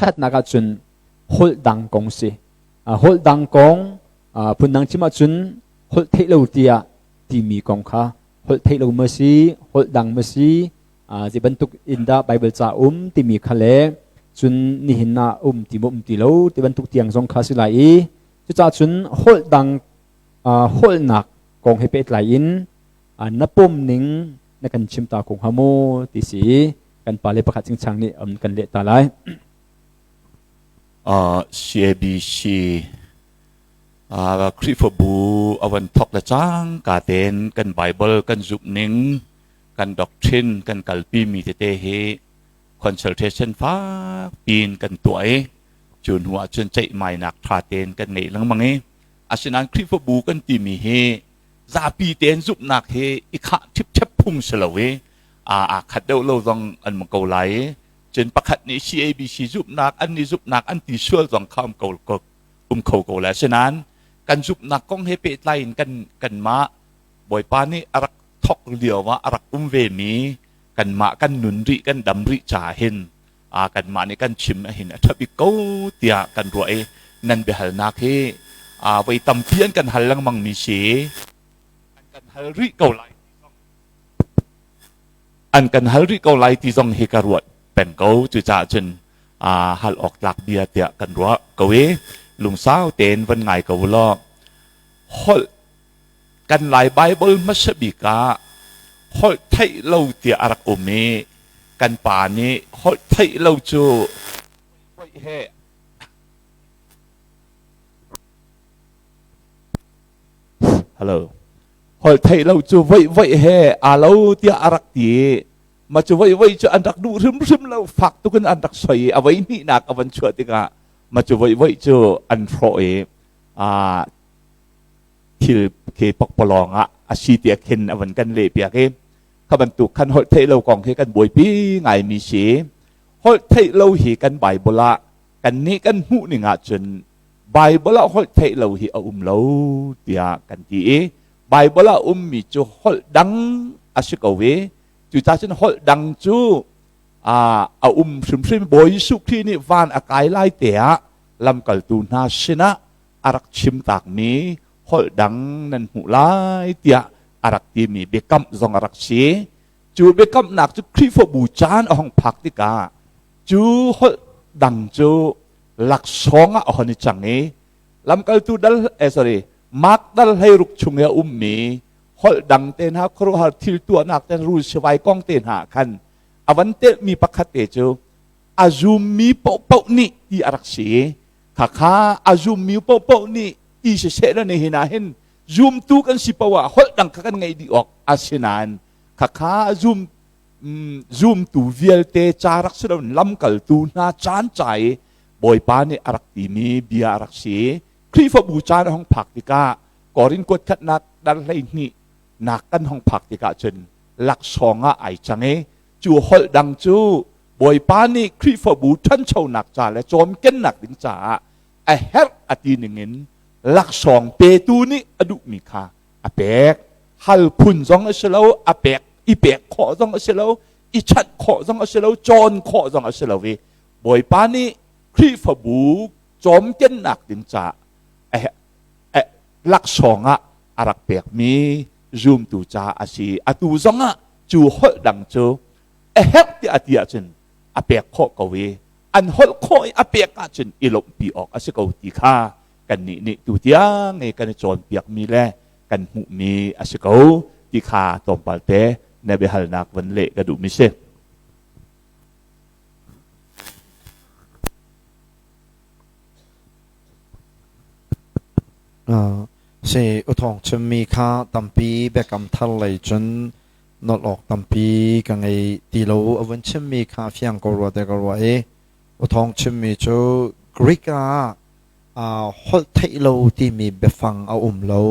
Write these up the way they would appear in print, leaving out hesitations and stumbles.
Pakhatnak ahcun holh dang kong si. Holh dang kong phundang chim ahcun holh theih lo tiah timi kong kha holh theih lo ma si, holh dang ma si, zei bantuk in dah Bible ca um timi kha le cun nihin ah um ti maw um ti lo ti bantuk tiang zong kha si lai i cucaah cun holh dang holhnak kong he pehtlai in na pom ning na kan chim ta ko hnga maw ti si kan pale pakhat chingchang nih kan leh ta lai. CABC Khrihfabu a van thok le cangka tein kan Bible kan zumh ning kan doctrine kan kalpi mi tete hi consultation fak piin kan tuah i cu hnu ah cun ceihmainak ṭha tein kan ngeih lengmang i asinain Khrihfabu kan timi hi zapi tein zumhnak hi i khah ṭhipṭhep phung si lo i aa khat deuh lo zong an um ko lai i cun pakhat nih CABC zumhnak an nih zumhnak an ti sual zong kha um ko um kho ko lai. Asinain kan zumhnak kong he pehtlai in kan kanmah Bawipa nih a rak thok lio ah a rak um ve mi kanmah kan nun rih kan dam rih caah hin kanmah nih kan chim ahhin a ṭha bik ko tiah kan ruah i nan biahalnak hi voi tampi an kan hal lengmang mi si an kan hal rih ko lai an kan hal rih ko lai ti zong hi ka ruat peng ko. Cucaah cun hal awk tlak bia tiah kan ruah ko i lungsau tein van ngai ko law holh kan Lai Bible hmasa bik ah holh theih lo tiah a rak um i kan pa nih holh theih lo cu he hello holh theih lo cu voih voih he aa lo tiah a rak ti i ma cu voih voih cu an rak duh hrimhrim lo, fak tuk in an rak soi i a voi hnihnak a van chuah tikah ma cu voih voih cu an hrawh i thil ke pokpalawng ah a si tiah khin a van kan leh piak i kha bantuk khan holh theih lo kong hi kan buaipi ngaimi si. Holh theih lo hi kan Bible ah kan nih kan hmuh ning ahcun Bible ah holh theih lo hi a um lo tiah kan ti i Bible ah ummi cu holh dang a si ko i cucaah cun holh dang cu a um hrimhrim. Bawi Jesuh Khrih nih van a kai lai te ah lamkaltu hna sinah a rak chim takmi holh dang nan hmuh lai tiah a rak timi biakamh zong a rak si. Cu biakamnak cu Khrihfabu caan a hong phak tikah cu holh dang cu laksawng ah a hon i cang i lamkaltu dal sorry Mark dal 16 chung i a ummi holh dang te hna, khuaruahhar thil tuahnak te, rul sivai kong te hna khan a van telhmi pakhat te cu a zummi paohpaoh nih ti a rak si. Khakha a zummi paohpaoh nih ti siseh le nihin ah hin zumtu kan si paoh ah holh dang kha kan ngeih dih awk a si nain khakha zum zumtu vialte ca rak si loin lamkaltu hna caan ca i Bawipa nih a rak timi bia a rak si. Khrihfabu caan a hung phak tikah Korin kuat khatnak dar 12 nak kan hung phak tikah cun laksawng ah ai cang i cu holh dang cu Bawipa nih Khrihfabu ṭhanchonak ca le cawmkennak ding caah a herh a ti ningin laksawng petu nih a duhmi kha a pek. Hal phun zong a si lo, a pek i pek khawh zong a si lo, i chanh khawh zong a si lo, cawn khawh zong a si lo i Bawipa nih Khrihfabu cawmkennak ding caah laksawng ah a rak pekmi zumtu ca a si. Atu zong ah cu holh dang cu a herh tiah a ti ahcun a pek khawh ko i an holh khawh i a pek ahcun i lawmhpi awk a si ko ti kha kannih nih tu tiang i kan i cawnpiakmi le kan hmuhmi a si ko ti kha tlawmpal te na biahalnak van leh ka duhmi si. Si uthawng chimmi kha tampi biakam thar lei cun nolh awk tampi ka ngei ti lo. A vun chimmi kha fiang ko rua te ka ruah i uthawng chimmi cu Greek ah holh theih lo timi biafang a um lo,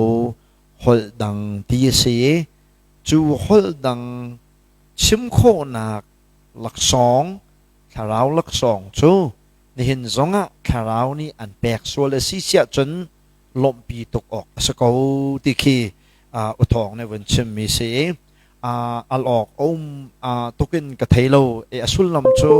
holh dang ti a si i cu holh dang chim khawhnak laksawng, thlarau laksawng cu nihin zongah thlarau nih an pek sual a si siah cun lawmhpi tuk awk a si ko ti khi uthawng nih vun chimmi si i al awk a um tukin ka thei lo. A sullam cu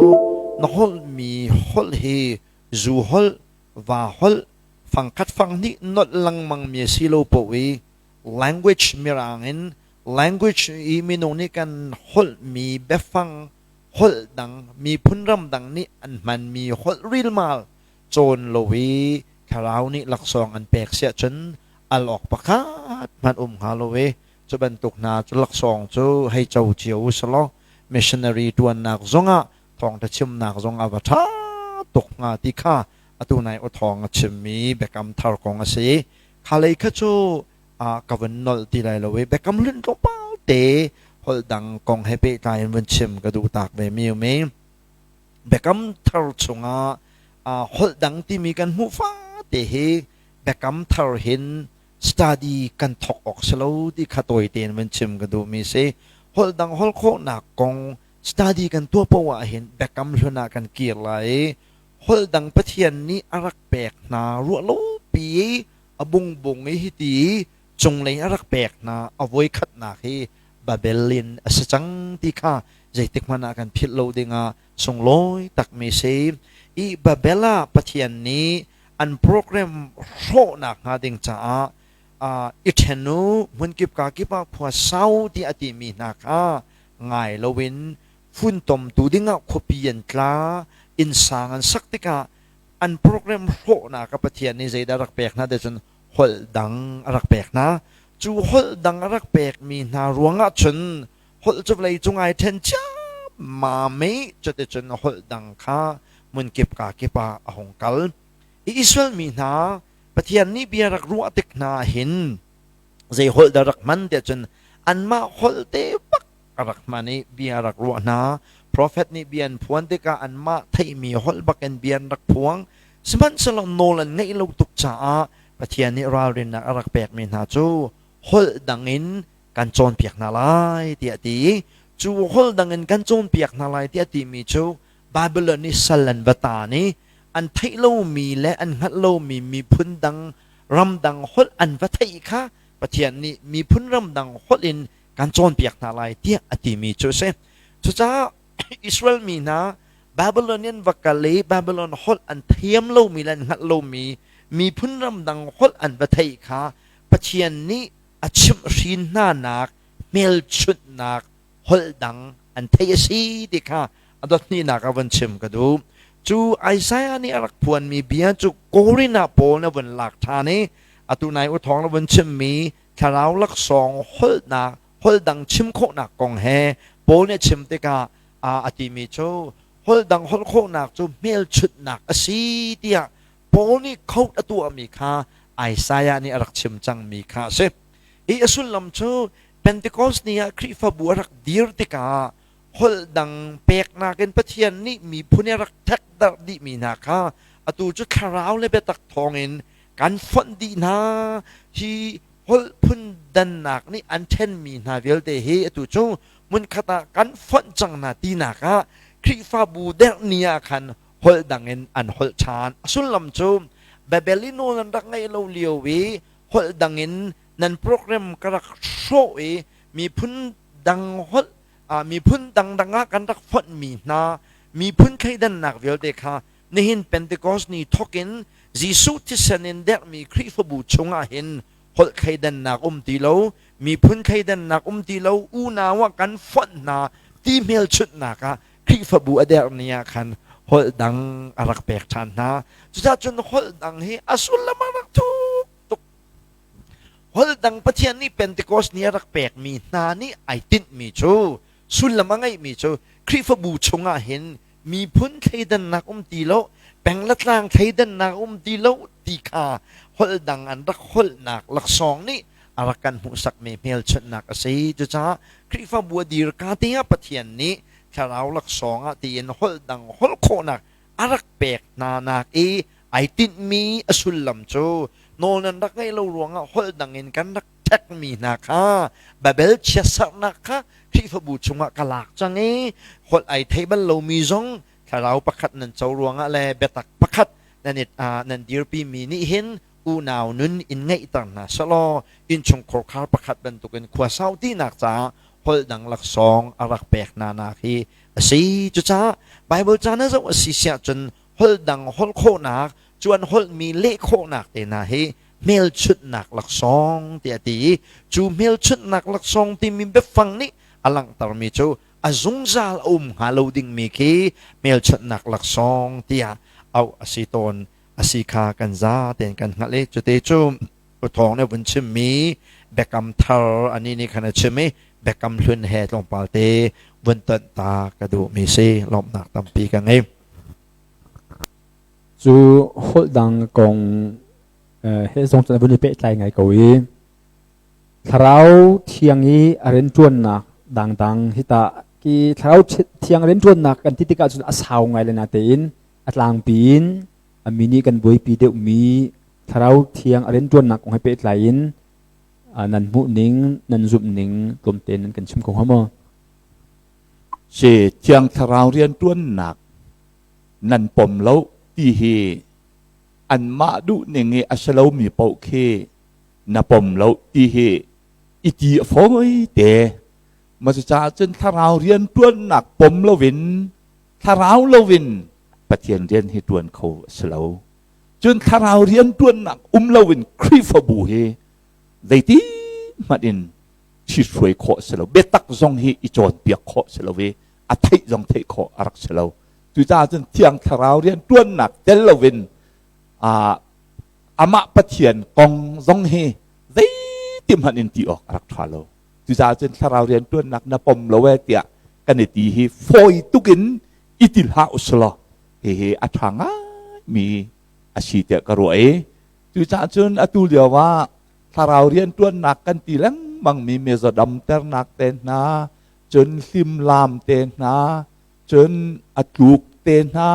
Na holhmi holh hi zu holh, va holh, fangkhat fanghnih nolh lengmang mi a si lo paoh i language mirang in language i minung nih kan holhmi biafang holh dang miphun ramdang nih an hmanmi holh rilmal cawn lo i thlarau nih laksawng an pek siah cun al awk pakhat hmanh um hnga lo i cu bantuk hna cu laksawng cu hei co cio u selaw missionary ṭuannak zongah thawngṭha chimnak zong a va ṭha tuk hnga ti kha atu nai aw thawng a chimmi biakam thar kong a si. Kha lei kha cu ka vun nolh ti lai lo i biakam hlun tlawmpal te holh dang kong he pehtlai in vun chim ka duh tak ve mi um i biakam thar chungah holh dang timi kan hmuh fate hi biakam thar hin study kan thawk awk si lo ti kha tawi tein vun chim ka duhmi si. Holh dang holh khawhnak kong study kan tuah poah ahhin biakam hlun ah kan kir lai i holh dang Pathian nih a rak pek hna ruah lopi i a bungbung i hiti cunglei a rak pek hna a voikhatnak hi Babel in a si cang ti kha zeitik hmanh ah kan philh lo dingah sunglawi takmi si. I Babel ah Pathian nih an program hrawhnak hnga ding caah i ṭhen u, hmunkip ka kip ah khua sau ti a timi hna kha ngai loin funtomtu dingah khuapi an tla, innsang an sak tikah an program hrawhnak ah Pathian nih zeidah rak pek hna ti cun holh dang a rak pek hna. Cu holh dang a rak pekmi hna ruangah cun holh cu vawlei cung ai ṭhen ciammam i cuticun holh dang kha hmunkip ka kip ah a hung kal. I Israel mi hna Pathian nih bia rak ruah tik hna hin zei holh dah rak hman tiah cun anmah holh te bak a rak hman i bia rak ruah hna. Profet nih bia an phuan tikah anmah theihmi holh bakin bia an rak phuang. Sihmanhsehlaw nawl an ngeih lo tuk caah Pathian nih ralrinnak a rak pekmi hna cu holh dang in kan cawnpiak hna lai tiah a ti i cu holh dang in kan cawnpiak hna lai tiah a timi cu Babylon i sal an va taan i an theih lomi le an hngalh lomi miphun dang ramdang holh an va theih kha Pathian nih miphun ramdang holh in kan cawnpiak hna lai tiah a timi cu a si. Cucaah Israel mi hna Babylonian va kal i Babylon holh an thiam lomi le an hngalh lomi miphun ramdang holh an va theih kha Pathian nih a chimhhrin hnanak hmelchunhnak holh dang an theih a si ti kha a dot hnihnak ah von chim ka duh. Cu Isaiah nih a rak phuanmi bia cu Korin ah Paul na vun lak ṭhan i atu nai u thawng na vun chimmi thlarau laksawng holhnak holh dang chim khawhnak kong he Paul nih a chim tikah a timi cu holh dang holh khawhnak cu hmelchunhnak a si tiah Paul nih quote a tuahmi kha Isaiah nih a rak chim cangmi kha a si. Hi a sullam cu Pentecost ni ah Khrihfabu a rak dir tikah holh dang peknak in Pathian nih miphun i a rak ṭhekdarh dihmi hna kha atu cu thlarau le biatak thawngin kan fonh dih hna. Hi holh phun dannak nih an ṭhenmi hna vialte hi atu cu hmunkhat ah kan fonh cang hna tinak ah Khrihfabu derh ni ah khan holh dang in an holh ṭhan. A sullam cu Babel i nawl an rak ngeih lo lio i holh dang in nan program ka rak hrawh i miphun dang holh miphun dangdang ah kan rak fonhmi hna miphun thleidannak vialte kha nihin Pentecost ni thawk in Jesuh thisen in derhmi Khrihfabu chungah hin holh thleidannak um ti lo, miphun thleidannak um ti lo, unau ah kan fonh hna ti hmelchunhnak ah Khrihfabu a derh ni ah khan holh dang a rak pek ṭhan hna. Cucaah cun holh dang hi a sullam a rak thuk tuk. Holh dang Pathian nih Pentecost ni a rak pekmi hna nih ai tinhmi cu sullam a ngeihmi cu Khrihfabu chungah hin miphun thleidannak um ti lo, peng le tlang thleidannak um ti lo ti kha holh dang an rak holhnak laksawng nih a rak kan hmuhsakmi hmelchunhnak a si. Cucaah Khrihfabu a dir ka te ah Pathian nih thlarau laksawng ah tiin holh dang holh khawhnak a rak pek hna nak i ai tinhmi a sullam cu nawl nan rak ngeih lo ruangah holh dang in kan rak ṭhekmi hna kha Babel chiatserhnak kha Khrihfabu chungah ka lak cang i holh ai thei bal lomi zong thlarau pakhat nan co ruangah le biatak pakhat nan i nan dirpimi nih hin unau nun in ngeihter hna selaw innchungkhar pakhat bantukin khua sau tinak caah Holh dang laksawng a rak pek hna nak hi a si. Cucaah Bible ca na zoh a si siah cun holh dang holh khawhnak, cu an holhmi leh khawhnak te hna hi hmelchunhnak laksawng tiah a ti i cu hmelchunhnak laksawng timi biafang nih a langhtermi cu a zungzal a um hnga lo dingmi khi hmelchunhnak laksawng tiah auh a si tawn a si kha kan za tein kan hngalh i cute cu Uthawng nih vun chimmi biakam thar ani nih khan a chim i biakam hlun he tlawmpal te vun tonh ta ka duhmi si. Lawmhnak tampi ka ngei. Cu holh dang kong he zong cun a vun i pehtlai ngai ko i thlarau thiang i a rianṭuannak dangdang hi tah ki thlarau thiang rianṭuannak kan ti tikah cun a sau ngai le natein a tlangpi in a mi nih kan buaipi deuhmi thlarau thiang a rianṭuannak kong he pehtlai in nan hmuh ning nan zumh ning tlawmte nan kan chim kho hnga maw? Si thiang thlarau rianṭuannak nan pom lo ti hi anmah duh ning i a si lomi paoh khi na pom lo ti hi i ti a fawi te. Ma cucaah cun thlarau rianṭuannak pom loin thlarau loin Pathian rian hi ṭuan kho a si lo. Cun thlarau rianṭuannak um loin Khrihfabu hi zeiti hmanh in ṭhithruai khawh a si lo. Biatak zong hi i cawnpiak khawh a si lo i a theih zong theih khawh a rak si lo. Cucaah cun Thiang Thlarau rianṭuannak tel loin amah Pathian kong zong hi zeiti hmanh in ti awk a rak ṭha lo. Cucaah cun thlarau rianṭuannak na pom lo ee tiah kan i ti hi fawi tuk in i ti hlah usulaw hihi a ṭha ngaimi a si tiah ka ruah i cucaah cun atu lio ah thlarau rianṭuannak kan ti lengmangmi mizaw damternak te hna, cun hlimlam te hna, cun a tluk te hna,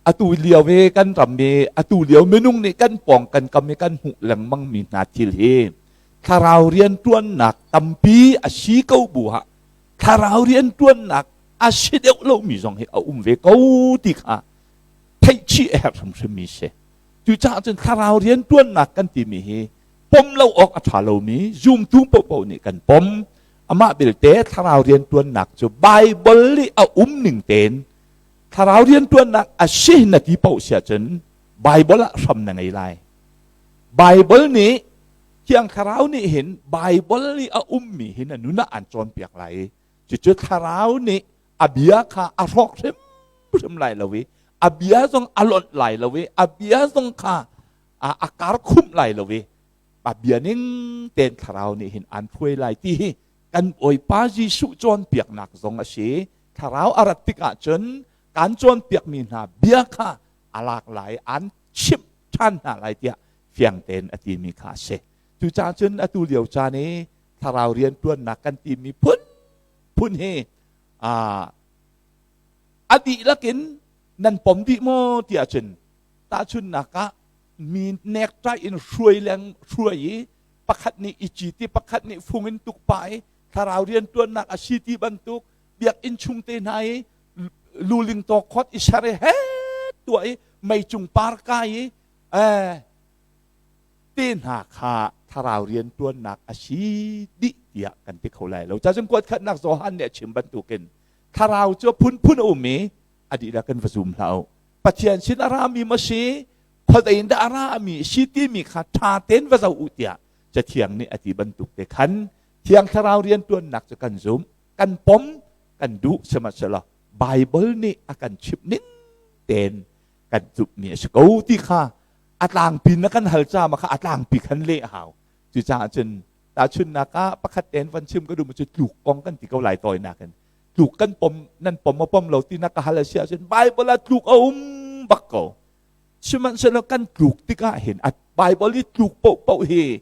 atu lio i kan ram i atu lio minung nih kan pawng kan kam i kan hmuh lengmangmi hna thil hi thlarau rianṭuannak tampi a si ko bu ah thlarau rianṭuannak a si deuh lomi zong hi a um ve ko ti kha theih chih a herh hrimhrimmi si. Cucaah cun thlarau rianṭuannak kan timi hi pom lo awk a ṭha lomi zumtu paohpaoh nih kan pom. Amah belte thlarau rianṭuannak cu Baibal i a um ning tein thlarau rianṭuannak a si na ti paoh si ahcun Baibal ah hram na ngei lai. Baibal nih Thiang Thlarau nih hin Baibal i a ummi hi na nun ah an cawnpiak lai i cucu Thlarau nih a bia kha a hrawk hrimhrim lai lo i a bia zong a lonh lai lo i a bia zong kha a kar khumh lai lo i a bia ning tein Thlarau nih hin an hruai lai ti hi kan Bawipa Jesuh cawnpiaknak zong a si. Thlarau a rat tikah cun kan cawnpiakmi hna bia kha a lak lai, an chimh ṭhan hna lai tiah fiang tein a timi kha a si. Cucaah cun atu lio caan i thlarau rianṭuannak kan timi phun phun hi a dihlak in nan pom dih maw tiah cun tahchunhnak ah mi nekṭai in hruai leng hruai i pakhat nih i citi pakhat nih fung in tuk pah i thlarau rianṭuannak a si ti bantuk biakinn chung te hna i luling tawk khot i ser i he tuah i meicung par kai i te hna kha thlarau rianṭuannak a si dih tiah kan ti kho lai lo. Cacun kuat khatnak Johan nih a chim bantukin thlarau cu phunphun a um i a dihlak kan va zum hlah u. Pathian sin a rami ma si, khuadei in dah a rami si timi kha ṭha tein va zoh u tiah Cathiang nih a ti bantuk te khan Thiang Thlarau rianṭuannak cu kan zum, kan pom, kan duh sihmanhsehlaw Baibal nih a kan chimh ning tein kan zumhmi a si ko ti kha a tlangpi na kan hal ca ma kha a tlangpi khan leh a hau. Cucaah cun tahchunhnak ah pakhat tein van chim ka duh mi cu tluk kong kan ti ko lai tawinak in tluk kan pom nan pom maw pom lo ti na ka hal a si ahcun Bible ah tluk a um bak ko. Sihmanhsehlaw kan tluk tikah hin a Bible i tluk paohpaoh hi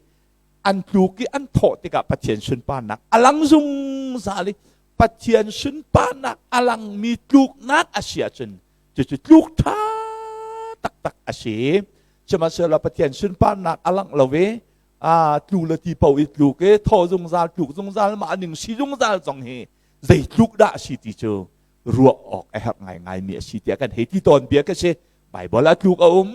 an tluk i an thawh tikah Pathian sunparnak a lang zungzal i Pathian sunparnak a langmi tluknak a si ahcun cucu tluk ṭha taktak a si. Sihmanhsehlaw Pathian sunparnak a langh lo i tlu le ti paoh i tluk i thaw zungzal tluk zungzal mah ning si zungzal zong hi zei tluk dah a si ti cu ruah awk a herh ngaingaimi a si tiah kan hei ti tawn bia ka si. Bible ah tluk a um,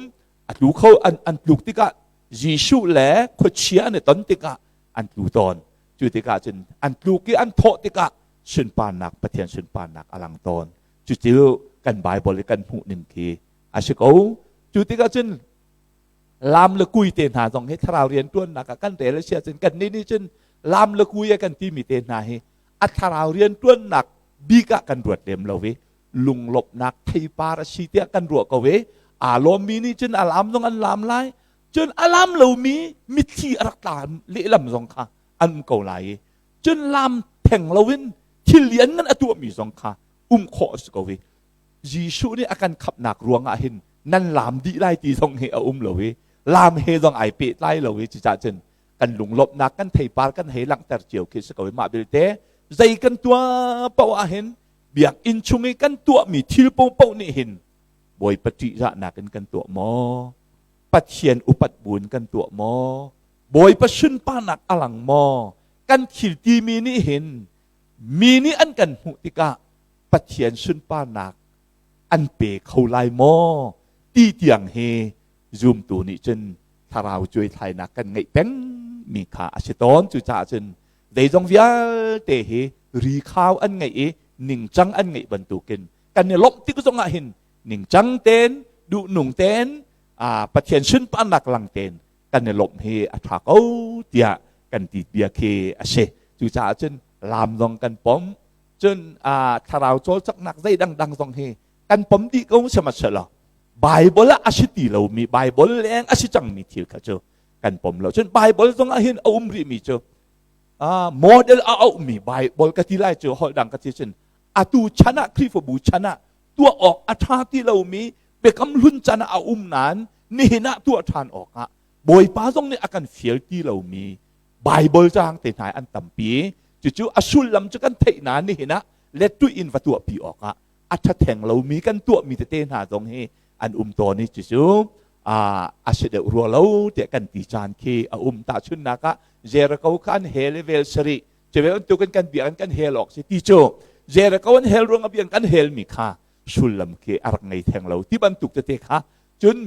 a tlu kho an tluk tikah Jesuh le khuachia an i ton tikah an tlu tawn. Cu tikah cun an tluk i an thawh tikah sunparnak Pathian sunparnak a lang tawn. Cucu kan Bible i kan hmuh ning khi a si ko. Cu tikah cun lam le kui te hna zong hi thlarau rianṭuannak ah kan rel a si ahcun kan nih nih cun lam le kui a kan timi te hna hi a thlarau rianṭuannak bik ah kan ruat lem lo i lunglawmhnak theipar a si tiah kan ruah ko i aa lawmmi nih cun a lam zong an lam lai, cun a lam lomi mitthli a rak tla lehlam zong kha an um ko lai i cun lam theng loin thil lian ngan a tuahmi zong kha um khawh a si ko i Jesuh nih a kan khamhnak ruangah hin nan lam dih lai ti zong hi a um lo i lam he zong ai pehtlai lo i cucaah cun kan lunglawmhnak kan theipar kan hei langhter cio khi si ko i mah belte zei kan tuah paoh ah hin biakinn chung i kan tuahmi thil paohpaoh nih hin Bawipa ṭihzahnak in kan tuah maw? Pathian upat buin kan tuah maw? Bawipa sunparnak a lang maw? Kan thil timi nih hin mi nih an kan hmuh tikah Pathian sunparnak an pe kho lai maw ti tiang hi zumtu nih cun thlarau cuaithlainak kan ngeih peng mi kha a si tawn. Cucaah cun zeizong vialte hi rikhau an ngeih i ningcang an ngeih bantukin kan i lawmh tik zong ah hin ningcang tein duhnung tein Pathian sunparnak lang tein kan i lawmh hi a ṭha ko tiah kan ti bia khi a si. Cucaah cun lam zong kan pom, cun thlarau cawlcanghnak zei dangdang zong hi kan pom dih ko sihmanhsehlaw Bible ah a si ti lomi, Bible leng a si cangmi thil kha cu kan pom lo. Cun Bible zong ah hin a um rihmi cu model a auhmi Bible ka ti lai cu, holh dang ka ti cun atu chan ah Khrihfabu chan ah tuah awk a ṭha ti lomi biakam hlun chan ah a um nain nihin ah tuah ṭhan awkah Bawipa zong nih a kan fial ti lomi Bible caang te hna an tampi. Cucu a sullam cu kan theih nain nihin ah lettuih in va tuahpi awkah a ṭhatheng lomi kan tuahmi tete hna zong hi an um tawn i cucu a si deuh rua lo tiah kan ti caan khi a um. Tahchunhnak ah Jericho kha an hel i vel sarih cu bantukin kan biakinn kan hel awk si ti cu Jericho an hel ruang ah biakinn kan helmi kha sullam khi a rak ngei theng lo ti bantuk tete kha. Cun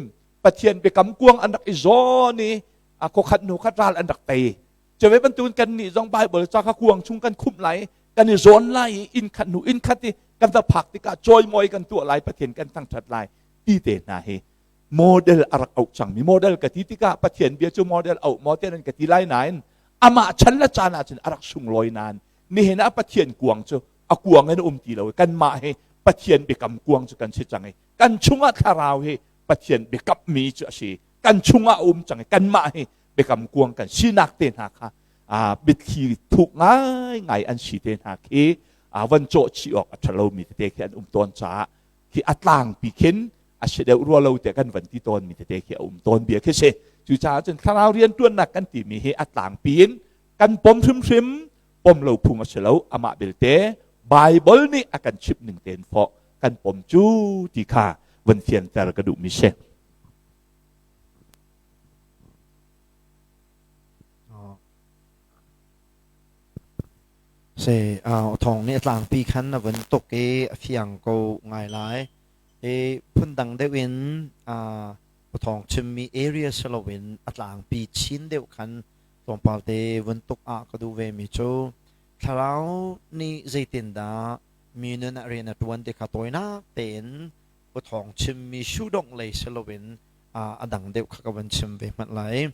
Pathian biakam kuang an rak i zawn i a khuakhat hnu khat ral an rak tei. Cu ve bantukin kan nih zong Bible ca kha kuang chung kan khumh lai, kan i zawn lai i inn khat hnu inn khat i kan va phak tikah cawimawi kan tuah lai, Pathian kan thangṭhat lai ti te hna hi model a rak auh cangmi. Model ka ti tikah Pathian bia cu model auh maw tiah nan ka ti lai nain amah chan le caan ahcun a rak sunglawi nain nihin ah Pathian kuang cu a kuang in a um ti lo i kanmah hi Pathian biakam kuang cu kan si cang i kan chungah thlarau hi Pathian biakammi cu a si, kan chungah a um cang i kanmah hi biakam kuang kan sinak te hna kha biathli thuk ngaingai an si te hna khi van cawh chih awk a ṭhalomi tete khi an um tawn caah khi a tlangpi khin a si deuh rua lo tiah kan van ti tawn mi tete khi a um tawn bia khi si. Cucaah cun thlarau rianṭuannak kan timi hi a tlangpi in kan pom hrimhrim, pom lo phung a si lo. Amah belte Bible nih a kan chimh ning tein fawh kan pom cu ti kha van fianter ka duhmi si. Se thong nih a tlangpi khan a vun tuk i a fiang ko ngai lai i phundang deuh in thong chimmi area si loin a tlangpi chin deuh khan tlawmpal te vun tuk ah ka duh ve mi cu thlarau nih zeitindah mi nun ah rian a ṭuan ti kha tawinak tein thawng chimmi sudongh lei si loin a dang deuh kha ka van chim ve hmanh lai.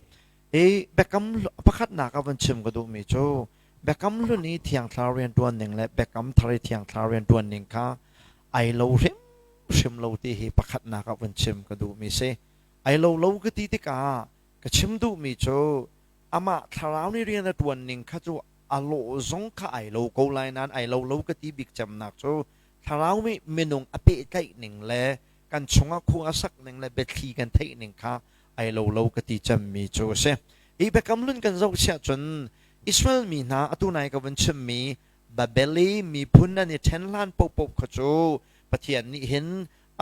I biakam pakhatnak a van chim ka duhmi cu biakam hlun i thiang thlarau rian ṭuan ning le biakam thar i thiang thlarau rian ṭuan ning kha ai lo hrimhrim lo ti hi pakhatnak ah van chim ka duhmi si. Ai lo lo ka ti tikah ka chim duhmi cu amah thlarau nih rian a ṭuan ning kha cu a lawh zong kha ai lo ko lai nain ai lo lo ka ti bik cemnak cu thlarau nih minung a pehtlaih ning le kan chungah khua a sak ning le biathli kan theih ning kha ai lo lo ka ti cemmi cu a si. Hi biakam hlun kan zoh siah cun Israel mi hna atu nai ka vun chimmi Babeli miphun an i ṭhen hlan paohpaoh kha cu Pathian nih hin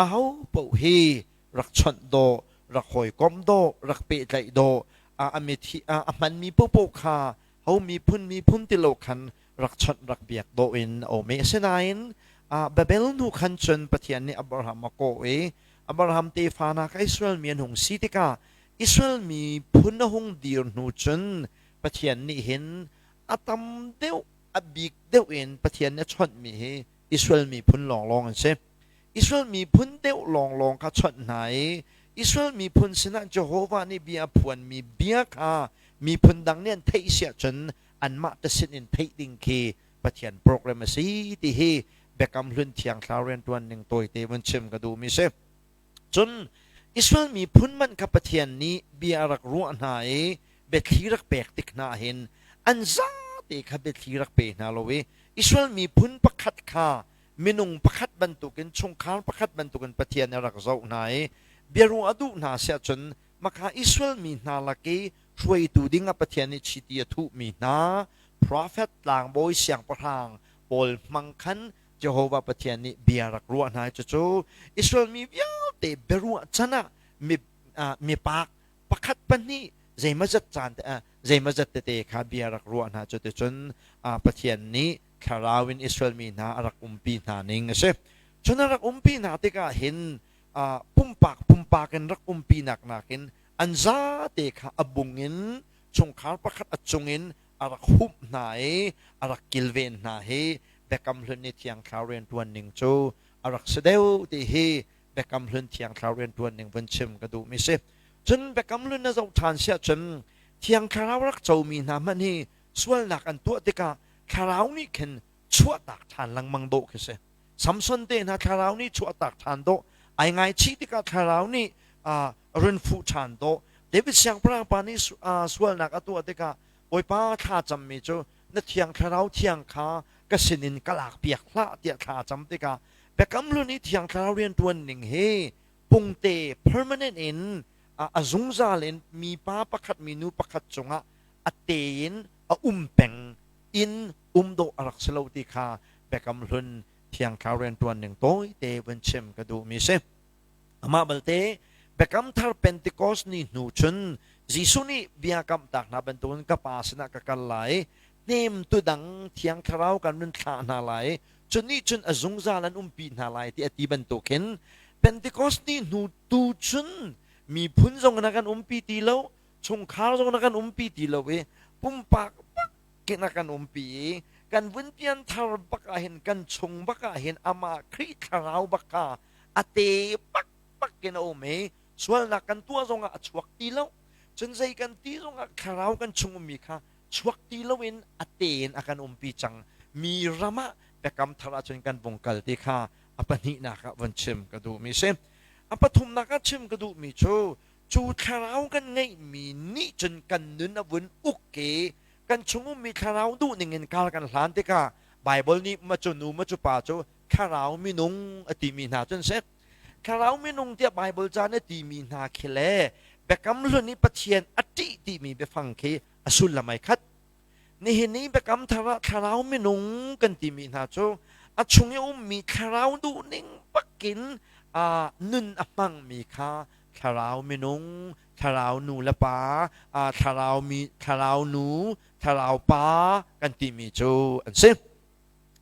aho paoh hi rak chawnh dawh, rak hawikomh dawh, rak pehtlaih dawh, a mithi a hmanmi paohpaoh kha ho miphun miphun ti lo khan rak chawnh rak biak dawh in a um i asinain Babel hnu khan cun Pathian nih Abraham a kawh i Abraham tefa hna kha Israel mi an hung si tikah Israel miphun a hung dir hnu cun Pathian nih hin A tam deuh, a bik deuh in Pathian nih a chawnhmi hi Israel miphun lawnglawng an si. Israel miphun deuh lawnglawng kha chawnh hna i Israel miphun sinah Jehovah nih bia a phuanmi bia kha miphun dang nih an theih si ahcun anmah te sin in theih ding khi Pathian program a si ti hi Biakam Hlun Thiang Thlarau rianṭuan ning tawite vun chim ka duhmi si. Cun Israel miphun hmanh kha Pathian nih bia a rak ruah hna i biathli rak pek tik hna hin an zate kha biathli rak pe hna lo i Israel miphun pakhat kha minung pakhat bantukin chungkhar pakhat bantukin Pathian a rak zoh hna i biaruah a duh hna siah cun makha Israel mi hna lak i hruaitu ding ah Pathian nih chiti a thuhmi hna profet tlangbawi siangpahrang pawl hmang khan Jehovah Pathian nih bia rak ruah hna i cucu Israel mi vialte biaruah can ah mi mipak pakhat pahnih zeimazat caan te zeimazat tete kha bia rak ruah hna. Cuticun Pathian nih thlarau in Israel mi hna a rak umpi hna ning a si. Cun a rak umpi hna tikah hin pumpak pumpak in rak umpi nak nakin an zate kha a bung in chungkhar pakhat a cung in a rak humh hna i a rak kilven hna. Hi Biakam Hlun i Thiang Thlarau rianṭuan ning cu a rak si deuh ti hi Biakam Hlun Thiang Thlarau rianṭuan ning vun chim ka duhmi si. Cun Biakam Hlun na zoh ṭhan siah cun Thiang Thlarau rak comi hna hmanh hi sualnak an tuah tikah Thlarau nih khin chuahtak ṭhan lengmang dawh khi si. Samson te hna Thlarau nih chuahtak ṭhan dawh, ai ngaichih tikah Thlarau nih run fuh ṭhan dawh. David siangpahrang pa nih sualnak a tuah tikah Bawipa thla cammi cu na Thiang Thlarau thiang kha ka sinin ka lakpiak hlah tiah thla cam tikah Biakam Hlun i Thiang Thlarau rianṭuan ning hi pungte permanent in a zungzal in mipa pakhat minu pakhat cungah a te in a um peng in um dawh a rak si lo ti kha Biakam Hlun Thiang Thlarau rianṭuan ning tawite vun chim ka duhmi si. Amah balte Biakam Thar Pentecost ni hnu cun Jesuh nih bia kamhtak hna bantukin ka Pa sinah ka kal lai, hnemtu dang Thiang Thlarau kan run thlah hna lai, cu nih cun a zungzal an umpi hna lai ti a ti bantukin Pentecost ni hnu tu cun miphun zong in a kan umpi ti lo, chungkhar zong in a kan umpi ti lo i pumpak bak in a kan umpi i kan vun pianthar bak ah hin kan chung bak ah hin amah Khrih Thlarau bak kha a te bak bak in a um i sualnak kan tuah zongah a chuak ti lo. Cun zei kan ti zongah thlarau kan chung ummi kha chuak ti loin a te in a kan umpi cang mi ram ah Biakam Thar ahcun kan vung kal ti kha a pahnihnak ah vun chim ka duhmi si. A pathumnak ah chim ka duhmi cu cu thlarau kan ngeihmi nih cun kan nun a vun uk i kan chung ummi thlarau duh ning in kar kan hlan tikah Baibal nih ma cu nu ma cu pa cu thlarau minung a timi hna cun si. Thlarau minung tiah Baibal ca nih a timi hna khi le Biakam Hlun i Pathian a ṭih timi biafang khi a sullam ai khat. Nihin i Biakam Thar ah thlarau minung kan timi hna cu a chung i ummi thlarau duhning bakin nun a hmangmi kha thlarau minung, thlarau nu le pa, thlarau mi, thlarau nu, thlarau pa kan timi cu an si.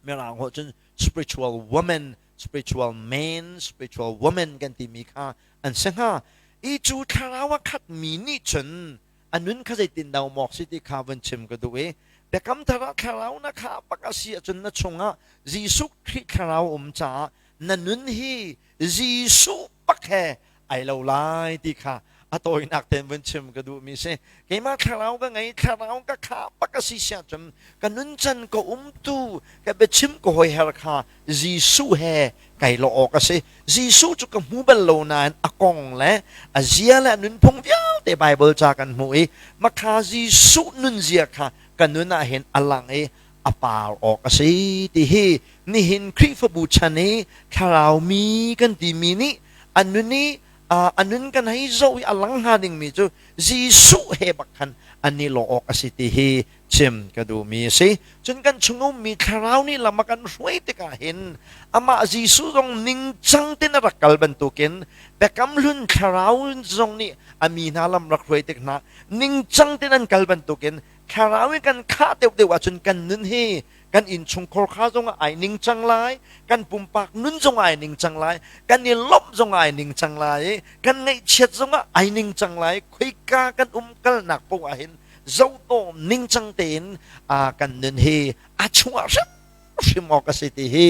Mirang holh cun spiritual woman, spiritual man, spiritual woman kan timi kha an si hnga. I cu thlarau a khatmi nih cun a nun kha zeitin dah mawk si ti kha vun chim ka duh i Biakam Thar ah thlarau na kha bak a si ahcun na chungah Jesuh Khrih thlarau um caah na nun hi Jesuh bak he ai lo lai ti kha a tawinak tein vun chim ka duhmi si. Keimah thlarau ka ngei, thlarau ka kha bak a si siah cun ka nuncan ka umtu ka biachim ka hoiher kha Jesuh he kai lawh awk a si. Jesuh cu ka hmu bal lo nain a kong le a zia le a nunphung vialte Baibal ca kan hmuh i makha Jesuh nunzia kha ka nun ah hin a lang i a par awk a si ti hi nihin Khrihfabu chan i thlarau mi kan timi nih a nun i a nun kan hei zoh i a lang hnga dingmi cu Jesuh he bak khan an i lawh awk a si ti hi chim ka duhmi a si. Cun kan chung ummi thlarau nih lam a kan hruai tikah hin amah Jesuh zong ningcang tein a rak kal bantukin Biakam Hlun thlarau zong nih a mi hna lam rak hruai tik hna ningcang tein an kal bantukin thlarau in kan khah deuhdeuh ahcun kan nun hi kan innchungkhar kha zong ai ning cang lai, kan pumpak nun zong ai ning cang lai, kan i lawmh zong ai ning cang lai, kan ngaihchiat zong ah ai ning cang lai. Khoika kan um kalnak paoh ah hin zohdawh ningcang tein kan nun hi a chungah hrimhrim awk a si ti hi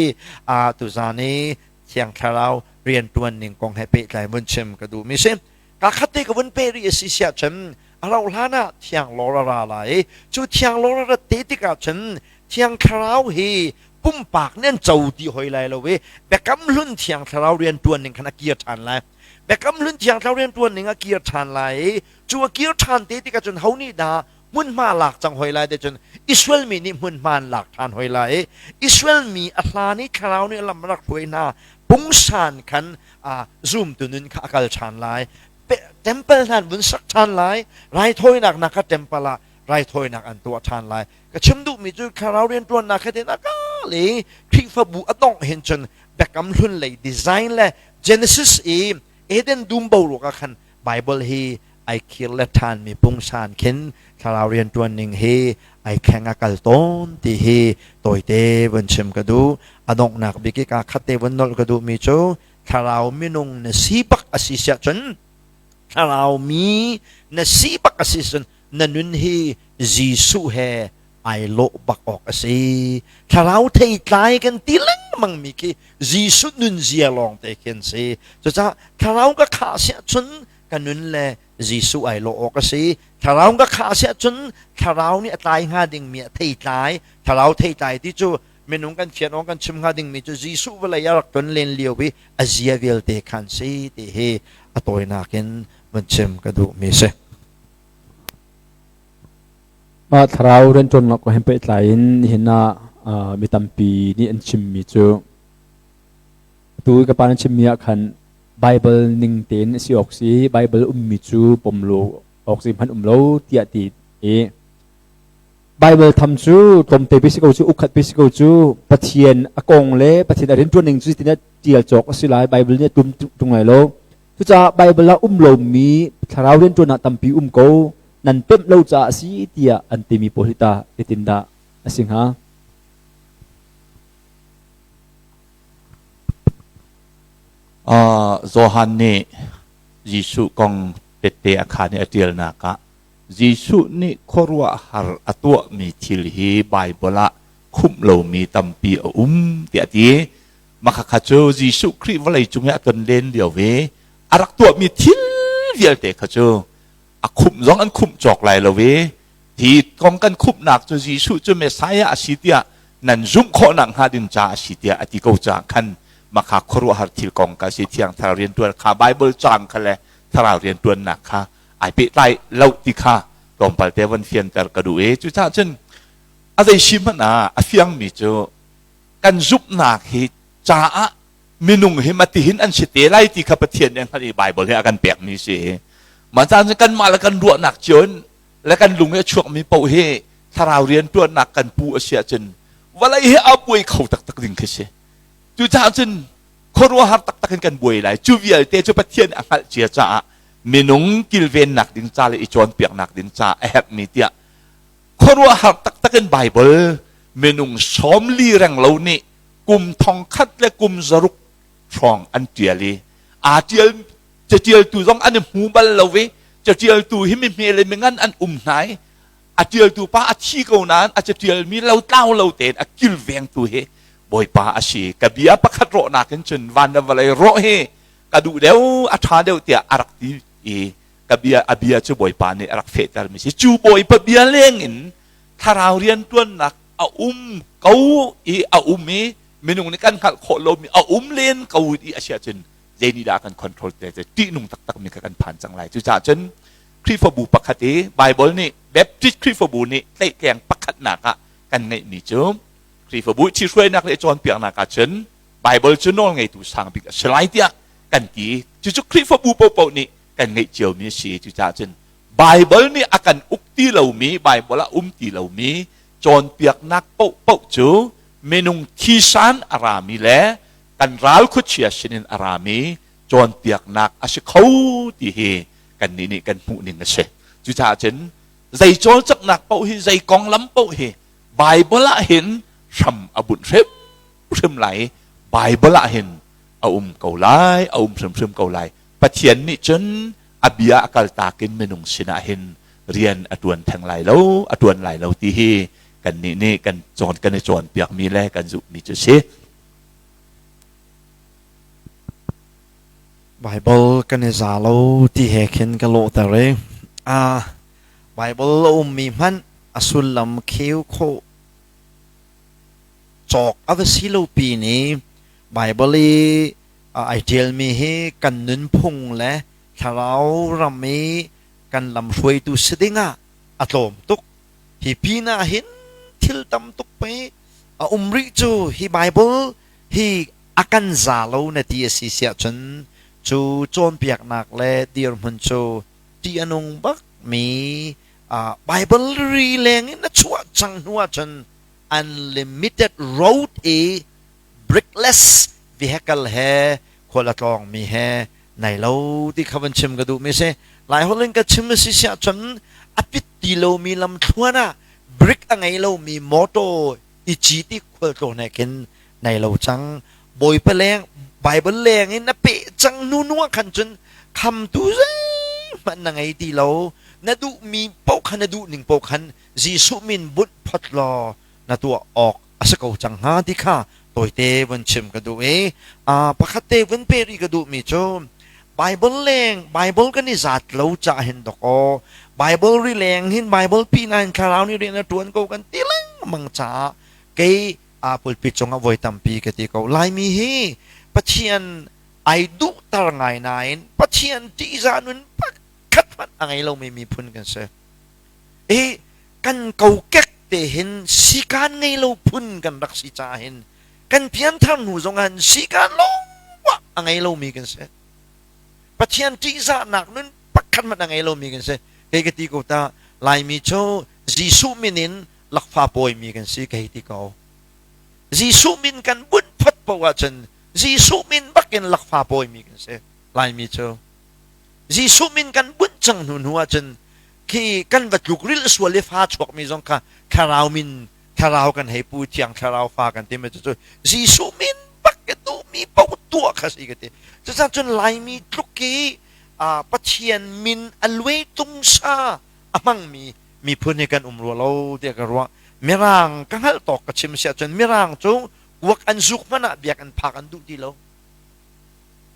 tuzaan i Thiang Thlarau rianṭuan ning kong he pehtlai vun chim ka duhmi si. Ka khat te ka vun pe rih a si siah cun a rauh hlan ah Thiang Lawr a ra lai i cu Thiang Lawr a rat te tikah cun Thiang Thlarau hi pumpak nih an co ti hoi lai lo i Biakam Hlun Thiang Thlarau rianṭuan ning khan a kir ṭhan lai. Biakam Hlun Thiang Thlarau rianṭuan ning a kir ṭhan lai i cu a kir ṭhan te tikah cun ho nih dah hmunhma lak cang hoi lai te cun Israel mi nih hmunhma an lak ṭhan hoi lai i Israel mi a hlan i thlarau nih lam rak hruai hna pungsan khan zumtu nun kha a kal ṭhan lai. Temple hna an vun sak ṭhan lai. Raithawinak nak kha temple ah raithawinak an tuah ṭhan lai. Ka chim duhmi cu thlarau rianṭuannak he tin a kal i Khrihfabu a dongh hin cun Biakam Hlun lei design le Genesis i Eden dum boruak ah khan Bible hi ai khir le ṭhanmi pungsan khin thlarau rianṭuan ning hi ai thleng a kal tawn ti hi tawite vun chim ka duh. A donghnak bik i kaa khat te vun nolh ka duhmi cu thlarau minung na si bak a si siah cun thlarau mi na si bak a si cun na nun hi Jesuh he ai lawh bak awk a si. Thlarau theitlai kan ti lengmang mi khi Jesuh nunzia lawng te khi an si. Cucaah thlarau ka khah siah cun ka nun le Jesuh ai lawh awk a si. Thlarau ka khah siah cun thlarau nih a tlai hnga dingmi a theitlai. Thlarau theitlai ti cu minung kan fian awk kan chim hnga dingmi cu Jesuh vawlei a rak ton len lio i a zia vialte khan si ti hi a tawinak in vun chim ka duhmi si. Mah thlarau rianṭuannak kong he pehtlai in nihin ah mi tampi nih an chimmi cu atu ka pa nan chimmi ah khan Baibal ning tein a si awk si, Baibal ummi cu pom lo awk si hmanh um lo tiah ti i Baibal tham cu tlawmte pi si ko cu, ukkhat pi si ko cu, Pathian a kong le Pathian a rianṭuan ning cu zeitin ṭial cawk a si lai, Baibal nih a tum ṭung lai lo. Cucaah Baibal ah um lomi thlarau rianṭuan ah tampi um ko, nan pemh lo caah a si tiah an timi pawl hi tah zeitindah a si hnga? Johan nih Jesuh kong tette a khaan i a ṭialnak ah Jesuh nih khuaruahhar a tuahmi thil hi Baibal ah khumh lomi tampi a um tiah a ti. Mah kha cu Jesuh Khrih vawleicung i a ton len lio i a rak tuahmi thil vialte kha cu a khumh zong an khumh cawk lai lo i hi kong kan khumhnak cu Jesuh cu Messiah a si tiah nan zumh khawh nakhnga ding ca a si tiah a ti ko caah khan makha khuaruahhar thil kong ka si. Thiang Thlarau rianṭuan kha Bible caang kha le Thlarau rianṭuannak kha ai pehtlai lo ti kha tlawmpal te von fianter ka duh i cucaah cun a zei si hmanh ah a fiangmi cu kan zumhnak hi caah minung hi matihin an si te lai ti kha Pathian nih a hngalh i Bible hi a kan pekmi si. Mah caan cu kanmah le kan ruahnak cio in le kan lung i a chuakmi paoh hi thlarau rianṭuannak kan pu a si ahcun vawlei hi a buai kho taktak ding khi si. Cucaah cun khuaruahhar taktak in kan buai lai. Cu vialte cu Pathian nih a hngalh cia caah minung kilvennak ding ca le i cawnpiaknak ding ca a herhmi tiah khuaruahhar taktak in Bible minung 40 reng lo nih kum 1000 le kum 600 hrawng an ṭial i aa ṭial caṭialtu zong an i hmu bal lo i caṭialtu hi mi hme le mi ngan an um hna i a ṭialtu pa a thi ko nain a caṭialmi lo tlau lo tein a kilvengtu hi Bawipa a si. Ka bia pakhat rawhnak in cun van le vawlei rawh hi ka duh deuh, a ṭha deuh tiah a rak ti i ka bia a bia cu Bawipa nih a rak fehtermi si. Cu Bawipa bia leng in thlarau rianṭuannak a um ko i a um i minung nih kan hngalh khawh lomi a um len ko i a si ahcun zei nih dah kan control te cu ṭihnung taktak mi kha kan phan cang lai. Cucaah cun Khrihfabu pakhat i Bible nih Baptist Khrihfabu nih tlaihtleng pakhatnak ah kan ngeihmi cu Khrihfabu ṭhihruainak le cawnpiaknak ah cun Bible cu nawlngeitu sang bik a si lai tiah kan ti. Cucu Khrihfabu paohpaoh nih kan ngeih ciomi a si. Cucaah cun Bible nih a kan uk ti lomi, Bible ah um ti lomi cawnpiaknak paohpaoh cu minung thisan a rami le kan ral khuachia sinin a rami cawnpiaknak a si kho ti hi kannih nih kan hmuh ning a si. Cucaah cun zei cawlcanghnak paoh hi, zei konglam paoh hi Bible ah hin hram a bunh hrimhrim lai. Bible ah hin a um ko lai, a um hrimhrim ko lai. Pathian nih cun a bia a kaltak in minung sinah hin rian a ṭuan theng lai lo, a ṭuan lai lo ti hi kannih nih kan cawn kan i cawnpiakmi le kan zumhmi cu si. Baibal kan i za lo ti he khin ka lawhter i a Baibal a ummi hmanh a sullam kheu khawh cawk a va si lo pin i Baibal i ai ṭialmi hi kan nunphung le thlarau ram i kan lamhruaitu si dingah a tlawm tuk. Hi pinah hin thil tam tuk pei a um rih cu hi Baibal hi a kan za lo na ti a si siah cun cu cawnpiaknak le dirhmun cu ṭih a nung bak mi Baibal ri leng in a chuah cang hnu ahcun unlimited road i brickless vehicle he khual a tlawngmi he nai lo ti kha van chim ka duhmi si. Laiholh in ka chim a si siah cun a pit ti lomi lamthluan ah brick a ngei lomi motor i cit i khualtlawn he khin nai lo cang. Bawipa leng Bible leng in a peh cang hnu nu ah khan cun khamtu zeihmanh na ngei ti lo. Na duhmi paoh kha na duh ning paoh khan Jesuh min bunh phot law na tuah awk a si ko cang hnga ti kha tawite vun chim ka duh i pakhat te vun pe rih ka duhmi cu Bible leng Bible kan i zat lo ca hin dok aw Bible ri leng hin Bible pi na hin thlarau nih rian a tuan ko kan ti lengmang caah kei a pulpit cungah voi tampi ka ti ko Laimi hi Pathian ai duhter ngai nain Pathian ṭihzah nun pakhat hmanh a ngei lomi miphun kan si. I kan kokek te hin sikaan ngei lo phun kan rak si caah hin kan pianthar hnu zong ah sikaan lawng a ngei lomi kan si. Pathian ṭihzahnak nun pakhat hmanh a ngei lomi kan si. Kei ka ti ko ta Laimi cu Jesuh min in lakfa pawimi kan si kei ti ko. Jesuh min kan bunh phot paoh ahcun Jesuh min bakin lakfa pawimi kan si Laimi cu. Jesuh min kan bunh cang hnu hnu ahcun khi kan va tluk rilh sual i fa chuakmi zong kha thlarau min thlarau kan hei pu thiang thlarau fa kan ti mi cu Jesuh min bak ka duhmi paoh tuah kha si ka ti cucaah cun Laimi tluk i Pathian min a luai tungsa a hmangmi miphun hi kan um rua lo tiah ka ruah mirang ka hngalh tawk ka chim si ahcun mirang cu kuak an zuk hmanh ah biakinn phak an duh ti lo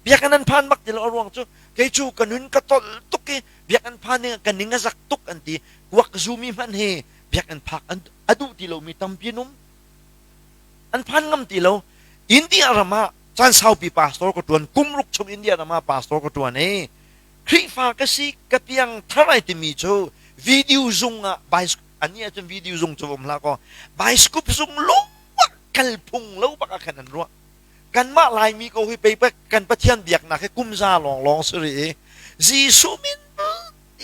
Biakinn an phan bak ti lo a ruang cu kei cu ka nun ka tolh tuk i biakinn phan ding ka ning a zak tuk an ti. Kuak zumi hmanh hi biakinn phak an a duh ti lomi tampi an um. An phan ngam ti lo. India ram ah caan saupi pastor ka tuan kum ruk chung India ram ah pastor ka tuan i Khrihfa ka si ka piang thar ai timi cu video zung ah ani ahcun video zung cu um hlah kaw bioscope zung lung kal phung lo bak ah khan an ruah. Kanmah Laimi ko hi pei kan Pathian biaknak hi kum za lawnglawng si rih i Jesuh min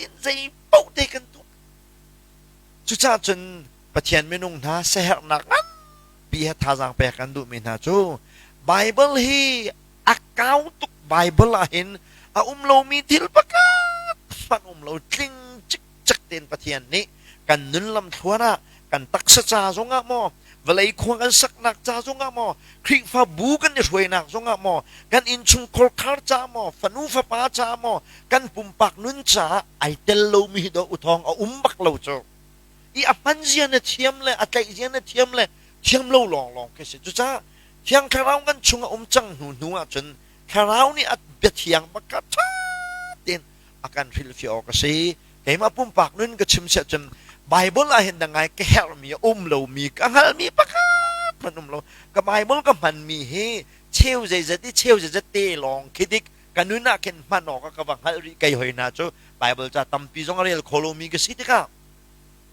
in zei paoh te kan tuah. Cucaah cun Pathian minung hna siaherhnak nganpi he thazaang pek kan duhmi hna cu Bible hi a kau tuk Bible ah hin a um lomi thil pakhat hmanh um lo tling cikcek tein Pathian nih kan nun lamthluan ah kan taksa ca zongah maw vawlei khua kan saknak ca zongah maw Khrihfabu kan i hruainak zongah maw kan innchungkhar khar ca maw fanu fapa ca maw kan pumpak nun caah ai tel lomi hi dawh uthawng a um bak lo cu i a hman zia na thiam le a tlaih zia na thiam le thiam lo lawnglawng khi si cucaah Thiang Thlarau kan chung a um cang hnu hnu ahcun Thlarau nih a biathiang bak kha ṭha tein a kan hrilhfiah awk a si. Keimah pumpak nun ka chim siah cun Bible ah hin ngai ka herhmi a um lomi ka hngalhmi pakhat hmanh um lo. Ka Bible ka hmanmi hi cheu zeizat i cheu zeizat te lawng khi dik ka nun ah khin hman awk ah ka va hngalh rih kei hoi hna cu Bible ca tampi zong a rel kho lomi ka si tikah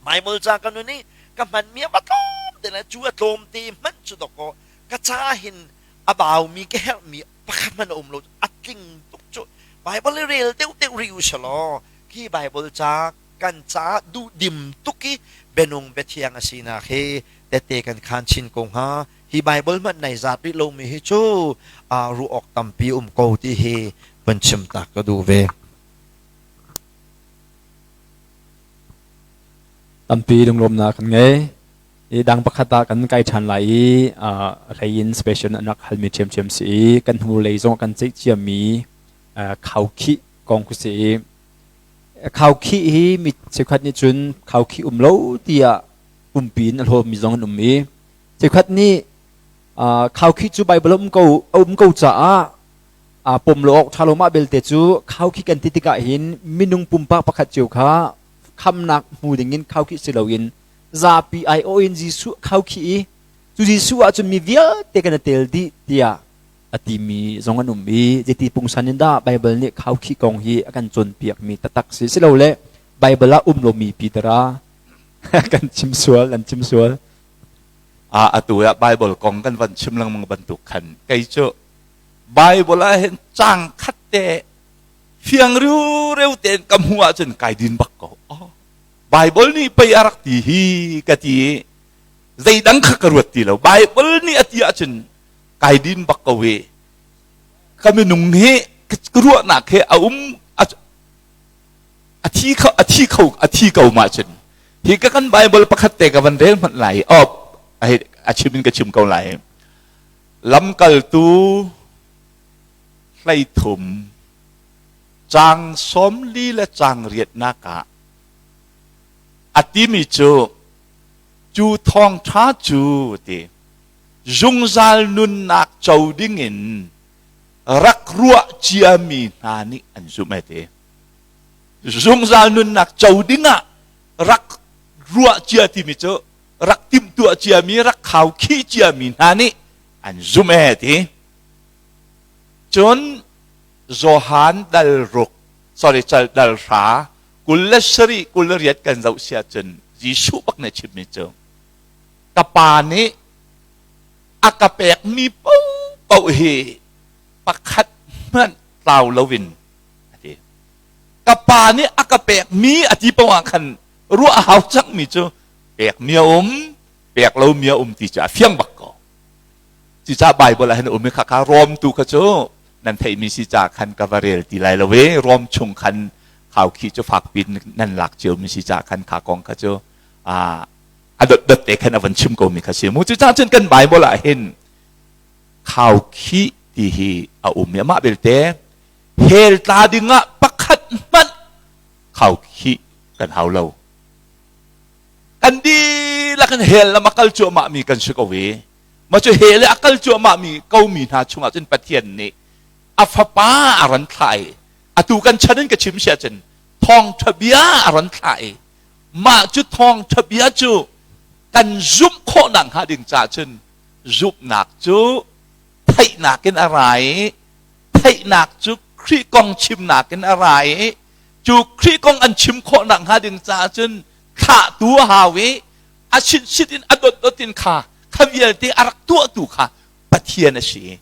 Bible ca ka nun i ka hmanmi a va tlawm te le cu a tlawm te hmanh cu dawkaw ka ca hin a baumi ka herhmi pakhat hmanh a um lo a tling tuk cu Bible i rel deuh deuh rih u selaw khi Bible ca kan caah duhdim tuk i bianung biathiang a sinak hi tette kan khan chin ko hnga hi Bible hmanh nai zat rih lomi hi cu ruah awk tampi um ko ti hi van chim tak ka duh ve. Tampi lunglawmnak kan ngei. I dang pakhat ah kan kai ṭhan lai i hlei in special an rak halmi ṭhiamṭhiam si i kan hnulei zong kan ceih ciami khaukhih kong khi si i. Khaukhih hi mi cheukhat nih cun khaukhih um lo tiah pumpi in a hlawmi zong an um i cheukhat nih khaukhih cu Baibal a um ko caah pom lo awk ṭha lo. Mah belte cu khaukhih kan ti tikah hin minung pumpak pakhat cio kha khamnak hmu dingin khaukhih si loin zapi aiawh in Jesuh khaukhih i cu Jesuh ahcun mi vialte kan i tel dih tiah a timi zong an um i zeiti pungsan in dah Baibal nih khaukhih kong hi a kan cawnpiakmi taktak si silole Baibal ah um lomi Peter a kan chim sual an chim sual. A atu ah Bible kong kan van chim lengmang bantuk khan kei cu Bible ah hin cang khat te fiang riureu tein ka hmuh ahcun kai din bak ko. Oh, Bible nih pei a rak ti hi ka ti i zeidang kha ka ruat ti lo. Bible nih a ti ahcun kai din bak ko i ka minung hi ka ruahnak he a um a thi kho a thi kho a thi ko ma cun hi ka kan Bible pakhat te ka van rel hmanh lai. Oh, a chim in ka chim ko lai. Lamkaltu 13 caang 40 le caang 8nak ah a timi cu, cu thawngṭha cu ti zungzal nunnak co dingin rak ruah ciami hna nih an zumh e ti. Zungzal nunnak co dingah rak ruah cia timi cu rak timhtuah ciami, rak khaukhih ciami hna nih an zumh e ti. Cun Johan dal 6, sorry, cal dal 10 27 28 kan zoh sia cun Jesuh bak nih chimmi cu, ka pa nih a ka pekmi paohpaoh hi pakhat hmanh tlau loin a ti. Ka pa nih a ka pekmi a ti paoh ah khan ruah a hau cangmi cu pekmi a um, pek lomi a um ti cu a fiang bak ko. Cucaah Bible ah hin um i khakha Rom tu kha cu nan theihmi si ca khan ka va rel ti lai lo i Rom chung khan khaukhih cu fakpi nan lak ciomi si ca khan kha kong kha cu a dotdot te khan a van chim komi kha si mu. Cucaah cun kan Bible ah hin khaukhih ti hi a um i amah belte hell tla dingah pakhat hmanh khaukhih kan hau lo. Kan dihlak in hell lam a kal cuahmah mi kan si ko i ma cu hell i a kal cuahmah mi ko mi hna chungah cun Pathian nih a fapa a ran thlah i atu kan chan in ka chim sia cun thawngṭha bia a ran thlah i mah cu thawngṭha bia cu kan zumh khawhnak hnga ding caah cun zumhnak cu theihnak in a ra i theihnak cu Khrih kong chimnak in a ra i cu Khrih kong an chim khawhnak hnga ding caah cun thlahtu a hau i a sitsit in a dotdot in kha kha vialte a rak tuahtu kha Pathian a si.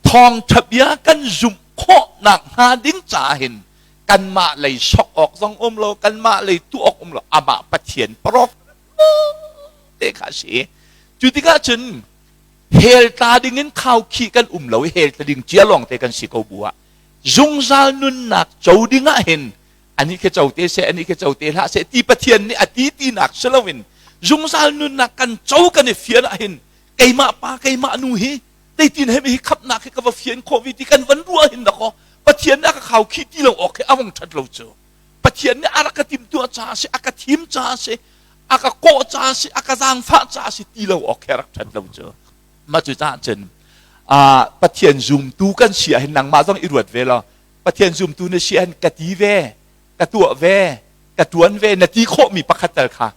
Thawngṭha bia kan zumh khawhnak hnga ding caah hin kanmah lei sok awk zong um lo, kanmah lei tuah awk um lo, amah Pathian parok te kha a si. Cu tikah cun hell tla ding in khaukhih kan um lo i hell tla ding cia lawng te kan si ko bu ah zungzal nunnak co ding ah hin ani khi co te seh, ani khi co te hlah seh ti Pathian nih a ti tinak si loin zungzal nunnak kan co kan i fian ah hin keimah pa keimah nu hi teitin he hi khapnak hi ka va fian khawh vi ti kan van ruah hin dakaw Pathian nih a ka khau khi ti lo awk hi a vong that lo cu. Pathian nih a rak ka timtuah caah si, a ka thim caah si, a ka kawh caah si, a ka zaangfah caah si ti lo awk hi a rak that lo cu. Mah cu caah cun Pathian zumtu kan si ah hin nangmah zong i ruat ve law Pathian zumtu na si ah hin ka ti ve, ka tuah ve, ka tuan ve na ti khawhmi pakhat tal kha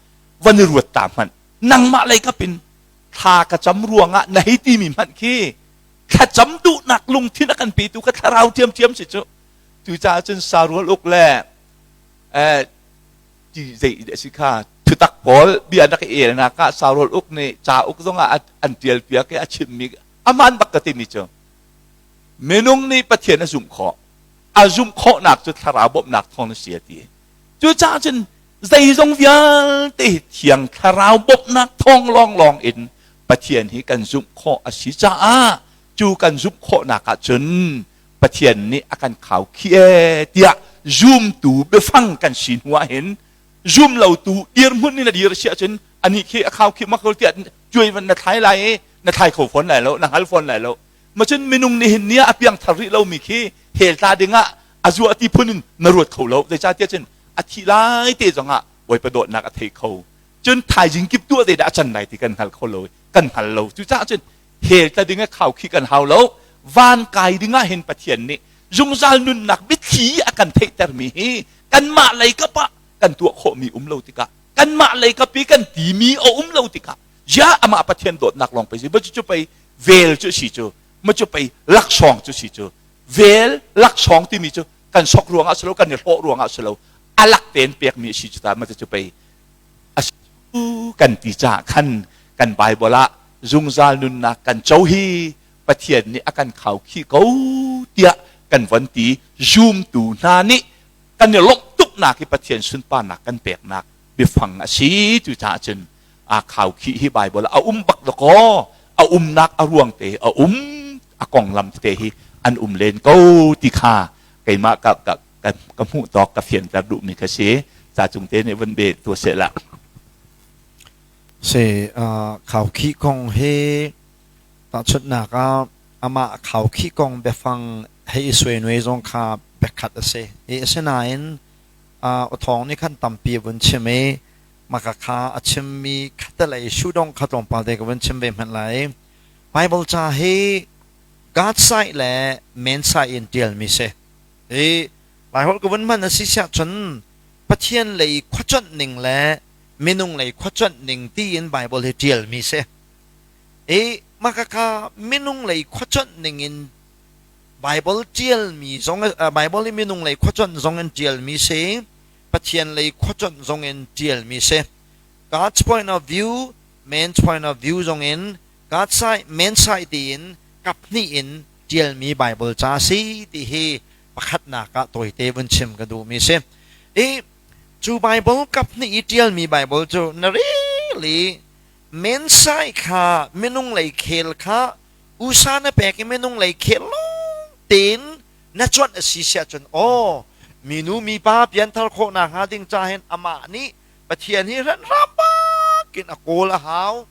van i ruat ta hmanh. Nangmah lei kap in thla ka cam ruangah na hei timi hmanh khi thlacam duhnak lungthin a kan petu ka thlarau ṭhiamṭhiam si cu. Cucaah cun sarual uk le ti zei a si kha thutak pawl bia na ka elnak ah sarual uk nih cauk zongah an ṭial piak i a chimmi aman bak ka timi cu minung nih Pathian a zumh khawh, a zumh khawhnak cu thlarau bawmhnak thawng a si a ti. Cucaah cun zeizong vialte hi thiang thlarau bawmhnak thawng lawnglawng in Pathian hi kan zumh khawh a si caah cu kan zumh khawhnak ah cun Pathian nih a kan khaukhih ee tiah zumtu biafang kan si hnu ah hin zum lotu dirhmun in a dir a si ahcun anih khi a khaukhih mak ko tiah cuai van na thlai lai i na thlai kho fawn lai lo, na hngal fawn lai lo. Macun minung nih hin nia a piangthar rih lomi khi hell tla dingah a zuah ti phun in na ruat kho lo. Zeicahtiah cun A thih lai te zongah Bawipa dawtnak a thei kho. Cun thaizing kip tuah te dah a can lai ti kan hngal kho lo, kan hngal lo. Cucaah cun hell tla ding ah khau khi kan hau lo. Van kai ding ah hin Pathian nih zungzal nunnak biathli a kan theihtermi hi kanmah lei kap ah kan tuah khawhmi um lo tikah, kanmah lei kap i kan timi a um lo tikah, ya amah Pathian dawtnak lawng pei si, cu pei vel cu si cu, ma cu pei laksawng cu si cu. Vel laksawng timi cu kan sok ruangah si lo, kan i hlawh ruangah si lo, a lak tein pekmi a si cu ta, ma cu pei a si kan ti caah khan kan Bible ah zungzal nunnak kan co hi Pathian nih a kan khaukhih ko tiah kan von ti. Zumtu hna nih kan i lawmh tuknak hi Pathian sunparnak kan peknak biafang a si. Cucaah cun a khaukhih hi Bible ah a um bak dakaw, a umnak a ruang te a um, a konglam tete hi an um len ko ti kha keimah ka ka ka, ka hmuh tawk ka fianter duhmi kha si. Ca cung te nih vun be tu seh la. Si khaukhih kong hi tahchunhnak ah amah khaukhih kong biafang hei i suainuai zong kha biakhat a si i asinain awthawng nih khan tampi a vun chim i maka kha a chimmi khatalei shudong kha tlawmpal te ka vun chim ve hmanh lai. Bible ca hi God side le man side in ṭialmi si i Laiholh ka vun hman a si siah cun Pathian lei khuacuanh ning le minung lei khuacuanh ning tiin Bible hi ṭialmi si. I maka kha minung lei khuacuanh ning in Bible ṭialmi zong, Bible hi minung lei khuacuanh zong in ṭialmi si, Pathian lei khuacuanh zong in ṭialmi si. God's point of view, man's point of view zong in God side, man side tiin kap hnih in ṭialmi Bible ca si ti hi pakhatnak ah tawite vun chim ka duhmi si. I cu Bible kap hnih i ṭialmi Bible cu na rel i man side kha, minung lei khel kha usa na pek i minung lei khel lawng tein na cuanh a si siah cun, aw, minu mipa pianthar khawhnak hnga ding ca hin amah nih Pathian hi hranhram bak in a kawl a hau,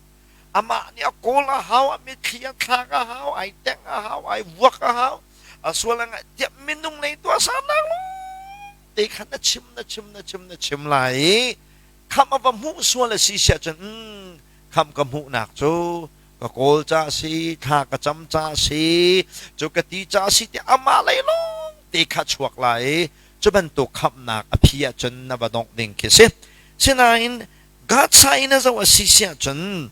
amah nih a kawl a hau, a mitthli a thlak a hau, ai tengh a hau, ai vuak a hau, a sual a ngaih tiah minung lei tuahsernak lawng te khan na chim, na chim, na chim, na chim lai i khamh a va hmuh sual a si siah cun, khamh ka hmuhnak cu ka kawl ca si, thla ka cam ca si, cu ka ti ca si tiah amah lei lawng te kha chuak lai i cu bantuk khamhnak a phi ahcun na va dongh ding khi si. Sinain God in a zoh a si siah cun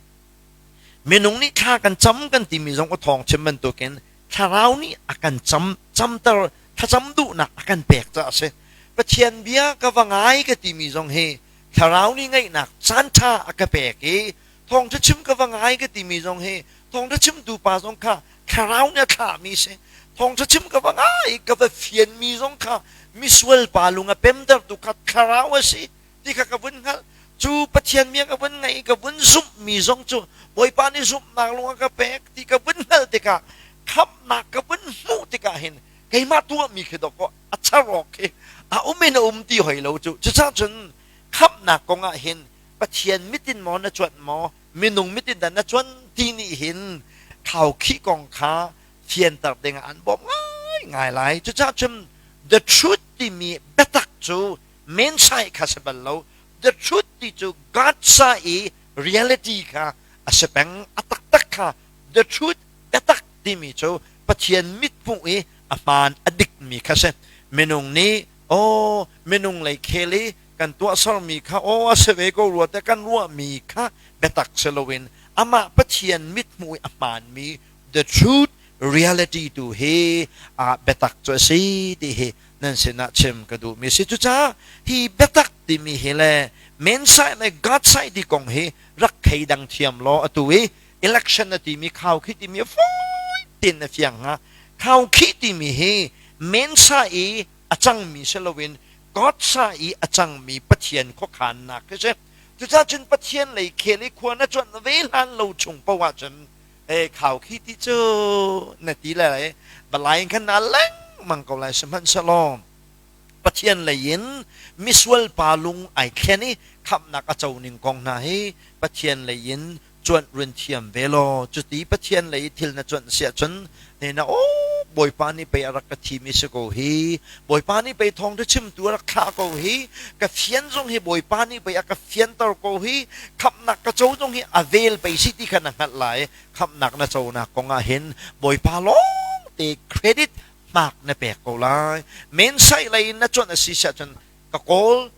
minung nih thla kan cam kan timi zong a thawng chim bantukin thlarau nih a kan cam camter, thlacam duhnak a kan pek caah a si. Pathian bia ka va ngai ka timi zong hi thlarau nih ngaihnak caan ṭha a ka pek i thawngṭha chim ka va ngai ka timi zong hi thawngṭha chimtu pa zong kha thlarau nih a thlahmi si. Thawngṭha chim ka va ngai ka va fianmi zong kha misual pa lung a pemtertu kha thlarau a si ti kha ka vun hngalh. Cu Pathian bia ka vun ngaih i ka vun zumhmi zong cu Bawipa nih zumhnak lung a ka pek ti ka vun hngalh tikah, khamhnak ka vun hmuh tikah hin keimah tuahmi khi dawkaw a char awk khi a um in a um ti hoi lo cu. Cucaah cun khamhnak kong ah hin Pathian mit in maw na cuanh maw, minung mit in dah na cuan ti nih hin khaukhih kong kha fianter ding ah an bawmh ngaingai lai. Cucaah cun the truth timi biatak cu mensai kha si bal lo. The truth ti cu God sa i reality kha a si peng, a taktak kha. The truth, biatak timi cu Pathian mithmuh i a hmaan a dikmi kha si. Minung nih aw minung lei khel i kan tuahsermi kha aw a si ve ko rua te kan ruahmi kha biatak si loin amah Pathian mithmuh i a hmaanmi the truth, reality tu hi a biatak cu a si ti hi nan sinah chim ka duhmi si. Cucaah hi biatak timi hi le men side le God side ti kong hi rak thleidang thiam law atu i election na timi khau khi timi fawi tin na fiang hnga. Khau khi timi hi men sa i a cangmi si loin God sa i a cangmi Pathian khuakhannak khi si. Cucaah cun Pathian lei khel i khua na cuanh ve hlan lo chung paoh ahcun e khau khi ti cu na ti le balai in khan na lengmang ko lai. Sihmanhsehlaw Pathian lei in misual pa lung ai thlen i khamhnak a co ning kong hna hi Pathian lei in cuanh run thiam ve law, cuti Pathian lei thil na cuanh siah cun ne na aw. Bawipa nih pei a rak ka thim i si ko hi. Bawipa nih pei thawngṭha chimtu a rak thlah ko hi. Ka fian zong hi Bawipa nih pei a ka fianter ko hi. Khamhnak ka co zong hi a vel pei si ti kha na hngalh lai. Khamhnak na conak kong ah hin Bawipa lawng te credit hmak na pek ko lai. Mensaih lei in na cuanh a si siah cun ka kawl,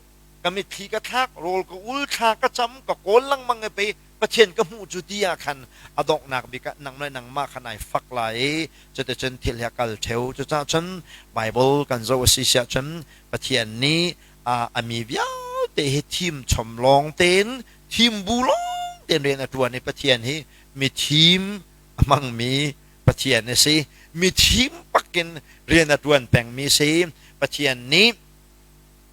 ka mitthli ka thlak, rawl ka ul, thla ka cam, ka kawl lengmang i pei Pathian ka hmuh cu ti ah khan a donghnak bik ah nang le nangmah khan ai fak lai i cuticun thil hi a kal ṭheo. Cucaah cun Baibal kan zoh a si siah cun Pathian nih a mi vialte hi thim chom lawng tein thim bu lawng tein rian a ṭuan i Pathian hi mi thim a hmangmi Pathian a si. Mi thim bakin rian a ṭuan pengmi a si. Pathian nih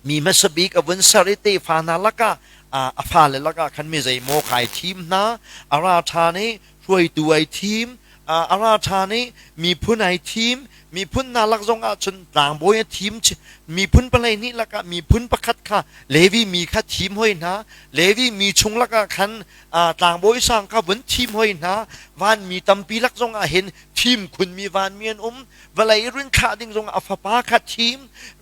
mi hmasa bik a vun ser i tefa hna lakah a fale lakah khan mi zeimaw kha ai thim hna. A ra ṭhan i hruaitu ai thim. A ra ṭhan i miphun ai thim. Miphun hna lak zongah cun tlangbawi a thim. Miphun 12 lakah miphun pakhat kha Levi mi kha thim hoi hna. Levi mi chung lakah khan tlangbawi sang kha vun thim hoi hna. Vanmi tampi lak zongah hin thim khunmi vanmi an um. Vawlei run thlah ding zongah a fapa kha thim.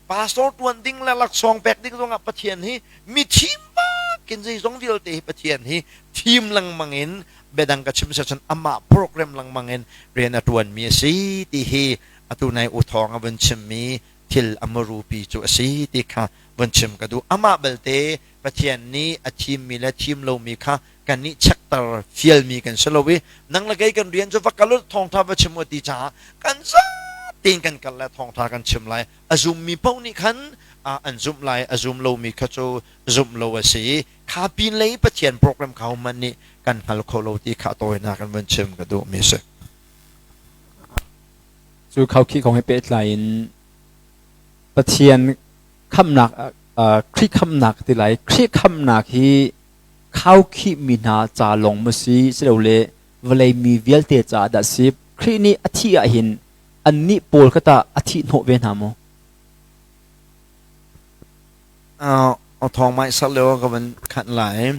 Pastor tuan ding le laksawng pek ding zongah Pathian hi mi thim bakin zeizong vialte hi Pathian hi thim lengmang in biadang ka chim cun amah program lengmang in rian a tuanmi a si ti hi atu nai u thawng a vun chimmi thil a marupi cu a si ti kha vun chim ka duh. Amah belte Pathian nih a thimmi le thim lomi kha kan nih chekter fialmi kan si lo i nang le kei kan rian cu va kal u thawngtha va chim u ti caah kan zatein kan kal le thawngtha kan chim lai. A zummi paoh nih khan an zumh lai, a zum lomi kha cu zumh lo a si i kha pin lei Pathian program kha hohmanh nih kan hngal kho lo ti kha tawinak in vun chim ka duhmi a si. Cu khaukhih kong he pehtlai in Pathian khamhnak, Khrih khamhnak ti lai, Khrih khamhnak hi khaukhihmi hna ca lawng maw si, silole vawlei mi vialte caah dah si? Khrih nih a thih ahhin annih pawl kha tah a thih hnawh ve hna maw? Thawng mai sar lio ka van khanh lai.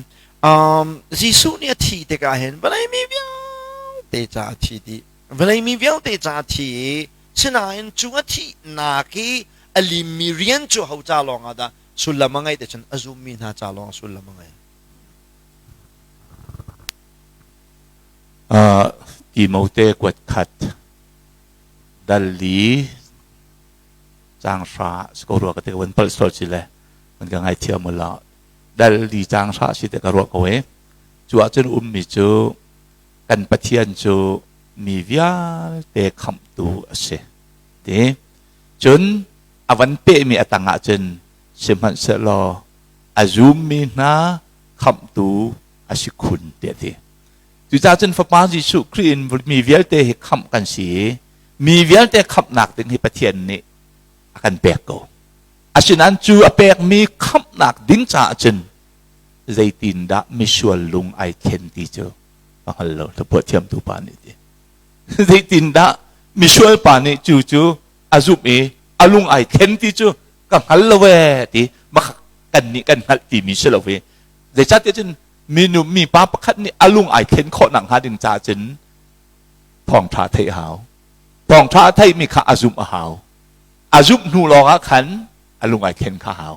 Jesuh nih a thih tikah hin vawlei mi vialte ca a thi dih. Vawlei mi vialte ca a thi i sinain cu a thihnak i a limmi rian cu ho ca lawng ah dah sullam a ngeih te cun a zummi hna ca lawng sullam a ngei. Timote kuat khat dal li caang hra si ko rua ka ti ka van palh sual si le van ka ngaithiam u law dal li caang hra si te ka ruah ko e. Cu ahcun ummi cu kan Pathian cu mi vialte khamhtu a si ti. Cun a van pehmi a tang ahcun sihmanhsehlaw a zummi hna khamhtu a si khun tiah a ti. Cucaah cun Fapa Jesuh Khrih in mi vialte hi khamh kan si i mi vialte khamhnak ding hi Pathian nih a kan pek ko. Asinain cu a pekmi khamhnak ding caah cun zeitindah misual lung ai thlen ti cu ka hngal lo. Hlaphuah thiamtu pa nih ti. Zeitindah misual pa nih cu cu a zumh i a lung ai thlen ti cu ka hngal lo ee ti kan nih kan hngalh timi si lo i zeicahtiah cun minu mipa pakhat nih a lung ai thlen khawh nak hnga ding caah cun thawngṭha theih a hau. Thawngṭha a theihmi kha a zumh a hau. A zumh hnu lawngah khan a lung ai thlen kha hau.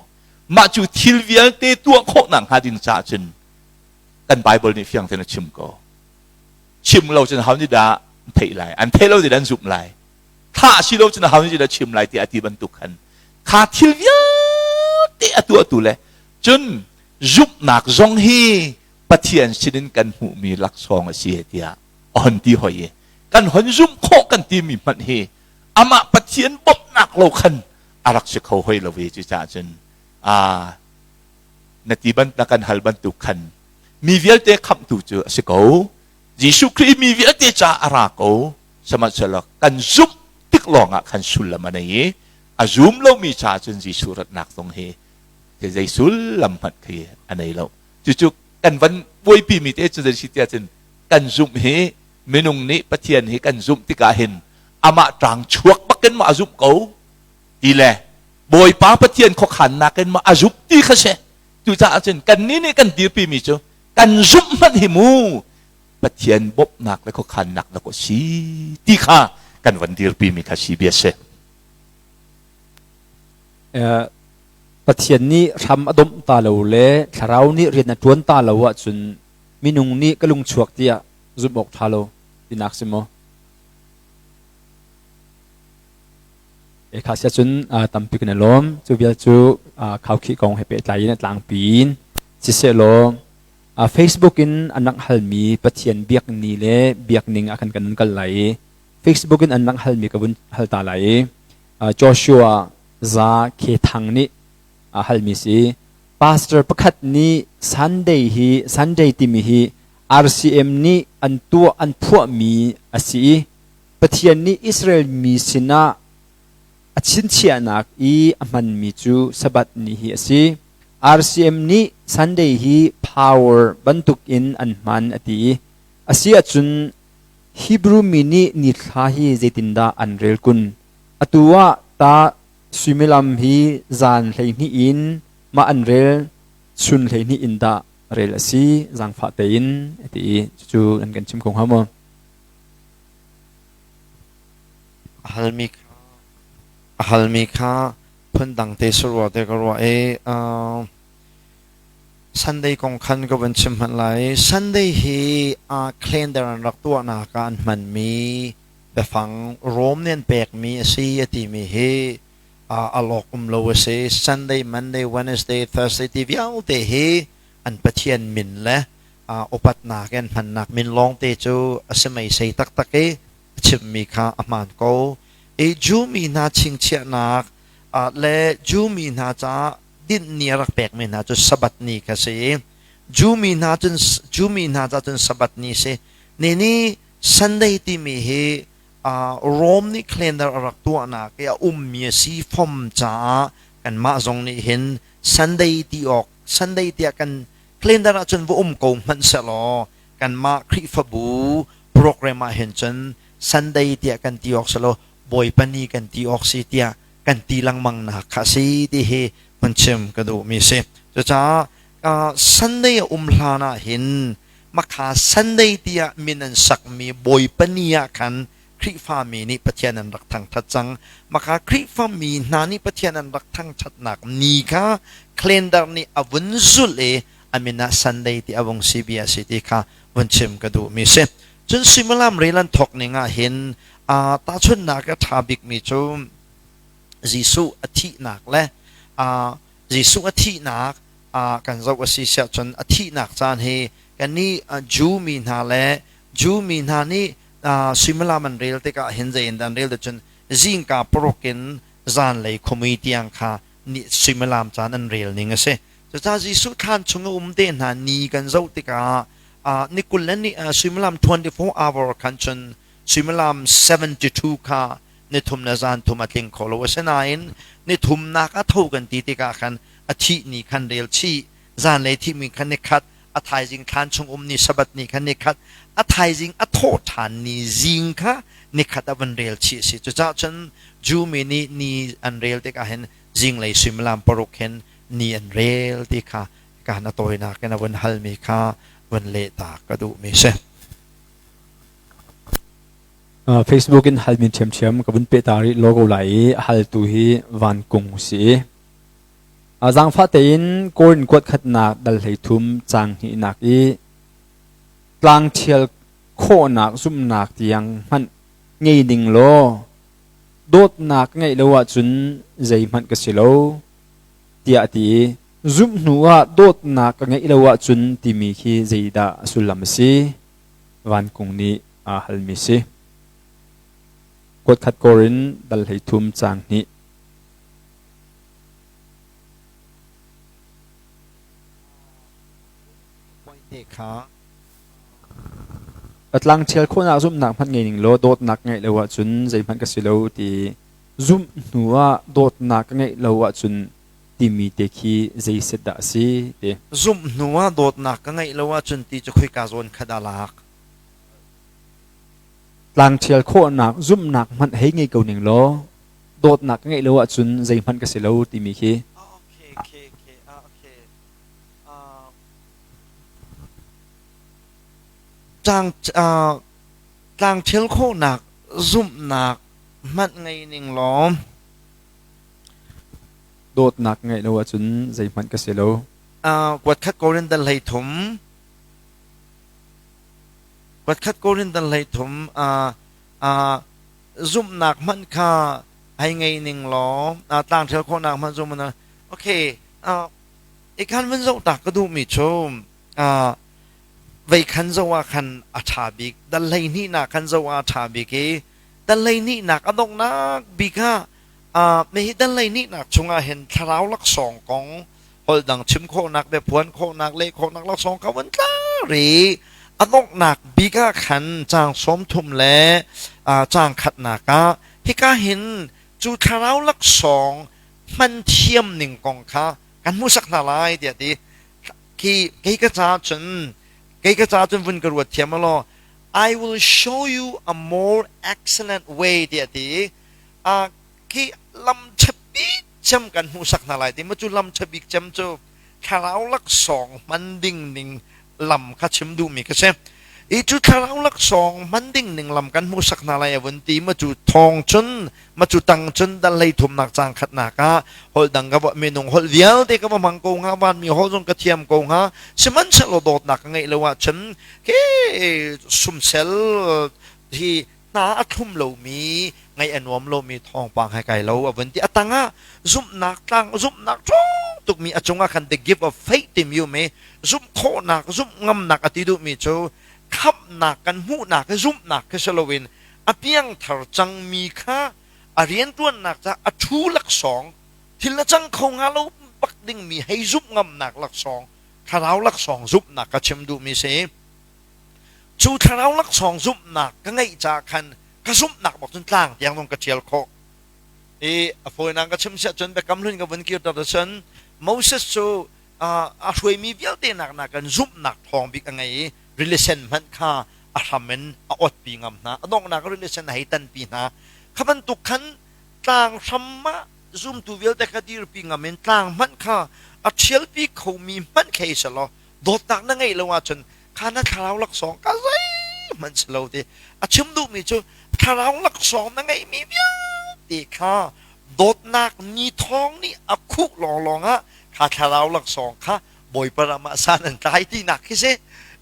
Mah cu thil vialte tuah khawh nak hnga ding caah cun kan Bible nih fiang tein a chim ko. Chim lo cun ho nih dah an theih lai? An theih lo nih dah an zumh lai? Thah si lo cun ho nih dah chim lai tiah a ti bantuk khan kha thil vialte a tuahtu le cun zumhnak zong hi Pathian sinin kan hmuhmi laksawng a si tiah a hon ti hoi i kan hon zumh khawh kan timi hmanh hi amah Pathian bawmhnak lo khan a rak si kho hoi lo ve. Cucaah cun a na ti ban na kan hal bantuk khan mi vialte khamhtu cu a si ko. Jesuh Khrih mi vialte ca a ra ko. Sihmanhsehlaw kan zumh tik lawngah khan sullam a nei i a zum lomi ca cun Jesuh ratnak zong hi zei sullam hmanh khi a nei lo. Cucu kan van buaipi mi te cu zei si tiah cun kan zumh hi minung nih Pathian hi kan zumh tikah hin amah ṭang chuak bakin ma a zumh ko ti le Bawipa Pathian khuakhannak in ma a zumh ti kha si. Cucaah cun kannih nih kan dirpi mi cu kan zumh hmanh hi mu Pathian bawmhnak le khuakhannak dah ko si ti kha. kan van dirpi mi kha si bia si. Pathian nih hram a domh ta lo le thlarau nih rian a ṭuan ta lo ahcun minung nih ka lung chuak tiah zumh awk ṭha lo tinak si maw? Kha sia cun tampi kan i lawm. Cu vial cu khaukhih kong he pehtlai in a tlangpi in sisehlaw Facebook in an rak halmi Pathian biak ni le biak ning ah khan kan kal lai i Facebook in an rak halmi ka vun hal ta lai i Joshua Za Khe Thang nih a halmi si. Pastor pakhat nih Sunday hi Sunday timi hi RCM nih an tuah an phuahmi a si i Pathian nih Israel mi sinah a chinchiahnak i a hmanmi cu Sabbath ni hi a si. RCM nih Sunday hi power bantukin an hman a ti i a si ahcun Hebrew mi nih nithla hi zeitindah an rel kun? Atu ah tah suimilam hi zan 12 in mah an rel, chun 12 in dah rel a si? Zaangfah tein a ti i cucu an kan chim kho hnga maw? A halmi kha phundang te si rua te ka ruah i Sunday kong khan ka van chim hmanh lai. Sunday hi calendar an rak tuahnak ah an hmanmi biafang Rome nih an pekmi a si a timi hi a lawk um lo a si. Sunday, Monday, Wednesday, Thursday ti vialte hi an Pathian min le upatnak in hmannak min lawngte cu a si meisei taktak i a chimmi kha a hmaan ko. I Jew mi hna chingchiahnak le Jew mi hna caah dinh ni a rak pekmi hna cu Sabbath ni kha si i Jew mi hna cun Jew mi hna caah cun Sabbath ni si. Ni ni Sunday timi hi Rome nih calendar a rak tuahnak i a ummi a si fom caah kanmah zong nih hin Sunday ti awk Sunday tiah kan calendar ah cun va um ko hmanh sehlaw kanmah Khrihfabu program ah hin cun Sunday tiah kan ti awk selaw Bawipa ni kan ti awk si tiah kan ti lengmang nak kha si ti hi hun chim ka duhmi si. Cucaah Sunday a um hlan ah hin makha Sunday tiah min an sakmi Bawipa ni ah khan Khrihfami nih Pathian an rak thangṭhat cang. Maka Khrihfami hna nih Pathian an rak thangṭhatnak ni kha calendar nih a vun zulh i a min ah Sunday ti a vung si bia si ti kha vun chim ka duhmi si. Cun suimilam rel an thawk ning ah hin tahchunhnak a ṭha bikmi cu Jesuh a thihnak le Jesuh a thihnak kan zoh a si siah cun a thihnak caan hi kannih Jew mi hna le Jew mi hna nih suimilam an rel tikah hin zei in dah an rel cun zingka paruk in zanlei khuamui tiang kha ni suimilam caan an rel ning a si. Cucaah Jesuh thlan chung a um te hna ni kan zoh tikah ni 20 le ni suimilam 24 hour khan cun suimilam 72 kha ni thum le zan thum a tling kho lo. Asinain ni thumnak a tho kan ti tikah khan a thih ni khan rel chih zanlei thihmi khan ni khat a thaizing thlan chung um ni Sabbath ni kha nikhat a thaizing a thawh ṭhan ni zing kha nikhat a van rel chih a si. Cucaah cun Jew mi nih ni an rel tikah hin zinglei suimilam paruk hin ni an rel ti kha kaan a tawinak in a vun halmi kha vun leh ta ka duhmi si. Facebook in halmi ṭhiamṭhiam ka vun peh ta rih logo lai i a haltu hi Van Kung si. Zaangfah tein Korin kuat khatnak dal 13 caang hnihnak i tlang ṭhial khawhnak zumhnak tiang hmanh ngei ding law dawtnak ngeih lo ahcun zeihmanh ka si lo tiah a ti i zumh hnu ah dawtnak ka ngeih lo ahcun timi khi zeidah a sullam a si? Vankung nih aa halmi si. Kuat khat Korin dal 13 caang hnih. Tlang ṭhial khawhnak zumhnak hmanh ngei ning law dawtnak ngeih lo ahcun zeihmanh ka si lo ti zumh hnu ah dawtnak ka ngeih lo ahcun timi te khi zei set dah a si ti. Zumh hnu ah dawtnak ka ngeih lo ahcun ti cu khoika zawn kha dah lak? Tlang ṭhial khawhnak zumhnak hmanh hei ngei ko ning law dawtnak ka ngeih lo ahcun zeihmanh ka si lo timi khi. Tlang ṭhial khawhnak Zumhnak hmanh ngei ning law Dawtnak ngeih lo ahcun zeihmanh ka si lo. Kuat khat Korin dal 13, kuat khat Korin dal 13, zumhnak hmanh kha hei ngei ning law tlangṭhial khawhnak hmanh zum. Okay, ikhan vun zoh ta ka duhmi cu vei khan zoh ah khan a ṭha bik, dal 12 nak khan zoh ah a ṭha bik i dal 12 nak a donghnak bik ah hi dal 12 nak chungah hin thlarau laksawng kong, holh dang chim khawhnak, biaphuan khawhnak, leh khawhnak laksawng kha vun tla ri. A donghnak bik ah khan caang 30 le caang khatnak ah hika hin cu thlarau laksawng hman thiam ning kong kha kan hmuhsak hna lai tiah ti. Khi kei ka ca cun, kei ka ca cun vun ka ruat thiam law, "I will show you a more excellent way" tiah ti. Khi lam ṭha cem kan hmuhsak hna lai ti ma. Cu lam ṭha bik cem cu thlarau laksawng hman ding ning lam kha chim duhmi ka si i cu thlarau laksawng hman ding ning lam kan hmuhsak hna lai a vun ti. Ma cu thawng cun, ma cu tang cun dal 13 nak caang khatnak ah holh dang ka minung holh vialte ka va hmang ko hnga, vanmi holh zong ka thiam ko hnga, sihmanhsehlaw dawtnak ka ngeih lo ahcun ke sumsel hi hna a thlum lomi, ngaih a nuam lomi thawngpang he kai lo a vun ti. A tangah zumhnak tlang, zumhnak ṭhawng tukmi a cungah khan the gift of faith timi um i zumh khawhnak, zumh ngamnak a ti duhmi cu khamhnak kan hmuhnak hi zumhnak khi si loin a piangthar cangmi kha a rianṭuannak ca a ṭhu laksawng, thil a cang kho hnga lo bak dingmi hei zumh ngamnak laksawng, thlarau laksawng zumhnak ka chim duhmi si. Cu thlarau laksawng zumhnak ka ngeih caah khan ka zumhnak bak cun tlang tiang zong ka ṭhial khawh i a fawinak ka chim siah cun Biakam Hlun ka vun kirter cun Moses cu a hruaimi vialte nak nakin zumhnak ṭhawng bik a ngei i rili sen hmanh kha a hram in a otpi ngam hna, a donghnak rili sen a hei tanpi hna. Kha bantuk khan tlang hram ah zumtu vialte kha dirpi ngam in tlang hmanh kha a ṭhialpi khomi hmanh khei selaw dawtnak na ngeih lo ahcun kha na thlarau laksawng ka zeihmanh si lo ti a chim duhmi cu thlarau laksawng na ngeihmi vialte kha dawtnak ni thawng nih a khuh lawnglawng ah kha thlarau laksawng kha Bawipa ram ah san an tlai tinak khi si.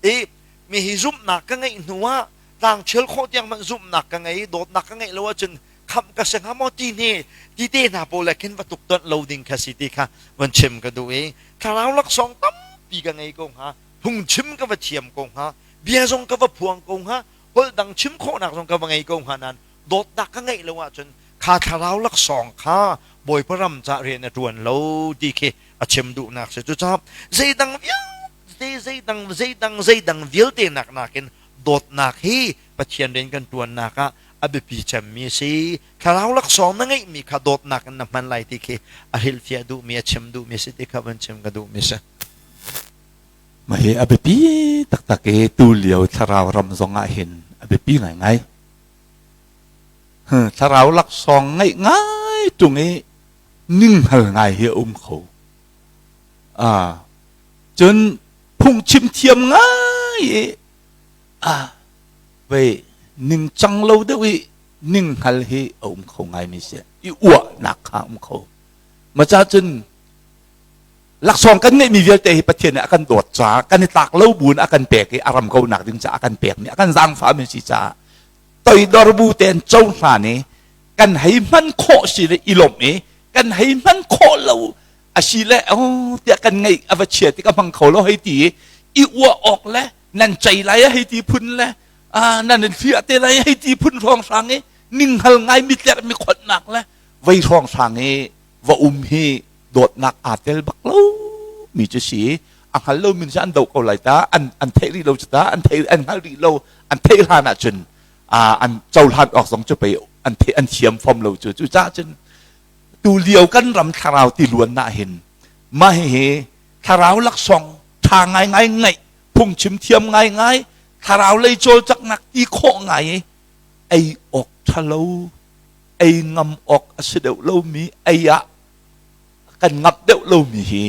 I mi hi zumhnak ka ngeih hnu ah tlang ṭhial khawh tiang hmanh zumhnak ka ngei, dawtnak ka ngeih lo ahcun khamh ka si hnga maw ti hne ti te hna pawl le khin va tuk tonh lo ding kha si ti kha van chim ka duh i thlarau laksawng tampi ka ngei ko hnga, phungchim ka va thiam ko hnga, bia zong ka va phuang ko hnga, holh dang chim khawhnak zong ka va ngei ko hnga, nain dawtnak ka ngeih lo ahcun kha thlarau laksawng kha Bawipa ram ca rian a ṭuan lo ti khi a chim duhnak si. Cucaah zeidang vialte, zeidang zeidang zeidang vialte nak nakin dawtnak hi Pathian rian kan ṭuannak ah a biapi cemmi a si. Thlarau laksawng na ngeihmi kha dawtnak in na hman lai ti khi a hrilhfiah duhmi, a chim duhmi a si ti kha van chim ka duhmi a si. Mah hi a biapi taktak i tu lio thlarau ram zong ah hin a biapi ngaingai. Thlarau laksawng ngeih ngai ṭung i ninghngal ngai hi a um kho. Cun phungchim thiam ngai i vei ningcang lo deuh i ninghngal hi a um kho ngaimi si. I uahnak kha um kho. Maca cun laksawng kan ngeihmi vialte hi Pathian nih a kan dawt caah, kan i tlak lo buin a kan pek i a ram ko nak ding caah a kan pekmi, a kan zaangfahmi si caah toidor bu tein cohlan i kan hei hman khawh si le i lawmh i kan hei hman khawh lo a si le oh tiah kan ngeih a va chia ti ka hmang kho lo hei ti i uah awk le nan cei lai a hei ti phun le nan in hliah te lai hei ti phun hrawnghrang i ninghngal ngai mitlerh mi khonhnak le vei hrawnghrang i va um hi dawtnak aa tel bak lo mi cu si. A hngal lo mi cu an do ko lai ta, an theih rih lo cu ta, an thei an hngal rih lo. An theih hlan ah cun an cohlan awk zong cu pei an the an thiam fom lo cu. Cu caah cun tu lio kan ram thlarau ti luan na hin mah hihi thlarau laksawng tha ngai ngai ngaih, phungchim thiam ngai ngai, thlarau lei cawlcaknak ti khawh ngai i ei awk ṭhalo, ei ngam awk a si deuh lomi, ei ah kan ngamh deuh lomi hi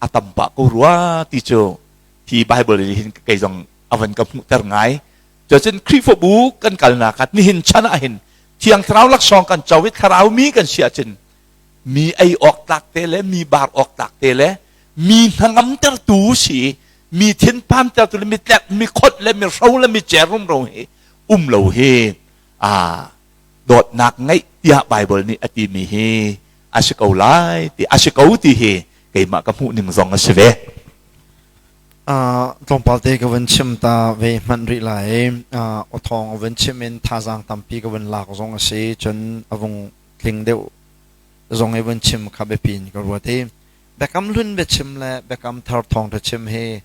a tam pah ko rua ti cu hi Bible nih hin kei zong a van ka hmuhter ngai. Cucun Khrihfabu kan kalnak ah nihin chan ah hin Thiang Thlarau laksawng kan co i thlarau mi kan si ahcun mi ei awk tlak te le mi bar awk tlak te le mi hnangamtertu si mi thinphantertu le mi tlek mi khot le mi hro le mi cer rumro hi um lo hi a dawtnak ngeih tiah Bible nih a timi hi a si ko lai ti a si ko ti hi keimah ka hmuh ning zong a si ve. Tlawmpal te ka vun chim ta ve hmanh rih lai. Aw thawng a vun chim in thazaang tampi ka vun lak zong a si. Cun a vung tling deuh zong i vun chim kha biapi in ka ruat i Biakam Hlun biachim le Biakam Thar thawngṭha chim hi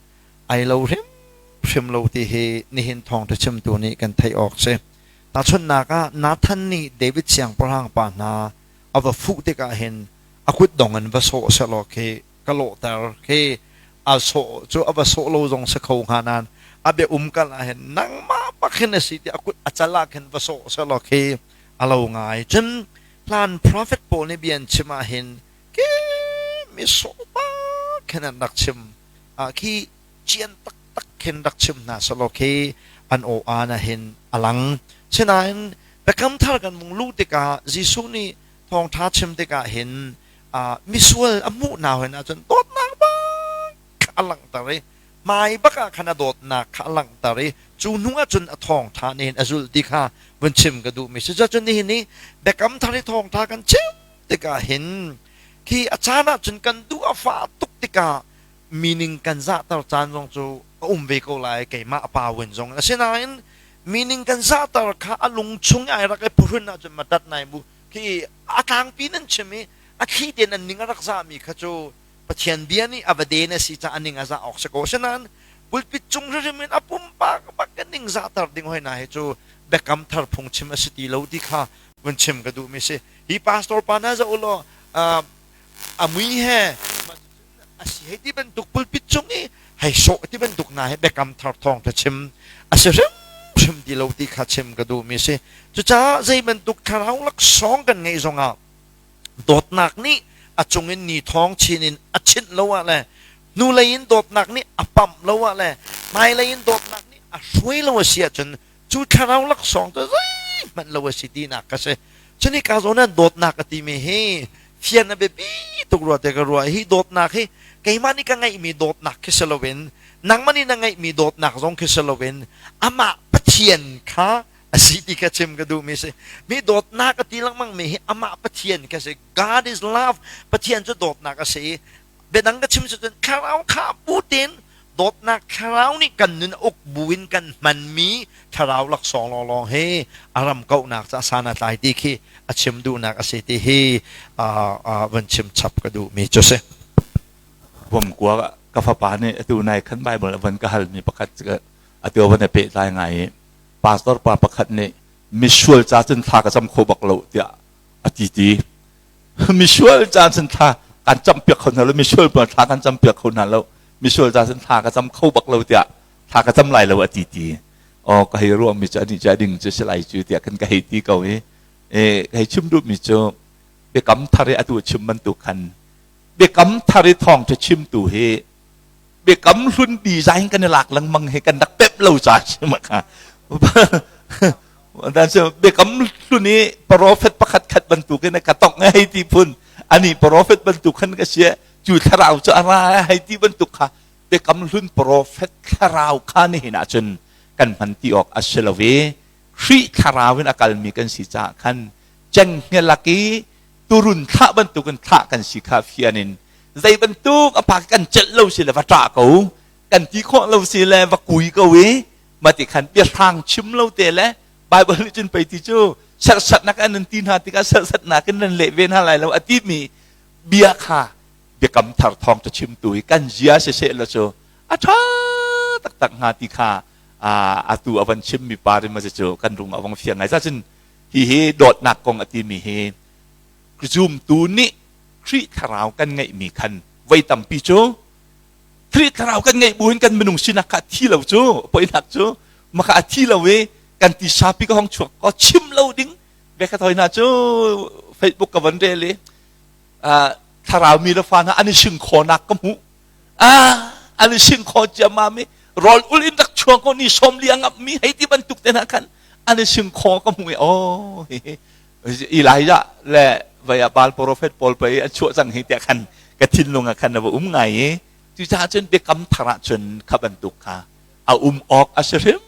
ai lo hrimhrim lo ti hi nihin thawngṭha chimtu nih kan theih awk si. Tahchunhnak ah Nathan nih David siangpahrang pa hna a va fuh tikah hin a kutdong in va sawh sehlaw khi ka lawhter khi a sawh cu a va sawh lo zong si kho hnga nain a bia um kal ah hin nangmah bak hin a si ti a kut a cal ah khin va sawh sehlaw khi a lo ngai. Cun hlan prophet pawl nih bia an chim ah hin ke mi sawh bak khin an rak chim ah khi cian taktak khin rak chim hna selaw khi an aw aan ah hin a lang. Sinain Biakam Thar kan vung luh tikah Jesuh nih thawngṭha chim tikah hin misual a hmuh hna hoi ahcun dawtnak bak a langhter i hmai bak ah khan a dawtnak kha a langhter i cu hnu ah cun a thawngṭha nih hin a zulh ti kha vun chim ka duhmi si. Cucun nihin ni Biakam Thar i thawngṭha kan chim tikah hin khi a caan ah cun kan duh a fah tuk tikah meaning kan zahter caan zong cu a um ve ko lai keimah a pa win zong. Asinain meaning kan zahter kha a lung chung ai rak i phuhrun ahcun ma tat nai mu khi a tlangpi nan chim i a thli tein an ning a rak zahmi kha cu Pathian bia nih a va den a si caah a ning a zah awk si ko. Asinain pulpit cung hrimhrim in a pumpak bak kan ning zahter ding hoi na hi cu biakam thar phung chim a si ti lo ti kha vun chim ka duhmi si. Hi pastor pa hna za ulaw a mui he a si hei ti bantuk pulpit cung i hei sawh ti bantuk hna he biakam thar thawng tha chim a si hrimhrim ti lo ti kha chim ka duhmi si. Cucaah zei bantuk thlarau laksawng kan ngeih zongah dawtnak nih a cungin ni thawng chin in a chinh lo ah le hnulei in dawtnak nih a pamh lo ah le hmailei in dawtnak nih a hruai lo a si ahcun cu thlarau laksawng cu zeihmanh lo a si tinak ka si. Cuni ka zawn ah dawtnak a timi hi fian a biapi tuk rua te ka ruah. Hi dawtnak hi keimah nih ka ngeihmi dawtnak khi si loin nangmah nih na ngeihmi dawtnak zong khi si loin amah Pathian kha a si ti kha chim ka duhmi si. Mi dawtnak a ti lengmang mi hi amah Pathian kha si. God is love. Pathian cu dawtnak a si i biadang ka chim cu cun thlarau kha bu tein dawtnak thlarau nih kan nun uk buin kan hmanmi thlarau laksawng lawnglawng hi a ram kauhnak ca san a tlai ti khi a chim duhnak a si ti hi van chim chap ka duhmi cu si. Vomkua ka fapa nih atu nai khan Bible a van ka halmi pakhat atu a van i pehtlai ngai i pastor pa pakhat nih misual ca cun thla ka cam kho bak lo tiah a ti ti. Misual ca cun thla kan cam piak kho hna lo, misual pa thla kan cam piak kho hna lo, misual ca cun thla ka cam kho bak lo tiah thla ka cam lai lo a ti ti. Oh, ka hei ruah mi cu anih cu a ding cu si lai cu tiah kan ka hei ti ko i e ka hei chim duh mi cu biakam thar i atu chim bantuk khan biakam thar i thawng ṭha chimtu hi biakam hlun design kan i lak lengmang hi kan rak pep lo ca si ma kha. Dan cu biakam hlun i prophet pakhat khat bantukin ka tong hei ti phun ani prophet bantuk khan ka sia cu thlarau cu a ra hei ti bantuk kha biakam hlun prophet thlarau kha nihin ahcun kan hman ti awk a si lo i Khrih thlarau in a kalmi kan si caah khan cenghngia lak i turun thlah bantukin thlah kan si kha fian in zei bantuk a pa kan celh lo si le va ṭah ko kan ti khawh lo si le va kui ko i mati khan biahrang chim lo te le Bible nih cun pei ti cu serhsatnak an nan ti hna tikah serhsatnak in nan leh ve hna lai lo a timi bia kha biakam thar thawng ca chimtu hi kan zia siseh lo cu a ṭha taktak hnga ti kha atu a van chimmi pa rim cu kan rung a vong fiang ngai. Cun hihi dawtnak kong a timi hi zumtu nih Khrih thlarau kan ngeihmi khan voi tampi cu Khrih thlarau kan ngeih buin kan minung sinak kha a thi lo cu poinak cu maka a thi lo i kan ti sapi ka hong chuak ko chim lo ding ve ka thoi hna cu Facebook ka van rel i thlarau mi le fa hna an i sing khawnak ka hmuh an i sing khaw ciammam i rawl ul in rak chuak ko ni 40 a ngamh mi hei ti bantuk te hna khan an i singkhaw ka hmu i oh Elijah le vaya Baal prophet pawl pei an chuah cang hi tiah khan ka thinlung ah khan a va um ngai i cucaah cun biakam thar ah cun kha bantuk kha a um awk a si hrim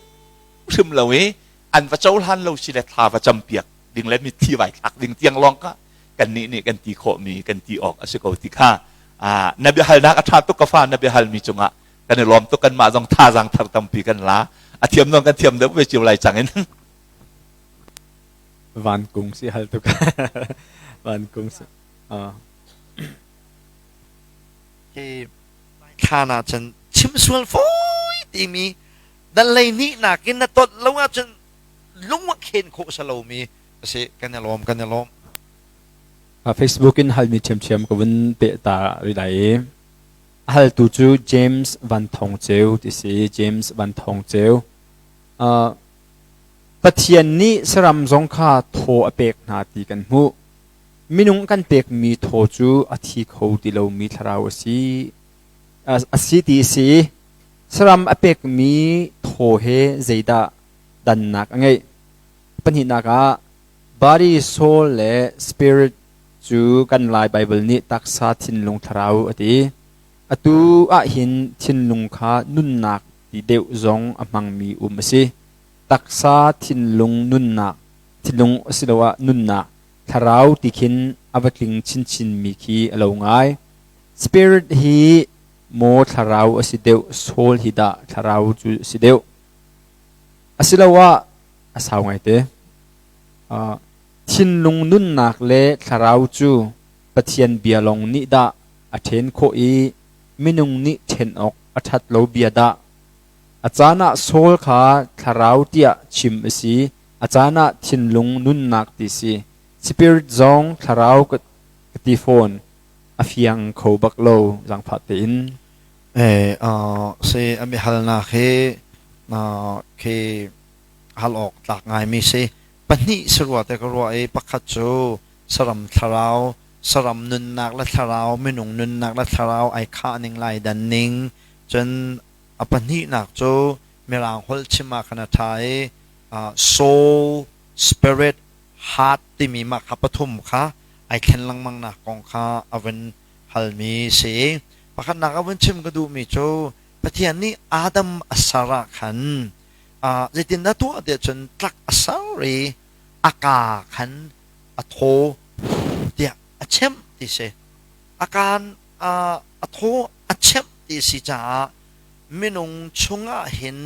hrim lo i an va cohlan lo si le thla va campiak ding le mitthli vai thlak ding tiang lawng kha kannih nih kan ti khawhmi kan ti awk a si ko ti kha na biahalnak a ṭha tuk ka fa na biahalmi cungah kan i lawm tuk. Kanmah zong thazaang thar tampi kan la, a thiam zong kan thiam deuh ve cio lai cang in. Van kung si hal tuk van kung si. Hi thlan ah cun chim sual fawi timi dan lei nih nakin na tot lo ahcun lung a khen khawh sa lomi a si. Kan i lawm, kan i lawm. Facebook in halmi ṭhiamṭhiam ka vun peh ta rih lai i a haltu cu James Van Thawng Ceu ti si. James Van Thawng Ceu. Pathian nih saram zong kha thaw a pek hna ti kan hmuh. Minung kan pekmi thaw cu a thi kho ti lomi thlarau a si a si ti a si. Saram a pekmi thaw he zeidah dannak a ngeih? Pahnihnak ah body, soul le spirit cu kan Lai Baibal nih taksa, thinlung, thlarau a ti. Atu ahhin thinlung kha nunnak ti deuh zong a hmangmi um a si. Taksa, thinlung, nunnak, thinlung asiloah nunnak, thlarau ti khin a va tling chinchinmi khi a lo ngai. Spirit hi maw thlarau a si deuh, soul hi dah thlarau cu a si deuh? Asiloah a sau ngaite. Thinlung nunnak le thlarau cu Pathian bia lawng nih dah a ṭhen khawh i minung nih ṭhen awk a ṭhat lo bia dah? A caan ah Saul kha thlarau tiah chim a si, a caan ah thinlung nunnak ti si. Spirit zong thlarau ka ti fawn. A fiang kho bak lo, zaangfah tein. Si a biahalnak hi khi hal awk tlak ngaimi si. Pahnih si rua te ka ruah i pakhat cu saram thlarau, saram nunnak le thlarau, minung nunnak le thlarau ai khah ning lai dan ning. Cun a pahnihnak cu Mirang holh chim ah khan a ṭha i soul, spirit, heart timi mah kha pathum kha ai thlen lengmang nak kong kha a vun halmi si. Pakhatnak a vun chim ka duhmi cu Pathian nih Adam a ser ah khan zeitindah tuah tiah cun tlak a ser i a kaa khan a thaw tiah a chemh ti si. A kaan a thaw a chemh ti si caah minung chungah hin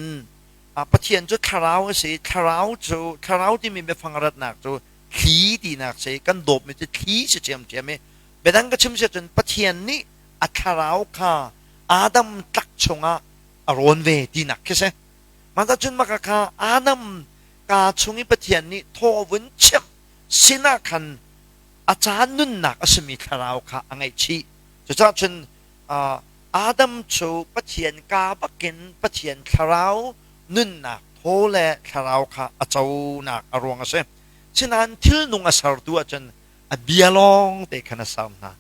Pathian cu thlarau a si. Thlarau cu thlarau timi biafang a ratnak cu thli tinak si. Kan dawpmi cu thli si ṭhiamṭhiam i biadang ka chim si ahcun Pathian nih a thlarau kha Adam tlak chungah a rawn ve tinak khi si. Mah cun maka kha Adam kaa chung i Pathian nih thaw vun chimh sinah khan a caan nunnak a simi thlarau kha a ngaihchih. Cucaah cun Adam cu Pathian kaa bakin Pathian thlarau nunnak thaw le thlarau kha a conak a ruang a si. Sinain thilnung a sertu ahcun a bia lawng te khan a ser hna.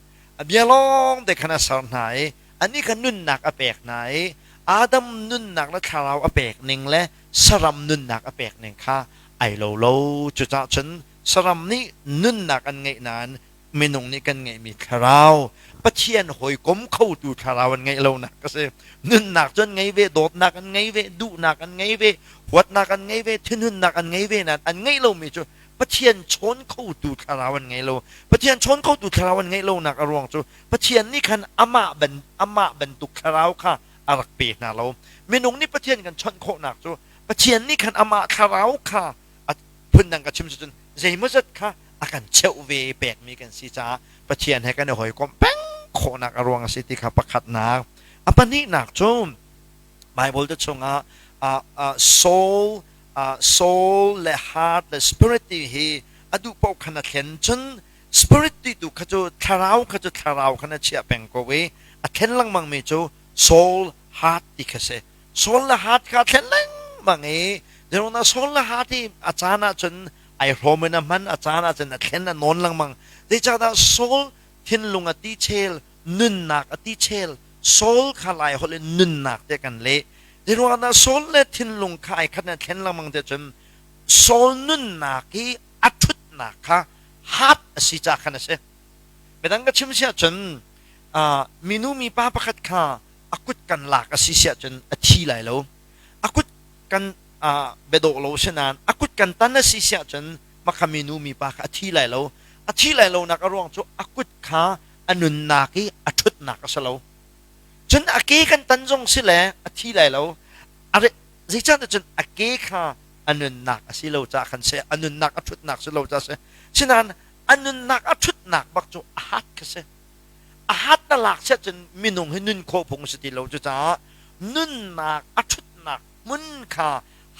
A bia lawng te khan a ser hna i anih kha nunnak a pek hna i Adam nunnak le thlarau a pek ning le saram nunnak a pek ning kha ai lo lo. Cucaah cun saram nih nunnak an ngeih nain minung nih kan ngeihmi thlarau Pathian hawikom khotu thlarau an ngeih lonak a si. Nunnak cu an ngei ve, dawtnak an ngei ve, duhnak an ngei ve, huatnak an ngei ve, thinhunnak an ngei ve nain an ngeih lomi cu Pathian chawn khotu thlarau an ngei lo. Pathian chawn khotu thlarau an ngeih lonak a ruang cu Pathian nih khan amah ban amah bantuk thlarau kha a rak pe hna lo. Minung nih Pathian kan chawnh khawhnak cu Pathian nih khan amah thlarau kha a phundang ka chim cun zeimawzat kha a kan cheuh ve pekmi kan si caah Pathian he kan i hawikomh peng khawhnak a ruang a si ti kha pakhatnak. A pahnihnak cu Bible te chungah soul soul le heart le spirit ti hi a duh paoh khan a thlen. Cun spirit ti tu kha cu thlarau kha cu thlarau khan a chiah peng ko i a thlen lengmang mi cu soul, heart ti kha si. Soul le heart kha a thlen lengmang i na soul le heart hi a caan ah cun ai hrawm in a hman, a caan ah cun a thlen a nawn lengmang. Zeicahdah soul thinlung a ti chel, nunnak a ti chel, soul kha Lai holh in nunnak te kan leh. Zeiruangah dah soul le thinlung kha ai khat in a thlen lengmang tiah cun soul nunnak hi a ṭhutnak kha heart a si ca khan a si. Midang ka chim siah cun minu mipa pakhat kha a kut kan lak a si siah cun a thi lai lo. A kut kan biadawh lo si nain a kut kan tan a si siah cun makha minu mipa kha a thi lai lo. A thi lai lonak a ruang cu a kut kha a nunnak i a ṭhutnak a si lo. Cun a ke kan tan zong si le a thi lai lo. Zeicahtiah cun a ke kha a nunnak a si lo caah khan seh, a nunnak a ṭhutnak si lo caah seh. Sinain a nunnak a ṭhutnak bak cu a hat kha si. A hat na lak siah cun minung hi nun khawh phung si ti lo. Cucaah nunnak a ṭhutnak hmun kha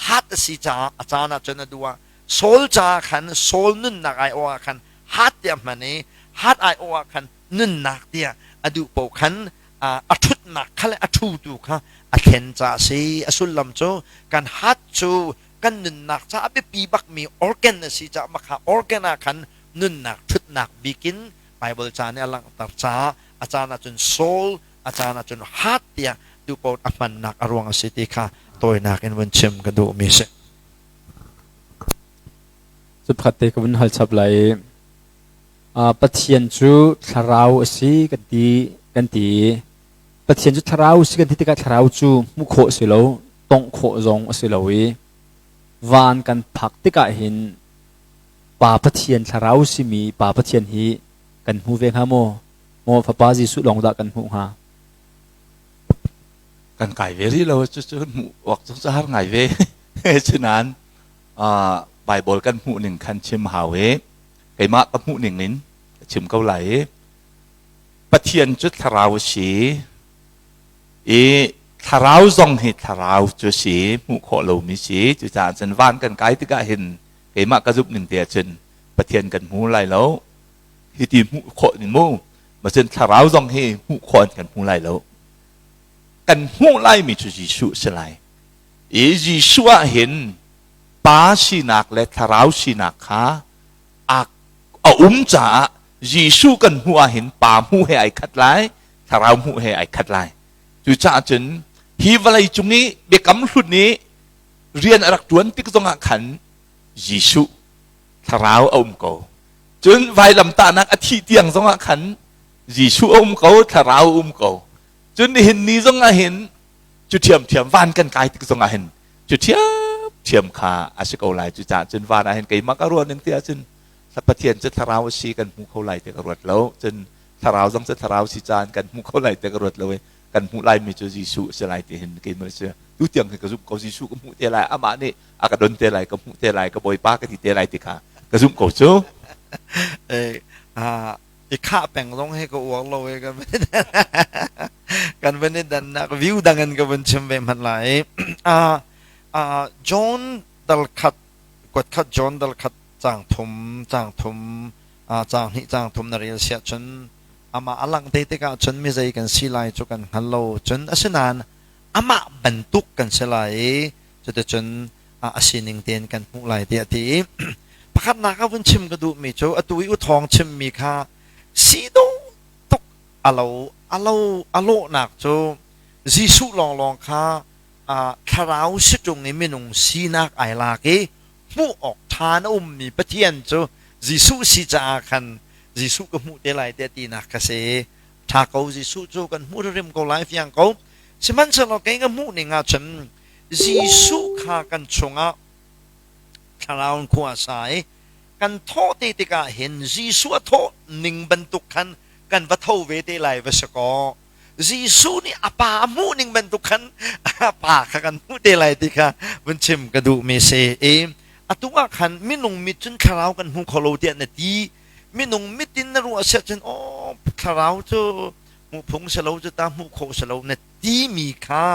hat a si caah a caan ah cun a duh ah Saul caah khan Saul nunnak aiawh ah khan hat tiah hman i hat aiawh ah khan nunnak tiah a duh paoh khan a ṭhutnak kha le a ṭhutu kha a thlen caah a si. A sullam cu kan hat cu kan nunnak caah a biapi bakmi organ a si caah makha organ ah khan nunnak ṭhutnak bik in Bible ca nih a langhter caah a caan ahcun soul, a caan ahcun heart tiah duh paoh a hmannak a ruang a si ti kha tawinak in vun chim ka duhmi a si. Cu pakhat te ka vun hal chap lai i Pathian cu thlarau a si kan ti kan ti i Pathian cu thlarau a si kan ti tikah thlarau cu hmuh khawh a si lo, tongh khawh zong a si lo i van kan phak tikah hin Pa Pathian thlarau simi Pa Pathian hi kan hmu ve hnga maw? Maw Fapa Jesuh lawng dah kan hmuh hnga? Kan kai ve rih lo cucu hmuh awk cu har ngai ve. Cunain Bible kan hmuh ning khan chim hau i keimah ka hmuh ning in ka chim ko lai i Pathian cu thlarau a si i thlarau zong hi thlarau cu si hmuh khawh lomi si cucaah cun van kan kai tikah hin keimah ka zumh ning te ahcun Pathian kan hmu lai lo hi ti hmuh khawh ning mu macun thlarau zong hi hmuh khawh in kan hmu lai lo kan hmuh laimi cu Jesuh si lai i Jesuh ah hin pa sinak le thlarau sinak kha a um caah Jesuh kan hmuh ah hin pa hmuh he ai khat lai thlarau hmuh he ai khat lai cucaah cun hi vawlei cung i biakam hlun i rian a rak ṭuan tik zongah khan Jesuh thlarau a um ko cun vailamtahnak a thih tiang zongah khan Jesuh a um ko thlarau a um ko cun nihin ni zongah hin cu ṭhiamṭhiam van kan kai tik zongah hin cu ṭhiamṭhiam kha a si ko lai cucaah cun van ah hin keimah ka ruah ning tiah cun Pathian cu thlarau a si kan hmu kho lai ti ka ruat lo cun thlarau zong cu thlarau si caan kan hmu kho lai ti ka ruat lo i kan hmuh laimi cu Jesuh a si lai ti hin keimah si tu tiang hi ka zumh ko Jesuh ka hmuh te lai amah nih a ka don te lai ka hmuh te lai ka Bawipa ka ti te lai ti kha ka zumh ko cu I khah peng zong hi ka uar lo i kan kan van i dannak view dang in ka vun chim ve hmanh lai. John dal khat kuat khat John dal khat cang thum cang thum cang hnih cang thum na rel siah cun amah a langh te tikah cun mi zei kan si lai cu kan hngal lo cun asinain amah bantuk kan si lai i cuticun a sining tein kan hmuh lai tiah a ti i pakhatnak ah vun chim ka duhmi cu atu i u thawng chimmi kha si dawh tuk a lo a lo a lawhnak cu Jesuh lawnglawng kha thlarau si ṭung i minung sinak ai lak i hmuh awk ṭha na ummi Pathian cu Jesuh si caah khan Jesuh ka hmuh te lai tiah tinak kha si ṭha ko Jesuh cu kan hmuh hrimhrim ko lai fiang ko sihmanhsehlaw kei ka hmuh ning ah cun Jesuh kha kan chungah thlarau in khua a sa i kan thawh te tikah hin Jesuh a thawh ning bantuk khan kan va tho ve te lai va si kaw Jesuh nih a pa a hmuh ning bantuk khan a pa kha kan hmuh te lai ti kha vun chim ka duhmi si i atu ah khan minung mit cun thlarau kan hmu kho lo tiah na ti minung mit in na ruah siah cun aw thlarau cu hmuh phung si lo cu ta hmuh khawh si lo na timi kha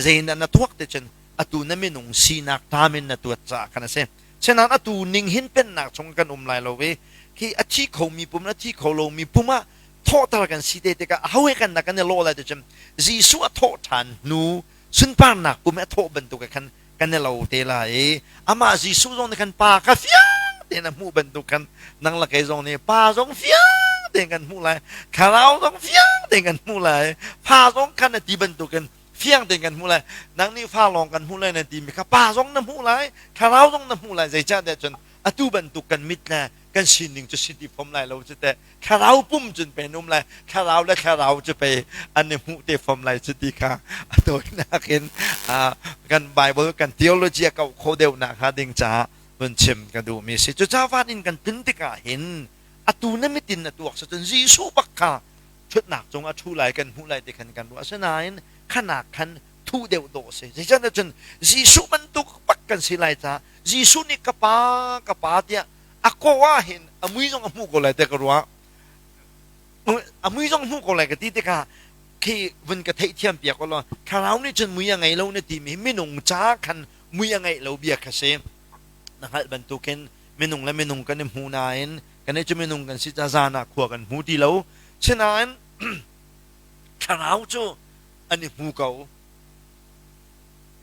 zeidah na tuak te cun atu na minung sinak tam in na tuat caah khan a si Senain atu ning hin pennak chung kan um lai lo i khi a thi khomi pum le a thi kho lomi pum ah thawhter kan si te tikah aho he kan nak kan i lawh lai ti cun Jesuh a thawh ṭhan hnu sunparnak pum i a thawh bantuk khan kan i lo te lai i amah Jesuh zong nih khan pa kha fiang tein a hmuh bantuk khan nang le kei zong nih pa zong fiang tein kan hmuh lai thlarau zong fiang tein kan hmuh lai fa zong khan a ti bantukin. Fiang tein kan hmuh lai. Nang nih fa lawng kan hmuh lai na timi kha pa zong na hmuh lai, thlarau zong na hmuh lai. Zeicahtiah cun atu bantuk kan mit le kan sining cu si ti fom lai lo cu teh. Thlarau pum cun pe um lai, thlarau le thlarau cu pe an i hmuh te fom lai cu ti kha a tawinak in kan Bible kan theology a kauh kho deuh nak hnga ding caah vun chim ka duhmi si. Cucaah van in kan tlun tikah hin atu na mit in na tuak cun Jesuh bak kha ṭhutnak cung a ṭhu lai kan hmuh lai ti khan kan ruah. Asinain khanak khan thuh deuh dawh a si. Zeicahtiah cun Jesuh bantuk bak kan si lai caah Jesuh nih ka pa ka pa tiah a kawh ah hin a mui zong a hmuh ko lai tiah ka ruah. A mui zong hmuh ko lai ka ti tikah khi vun ka theihthiam piak law thlarau nih cun mui a ngei lo na timi minung ca khan mui a ngeih lo bia kha si. Na hngalh bantukin minung le minung kan i hmu nain kan cu minung kan si ca zan ah khua kan hmu ti lo. Sinain thlarau cu an i hmu ko.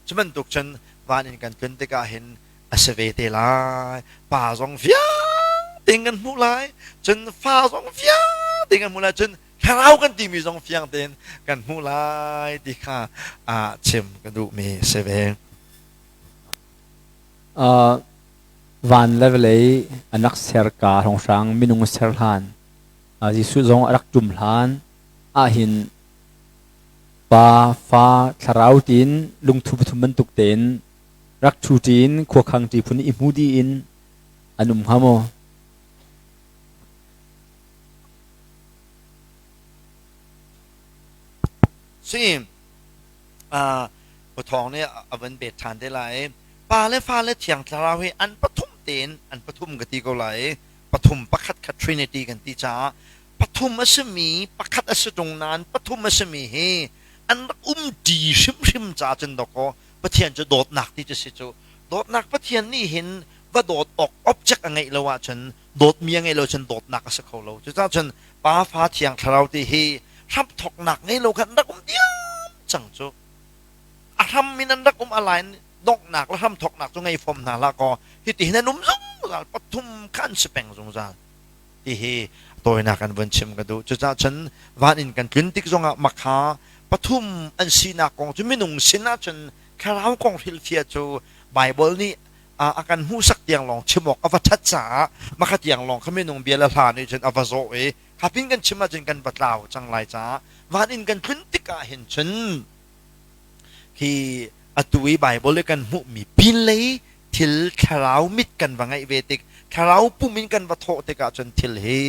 Cu bantuk cun van in kan tlun tikah hin a si ve te lai. Pa zong fiang tein kan hmuh lai. Cun fa zong fiang tein kan hmuh lai. Cun thlarau kan timi zong fiang tein kan hmuh lai ti kha chim ka duhmi si ve. Van le vawlei an rak ser ka hrawnghrang minung ser hlan Jesuh zong a rak ṭum hlan ahhin Pa, Fa, Thlarau tiin lungthu pathum bantuk tein rak ṭhu ṭi in khuakhang ṭi phun i hmu dih in an um hnga maw? Si, Pathawng nih a van bet ṭhan te lai. Pa le fa le Thiang Thlarau hi an pathum tein an pathum ka ti ko lai. Pathum pakhat kha Trinity kan ti caah pathum a simi pakhat a si ṭung nain pathum a simi hi an rak um ṭi hrimhrim caah cun dawkaw Pathian cu dawtnak ti cu si cu. Dawtnak Pathian nih hin va dawt awk object a ngeih lo ahcun dawtmi a ngeih lo cun dawtnak a si kho lo. Cucaah cun Pa, Fa, Thiang Thlarau ti hi hramthawknak ngei lo khan rak um diam cang cu. A hram in an rak um a lain donghnak le hramthawknak cu ngei fom hna hlah kaw hitihin an um zungzal pathum kha an si peng zungzal ti hi tawinak an vun chim ka duh. Cucaah cun van in kan tlun tik zongah makha pathum an sinak kong cu minung sin ah cun thlarau kong hrilhfiah cu Bible nih a kan hmuhsak tiang lawng chim awk a va ṭhat caah makha tiang lawng kha minung bia le hla nih cun a va zawh i kha pin kan chim ahcun kan va tlau cang lai caah van in kan tlun tikah hin cun khi atu i Bible i kan hmuhmi pinlei thil thlarau mit kan va ngeih ve tik thlarau pum in kan va thawh tikah cun thil hi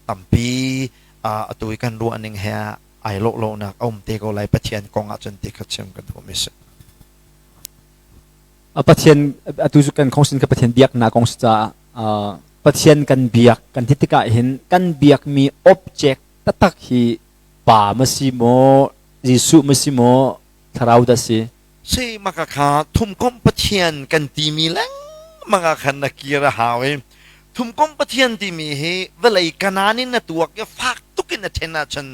tampi atu i kan ruah ning he ai lawh lonak a um te ko lai Pathian kong ah cun ti kha chim ka duh mi si. Pathian atu cu kan kong sin ka Pathian biaknak kong si caah Pathian kan biak kan ti tikah hin kan biakmi object taktak hi pa ma si maw Jesuh ma si maw thlarau dah si? Si maka kha thumkomh Pathian kan timi lengmang ah khan na kir a hau i thumkomh Pathian timi hi vawlei kanaan in na tuak i fak tuk in a ṭhen ahcun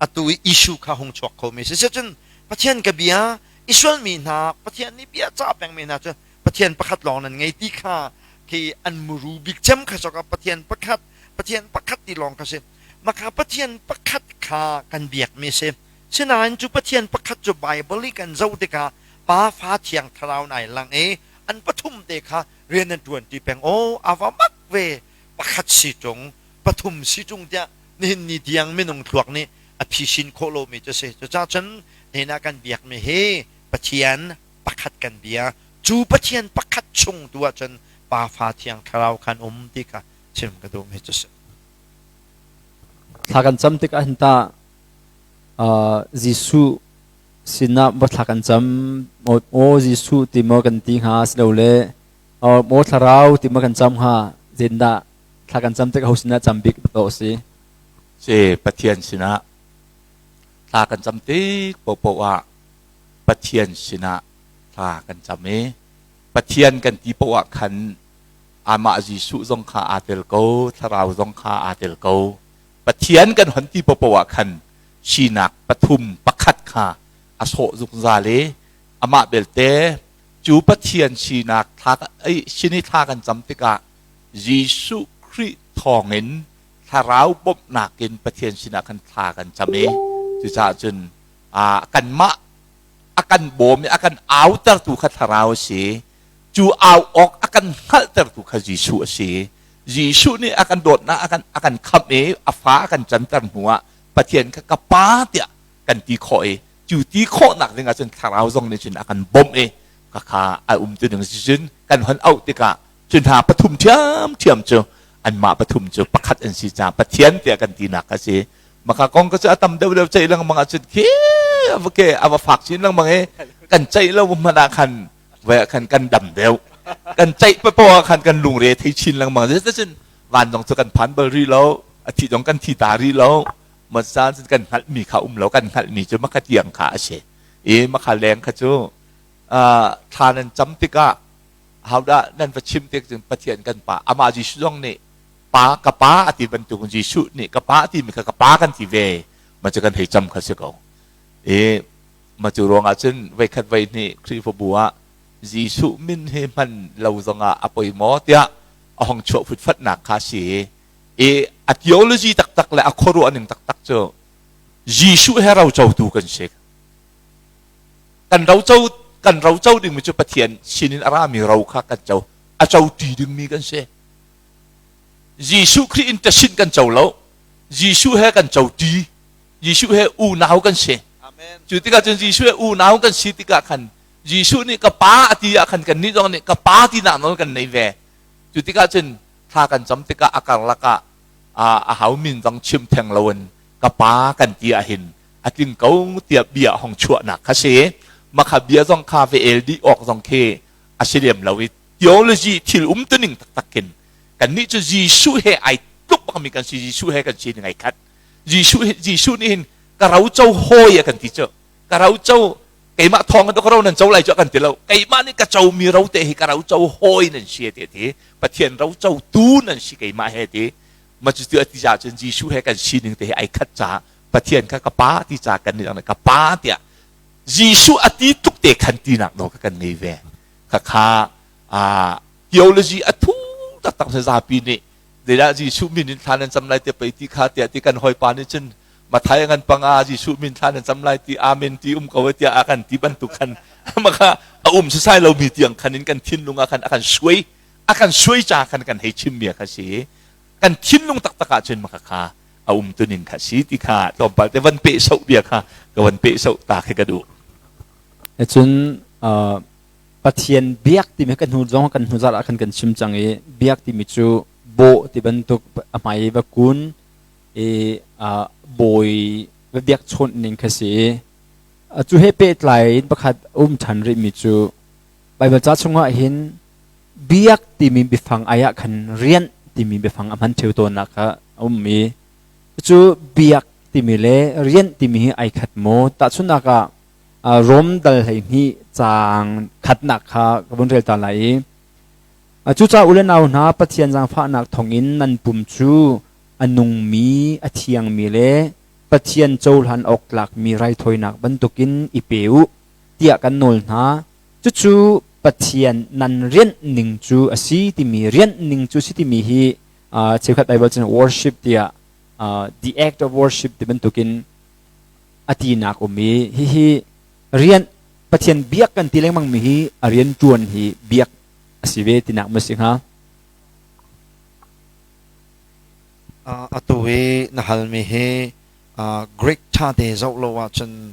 atu i issue kha hung chuak khomi si. Cun Pathian ka bia Israel mi hna Pathian nih bia cah pengmi hna cu Pathian pakhat lawng nan ngei ti kha khi an muru bik cem kha sok ah Pathian pakhat Pathian pakhat ti lawng kha si. Maka Pathian pakhat kha kan biakmi si. Sinain cu Pathian pakhat cu Bible i kan zoh tikah Pa Fa Thiang Thlarau nai lang i an pathum te kha rian an ṭuan ti peng. Aw a va mak ve pakhat si ṭung pathum si ṭung tiah nihin ni tiang minung thluak nih a phisin khawh lomi cu si. Cucaah cun nihin ah kan biakmi hi Pathian pakhat kan bia. Cu Pathian pakhat chung tu ahcun Pa Fa Thiang Thlarau khan um ti kha chim ka duhmi cu si. Thla kan cam tikah hin tah Jesuh sinah maw thla kan cam aw Jesuh ti maw kan ti hnga silole maw thlarau ti maw kan cam hnga zeitindah thla kan cam tikah ho sinah cam bik dawh a si? Si Pathian sinah thla kan cam tik paohpaoh ah Pathian sinah thla kan cam i Pathian kan ti paoh ah khan amah Jesuh zong kha aa tel ko, thlarau zong kha aa tel ko. Pathian kan hon ti paohpaoh ah khan sinak pathum pakhat kha a sawh zungzal i amah belte cu Pathian sinak thla sin i thla kan cam tikah Jesuh Khrih thawngin thlarau bawmhnak in Pathian sinah khan thla kan cam i cucaah cun kanmah a A kan bawm i a kan autertu kha Thlarau a si. Cu au awk a kan hngalhtertu kha Jesuh a si. Jesuh nih a kan dawtnak a kan khamh i a fa a kan canter hnuah Pathian kha ka Pa tiah kan ti khawh i cu ti khawhnak ding ahcun Thlarau zong nih cun a kan bawmh i khakha a um tu ding cun kan hon auh tikah cu hna pathum ṭhiamṭhiam cu anmah pathum cu pakhat an si caah Pathian tiah kan tinak a si. Maka kong ka cu a tam deuh deuh ceih lengmang ahcun khi ke a va fak chin lengmang i kan ceih lo hmanh ah khan voi ah khan kan dam deuh. Kan ceih papoh ah khan kan lungre thei chin lengmang. Cun van zong cu kan phan bal rih lo, a thi zong kan thi ta rih lo. Masa cun kan hngalhmi kha um lo, kan hngalhmi cu maka tiang kha a si. I maka leng kha cu thla nan cam tikah hodah nan va chim tik cun Pathian kan Pa, amah Jesuh zong nih Pa ka Pa a ti bantuk Jesuh nih ka Pa timi kha ka Pa kan ti ve ma cu kan hei cam kha si ko. I ma cu ruangah cun voikhat voihnih Khrihfabu ah Jesuh min hi hman lo zongah a poi maw tiah a hong chuah futfatnak kha si i a theology taktak le a khuaruah ning taktak cu Jesuh he rocotu kan si. Kan roco dingmi cu Pathian sinin a rami ro kha kan co, a co ṭi dingmi kan si. Jesuh Khrih in ṭasin kan co lo, Jesuh he kan co ṭi, Jesuh he unau kan si. Cu tikah cun Jesuh he unau kan si tikah khan Jesuh nih ka pa a ti ah khan kannih zong nih ka pa tinak nawl kan nei ve. Cu tikah cun thla kan cam tikah a karlak ah a hau min zong chim theng loin ka pa kan ti ahhin a tling ko tiah bia hong chuahnak kha si. Makha bia zong kha ve el dih awk zong khi a si lem lo i theology thil umtuning taktak khin kannih cu Jesuh he ai tluk bakmi kan si. Jesuh he kan sining ai khat. Jesuh nih hin ka ro co hawi a kan ti cu. Ka ro co keimah thawng in ka ro nan co lai cu a kan ti lo. Keimah nih ka comi ro te hi ka ro co hawi nan si ti ti. Pathian ro co tu nan si keimah he ti. Ma cu ti a ti caah cun Jesuh he kan sining te hi ai khat caah Pathian kha ka pa ti ca kan nih ka pa tiah Jesuh a ti tuk te khan tinak nawl kha kan ngei ve. Khakha theology a thu taktak sa zapi nih zeidah Jesuh min in thla nan cam lai te pei ti kha tiah ti kan hawipa nih cun Mathai ngan panga Jesuh min thla nan cam lai ti amen ti um ko tiah a kan ti bantuk khan maka a um sasai lomi tiang khan in kan thinlung ah khan a kan suai a kan suai ca khan kan hei chim mi kha si. Kan thinlung taktak ah cun maka kha a um tuning kha si ti kha tlawmpal te van peh soh bia kha ka van peh soh ta khi ka duh. Cun Pathian biak timi kan hnu zong kan hnu zat ah khan kan chim cang i biak timi cu bawh ti bantuk a hmai va kun i bawi va biak chawnh ning kha si. Cu he pehtlai in pakhat um ṭhan rihmi cu Baibal ca chungah hin biak timi biafang ai ah khan rianh timi biafang a hman ṭheo tawnnak kha a um i cu biak timi le rianh timi hi ai khat maw? Tahchunhnak ah Rom dal 12 caang khatnak kha ka vun rel ta lai i cucaah u le nau hna, Pathian zaangfahnak thawngin nan pum cu a nungmi, a thiangmi le Pathian cohlan awk tlakmi raithawinak bantukin i pe u tiah kan nawl hna. Cucu Pathian nan rianh ning cu a si timi, rianh ning cu si timi hi cheukhat Bible cun worship tiah, the act of worship ti bantukin a tinak um i hihi rian Pathian biak kan ti lengmang mi hi a rian ṭuan hi biak a si ve tinak ma si hnga? Atu i na halmi hi Greek ṭha te zoh lo ahcun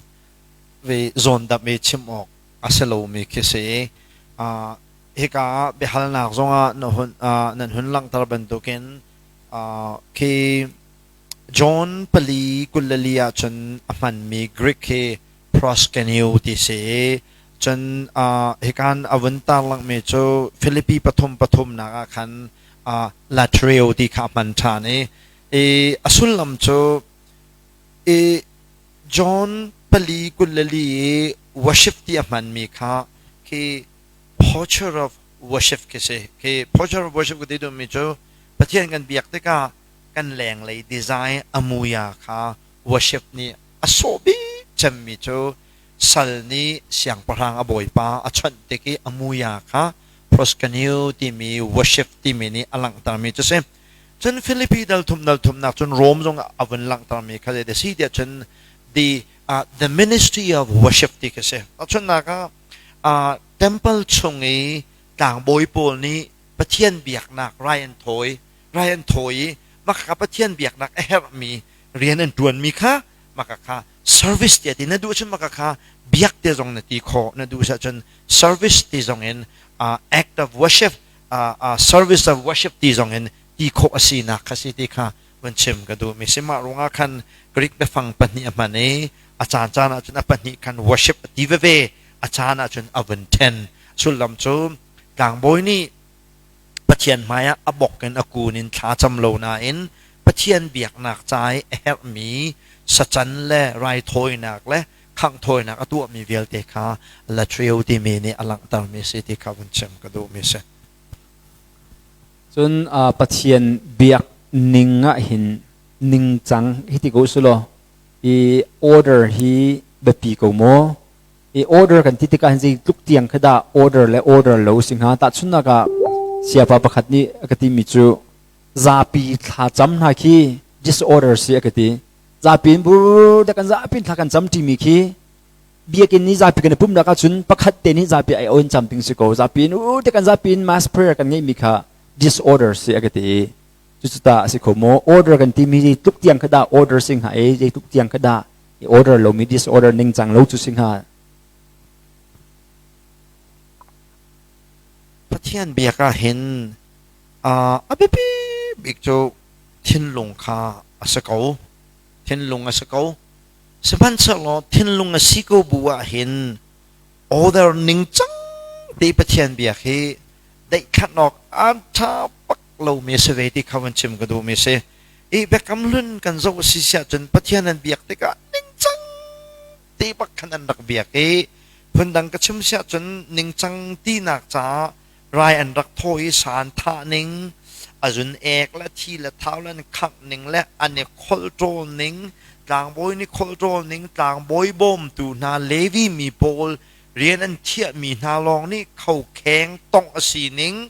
ve zawndamh i chim awk a si lomi khi si. Hika ah biahalnak zongah nan hun langhter bantukin khi John 4:24 ahcun a hmanmi Greek hi proskuneo ti si i cun hikan a vun tarlanghmi cu Filipi pathum pathumnak ah khan latreo ti kha a hman ṭhan i a sullam cu i John 4:24 i worship ti a hmanmi kha khi posture of worship khi si. Khi posture of worship ka ti duhmi cu Pathian kan biak tikah kan lenglei design a muia kha worship nih a sawh bik cemmi cu sal nih siangpahrang a bawipa a chawnh tik i a muia kha proskuneo timi worship timi nih a langhtermi cu si. Cun Filipi dal thum dal thumnak cun Rome zong a vun langhtermi kha zei si tiah cun the The Ministry of Worship ti ka si. Tahchunhnak ah temple chung i tlangbawi pawl nih Pathian biaknak rai an thawi, rai an thawi i mah kha Pathian biaknak a herhmi rian an ṭuanmi kha mah kha service tiah ti na duh cun mah kha biak te zong na ti khawh na duh cun service ti zong in act of worship service of worship ti zong in ti khawh a sinak kha si ti kha van chim ka duh mi si mah ruangah khan Greek biafang pahnih a hman i a caan caan ahcun a pahnih khan worship a ti veve a caan ahcun a vun then sullam cu tlangbawi nih Pathian hmaiah a bok in a kun in thla cam lo nain Pathian biaknak ca i a herhmi sacan le raithawinak le khanghthawinak a tuahmi vialte kha latrio timi nih a langhtermi si ti kha vun chim ka duhmi si. Cun Pathian biak ning ah hin ningcang hi ti ko sulaw i order hi biapi ko maw? I order kan ti tikah hin zeitluk tiang kha dah order le order lo si hnga? Tahchunhnak ah siapa pakhat nih a ka timi cu zapi thlacam hna khi disorder si a ka ti. Zapi in bur kan zapi in thla kan cam ṭimi khi biakinn nih zapi kan i pumhnak ahcun pakhat te nih zapi ai on cam ding si ko zapi in u te kan zapi in mass prayer kan ngeihmi kha disorder si a ka ti i cucu ta a si kho maw order kan timi hi tluk tiang kha dah order si hnga e zei tluk tiang kha dah i order lomi disorder ningcang lo cu si hnga Pathian biak ah hin a biapi bik cu thinlung kha a si ko thinlung a si ko Sihmanhsehlaw thinlung a si ko bu ah hin order ningcang te Pathian biak hi daihkhanh awk a ṭha bak lomi a si ve ti kha van chim ka duhmi a si. I Biakam Hlun kan zoh a si siah cun Pathian an biak tikah ningcang te bak khan an rak biak i phundang ka chim siah cun ningcang tinak caah rai an rak thaw i sa an thah ning, a zun ek le thi le thau le an khangh ning le an i kholhṭawl ning, tlangbawi nih kholhṭawl ning, tlangbawi bawmtu hna Levi mi pawl rian an thiahmi hna lawng nih khokheng tongh a si ning,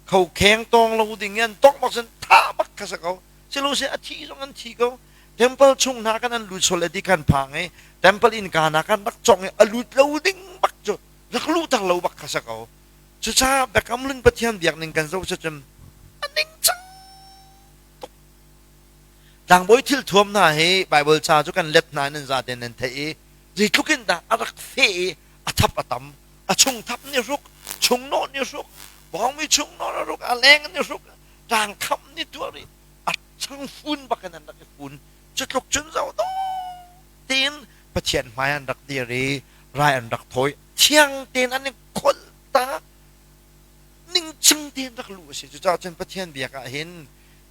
khokheng tawng lo ding i an tongh bak cun thah bak kha si ko. Silose a thi zong an thi ko. Temple chung hna kan an lut sual le ti khan phang i temple innka hna kan rak cong i a lut lo ding bak cu rak luhter lo bak kha si ko. Cucaah Biakam Hlun Pathian biakning kan zoh cun a ningcang tuk. Tlangbawi thilthuam hna hi Baibal ca cu kan let hna in an zaten nan theih i zeitluk in dah a rak feh i a thap a tam. A chung thap nih hruk, chungnawh nih hruk, bawngmi chungnawh a hruk, a leng nih hruk, ṭang kham nih tuah rih, a chang fun bak in an rak i fun. Cutluk cun zoh dawh tein Pathian hmai an rak dir i rai an rak thawi. Thiang tein an i kholh ta ningcang tein rak luh a si. Cucaah cun Pathian biak ah hin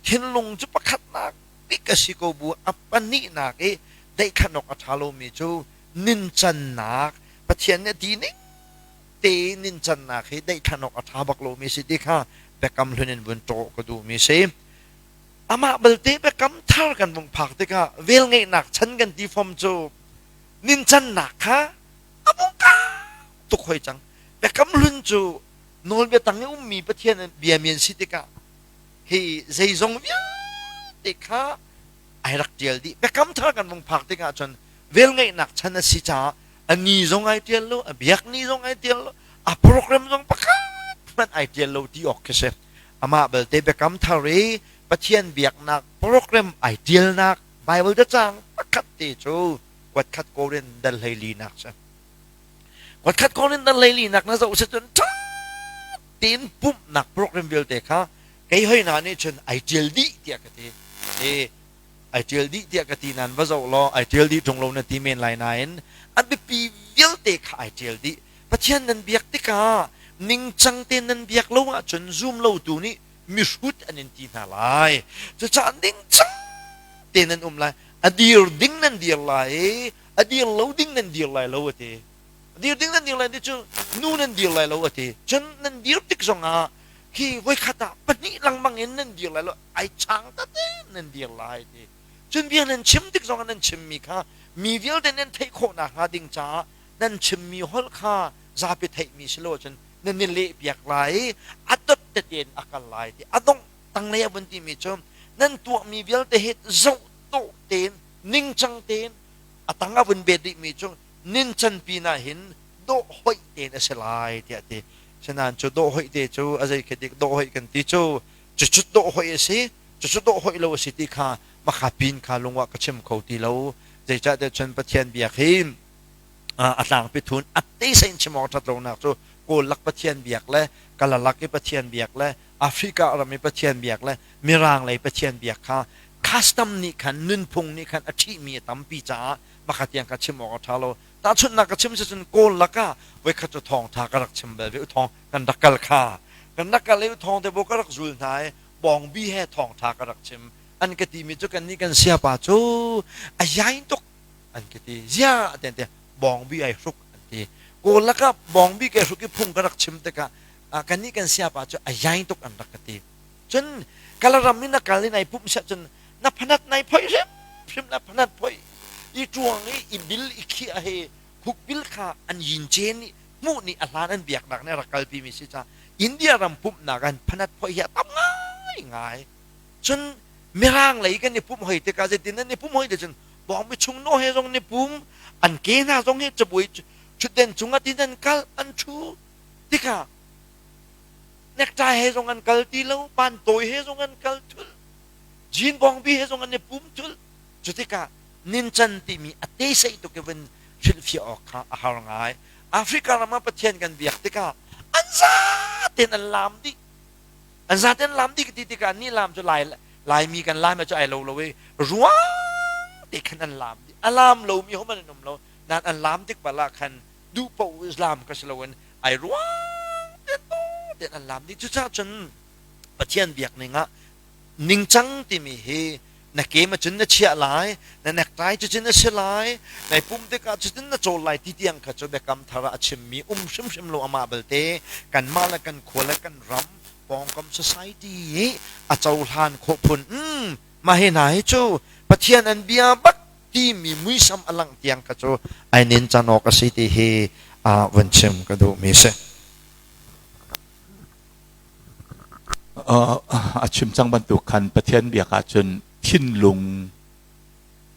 thinlung cu pakhatnak bik a si ko bu a pahnihnak i daihkhanh awk a ṭha lomi cu nincannak Pathian nih a ti ning te nincannak hi daihkhanh awk a ṭha bak lomi si ti kha Biakam Hlun in vun ṭawh ka duhmi si. Amah belte Biakam Thar kan vung phak tikah velngeihnak chan kan ti fom cu nincannak kha a vung tuk hoi cang. Biakam Hlun cu nawlbia tang i ummi Pathian biami an si tikah hi zeizong vialte kha ai rak ṭial dih. Biakam Thar kan vung phak tikah cun velngeihnak chan a si caah a ni zong ai ṭial lo, a biak ni zong ai ṭial lo, a program zong pakhat hmanh ai ṭial lo ti awk khi si. Amah belte Biakam Thar i Pathian biaknak program ai ṭialnak Bible cacang pakhat te cu kuatkhat Korin dal 14 nak si. Kuatkhat Korin dal 14 nak na zoh si cun ṭha tein pumhnak program vialte kha kei hoi hna nih cun ai ṭial dih tiah ka ti. E, ai ṭial dih tiah ka ti nain va zoh law ai ṭial dih ṭung lo na ti men lai nain a biapi vialte kha ai ṭial dih. Pathian nan biak tikah ningcang tein nan biak lo ahcun zum lotu nih mihrut an in ti hna lai. Cucaah ningcang tein nan um lai. A dir ding nan dir lai i a dir lo ding nan dir lai lo a ti. A dir ding nan dir lai ti cu nu nan dir lai lo a ti. Cun nan dir tik zongah khi voikhat ah pahnih lengmang in nan dir lai lo ai chang tete nan dir lai ti. Cun bia nan chim tik zongah nan chimmi kha mi vialte nan theih khawh nakhnga ding caah nan chimmi holh kha zapi theihmi si lo ahcun nan i lehpiak lai i a dot tete in a kal lai ti a dongh tanglei a vun timi cu nan tuahmi vialte hi zoh dawh tein ningcang tein. A tang a vun bet rihmi cu nincan pinah hin dawh hoih tein a si lai tiah a ti. Sinain cu dawh hoih te cu a zei khi dik dawh hoih kan ti cu cucu dawh hoih a si, cucu dawh hoih lo a si ti kha makha pin kha lungah ka chim kho ti lo. Zeicahtiah cun Pathian biak hi a tlangpi thun a teisa in chim awk ṭhat lonak cu Kawl lak Pathian biak le Kala lak i Pathian biak le Africa ram i Pathian biak le Mirang lei Pathian biak kha custom nih khan nunphung nih khan a ṭhihmi a tampi caah makha tiang kha chim awk a ṭha lo. Tahchunhnak ka chim si cun Kawl lakah voikhat cu thawngṭha ka rak chim bal ve u thawng kan rak kal kha kan rak kal i u thawng te bu ka rak zul hna i bawngbi he thawngṭha ka rak chim an ka timi cu kannih kan siapa cu a yain tuk an ka ti ziah tian ti bawngbi ai hruk an ti Kawl lakah bawngbi kai hruk i phung ka rak chim tikah kannih kan siapa cu a yain tuk an rak ka ti. Cun Kalaram in na kal in ai pumh siah cun na phanat nai phoih hrimhrim la phanat phoih i ṭuang i i bil i khiah he khukbil kha an yin cen i hmuh nih a hlan an biaknak nih a rak kalpi mi si caah India ram pumhnak an phanat phoih hi a tam ngai ngai. Cun Mirang lei kan i pumh hoi tikah zeitin an i pumh hoi te cun bawngbi chung no he zong ni pum an ke hna zong hi cabuai ṭhutden cungah tin an kal an ṭhu tikah Necktie he zong an kal ti lo, pantawi he zong an kal thul, jean bawngbi he zong an i pum thul. Cu tikah nincan timi a tesei tuk i vun hrilhfiah awk kha a har ngai. Africa ram ah Pathian kan biak tikah an zaten an laam dih. An zaten laam dih ka ti tikah ni laam cu Lai Laimi kan laam cu ai lo lo i ruang te khan an laam dih. A laam lomi hom an um lo. Nan an laam tik bal ah khan duh paoh Islam ka si loin ai ruang te ten an lam dih. Cucaah cun Pathian biak ning ah ningcang timi hi na kem ahcun na chiah lai, na necktie cu cun a si lai, nai pum tikah cutin na cawl lai ti tiang kha cu biakam thar ah a chimmi um hrimhrim lo. Amah belte kanmah le kan khua le kan ram pawngkam society i a cohlan khawh phun mah hi hna hi cu Pathian an bia bak timi muisam a langh tiang kha cu ai nin can awk a si ti hi vun chim ka duhmi si. A chim cang bantuk khan Pathian biak ahcun thinlung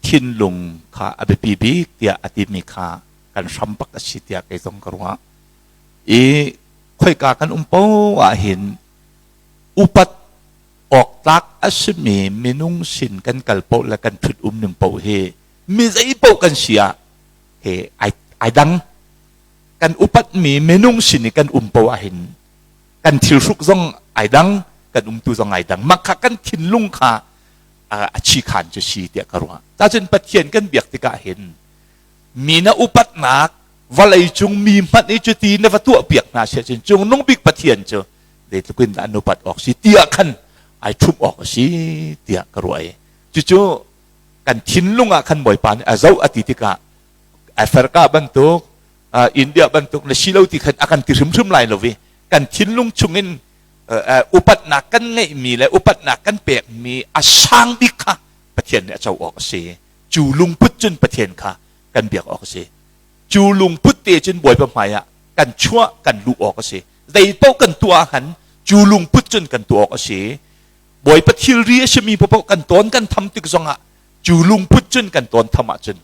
thinlung kha a biapi bik tiah a timi kha kan hram bak a si tiah kei zong ka ruah. I khoika kan um poah ahhin upat awktlak a simi minung sin kan kal paoh le kan ṭhut um ning paoh hi mi zei paoh kan si ah he ai, ai dang. Kan upatmi minung sin i kan um paoh ahhin kan thilhruk zong ai dang, kan umtu zong ai dang. Mah kha kan thinlung kha a chi khan cu si tiah ka ruah. Cacun Pathian kan biak tikah hin mi na upatnak vawlei cung mi hmanh i cuti na va tuah piak hna si ahcun cungnung bik Pathian cu zeitluk in dah an upat awk si tiah khan ai ṭhumh awk a si tiah ka ruah i cucu kan thinlung ah khan Bawipa nih a zoh a ti tikah Africa bantuk India bantuk na si lo ti khan a kan ti hrimhrim lai lo i kan thinlung chungin upatnak kan ngeihmi le upatnak kan pekmi a sang bik kha Pathian nih a co awk a si. Cu lungput cun Pathian kha kan biak awk a si. Cu lungput te cun Bawipa hmai ah kan chuah kan luh awk a si. Zei paoh kan tuah ahkhan cu lungput cun kan tuah awk a si. Bawipa thilri a simi paohpaoh kan tawn kan tham tik zongah cu lungput cun kan tawn tham ahcun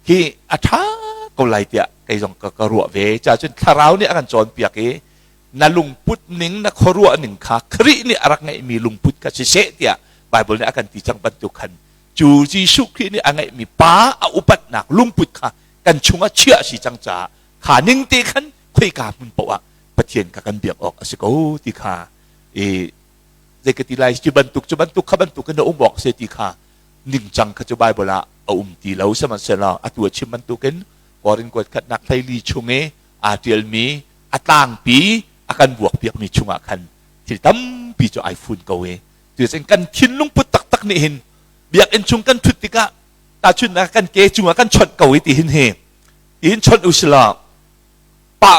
hi a ṭha ko lai tiah kei zong ka, ka ruah ve. Ca cun thlarau nih a kan cawnpiak i na lungput ning na khuaruah ning kha Khrih nih a rak ngeihmi lungput kha siseh tiah Bible nih a kan ti cang bantuk khan cu Jesuh Khrih nih a ngeihmi pa a upatnak lungput kha kan chungah chiah a si cang caah kha ning te khan khoika hmun paoh ah Pathian kha kan biak awk a si ko ti kha i zei ka ti lai cu bantuk cu bantuk kha bantuk in a um awk a si ti kha ningcang kha cu Bible ah a um ti lo. Sihmanhsehlaw atu a chim bantukin Korin kuat khatnak hleili chung i aa ṭialmi a tlangpi a kan vuakpiakmi chungah khan thil tampi cu ai fun ko i cuticun kan thinlung put taktak nih hin biakinn chung kan ṭhut tikah tahchunhnak kan ke cungah kan chawnh ko i tihin hi tihin chawnh u silaw pa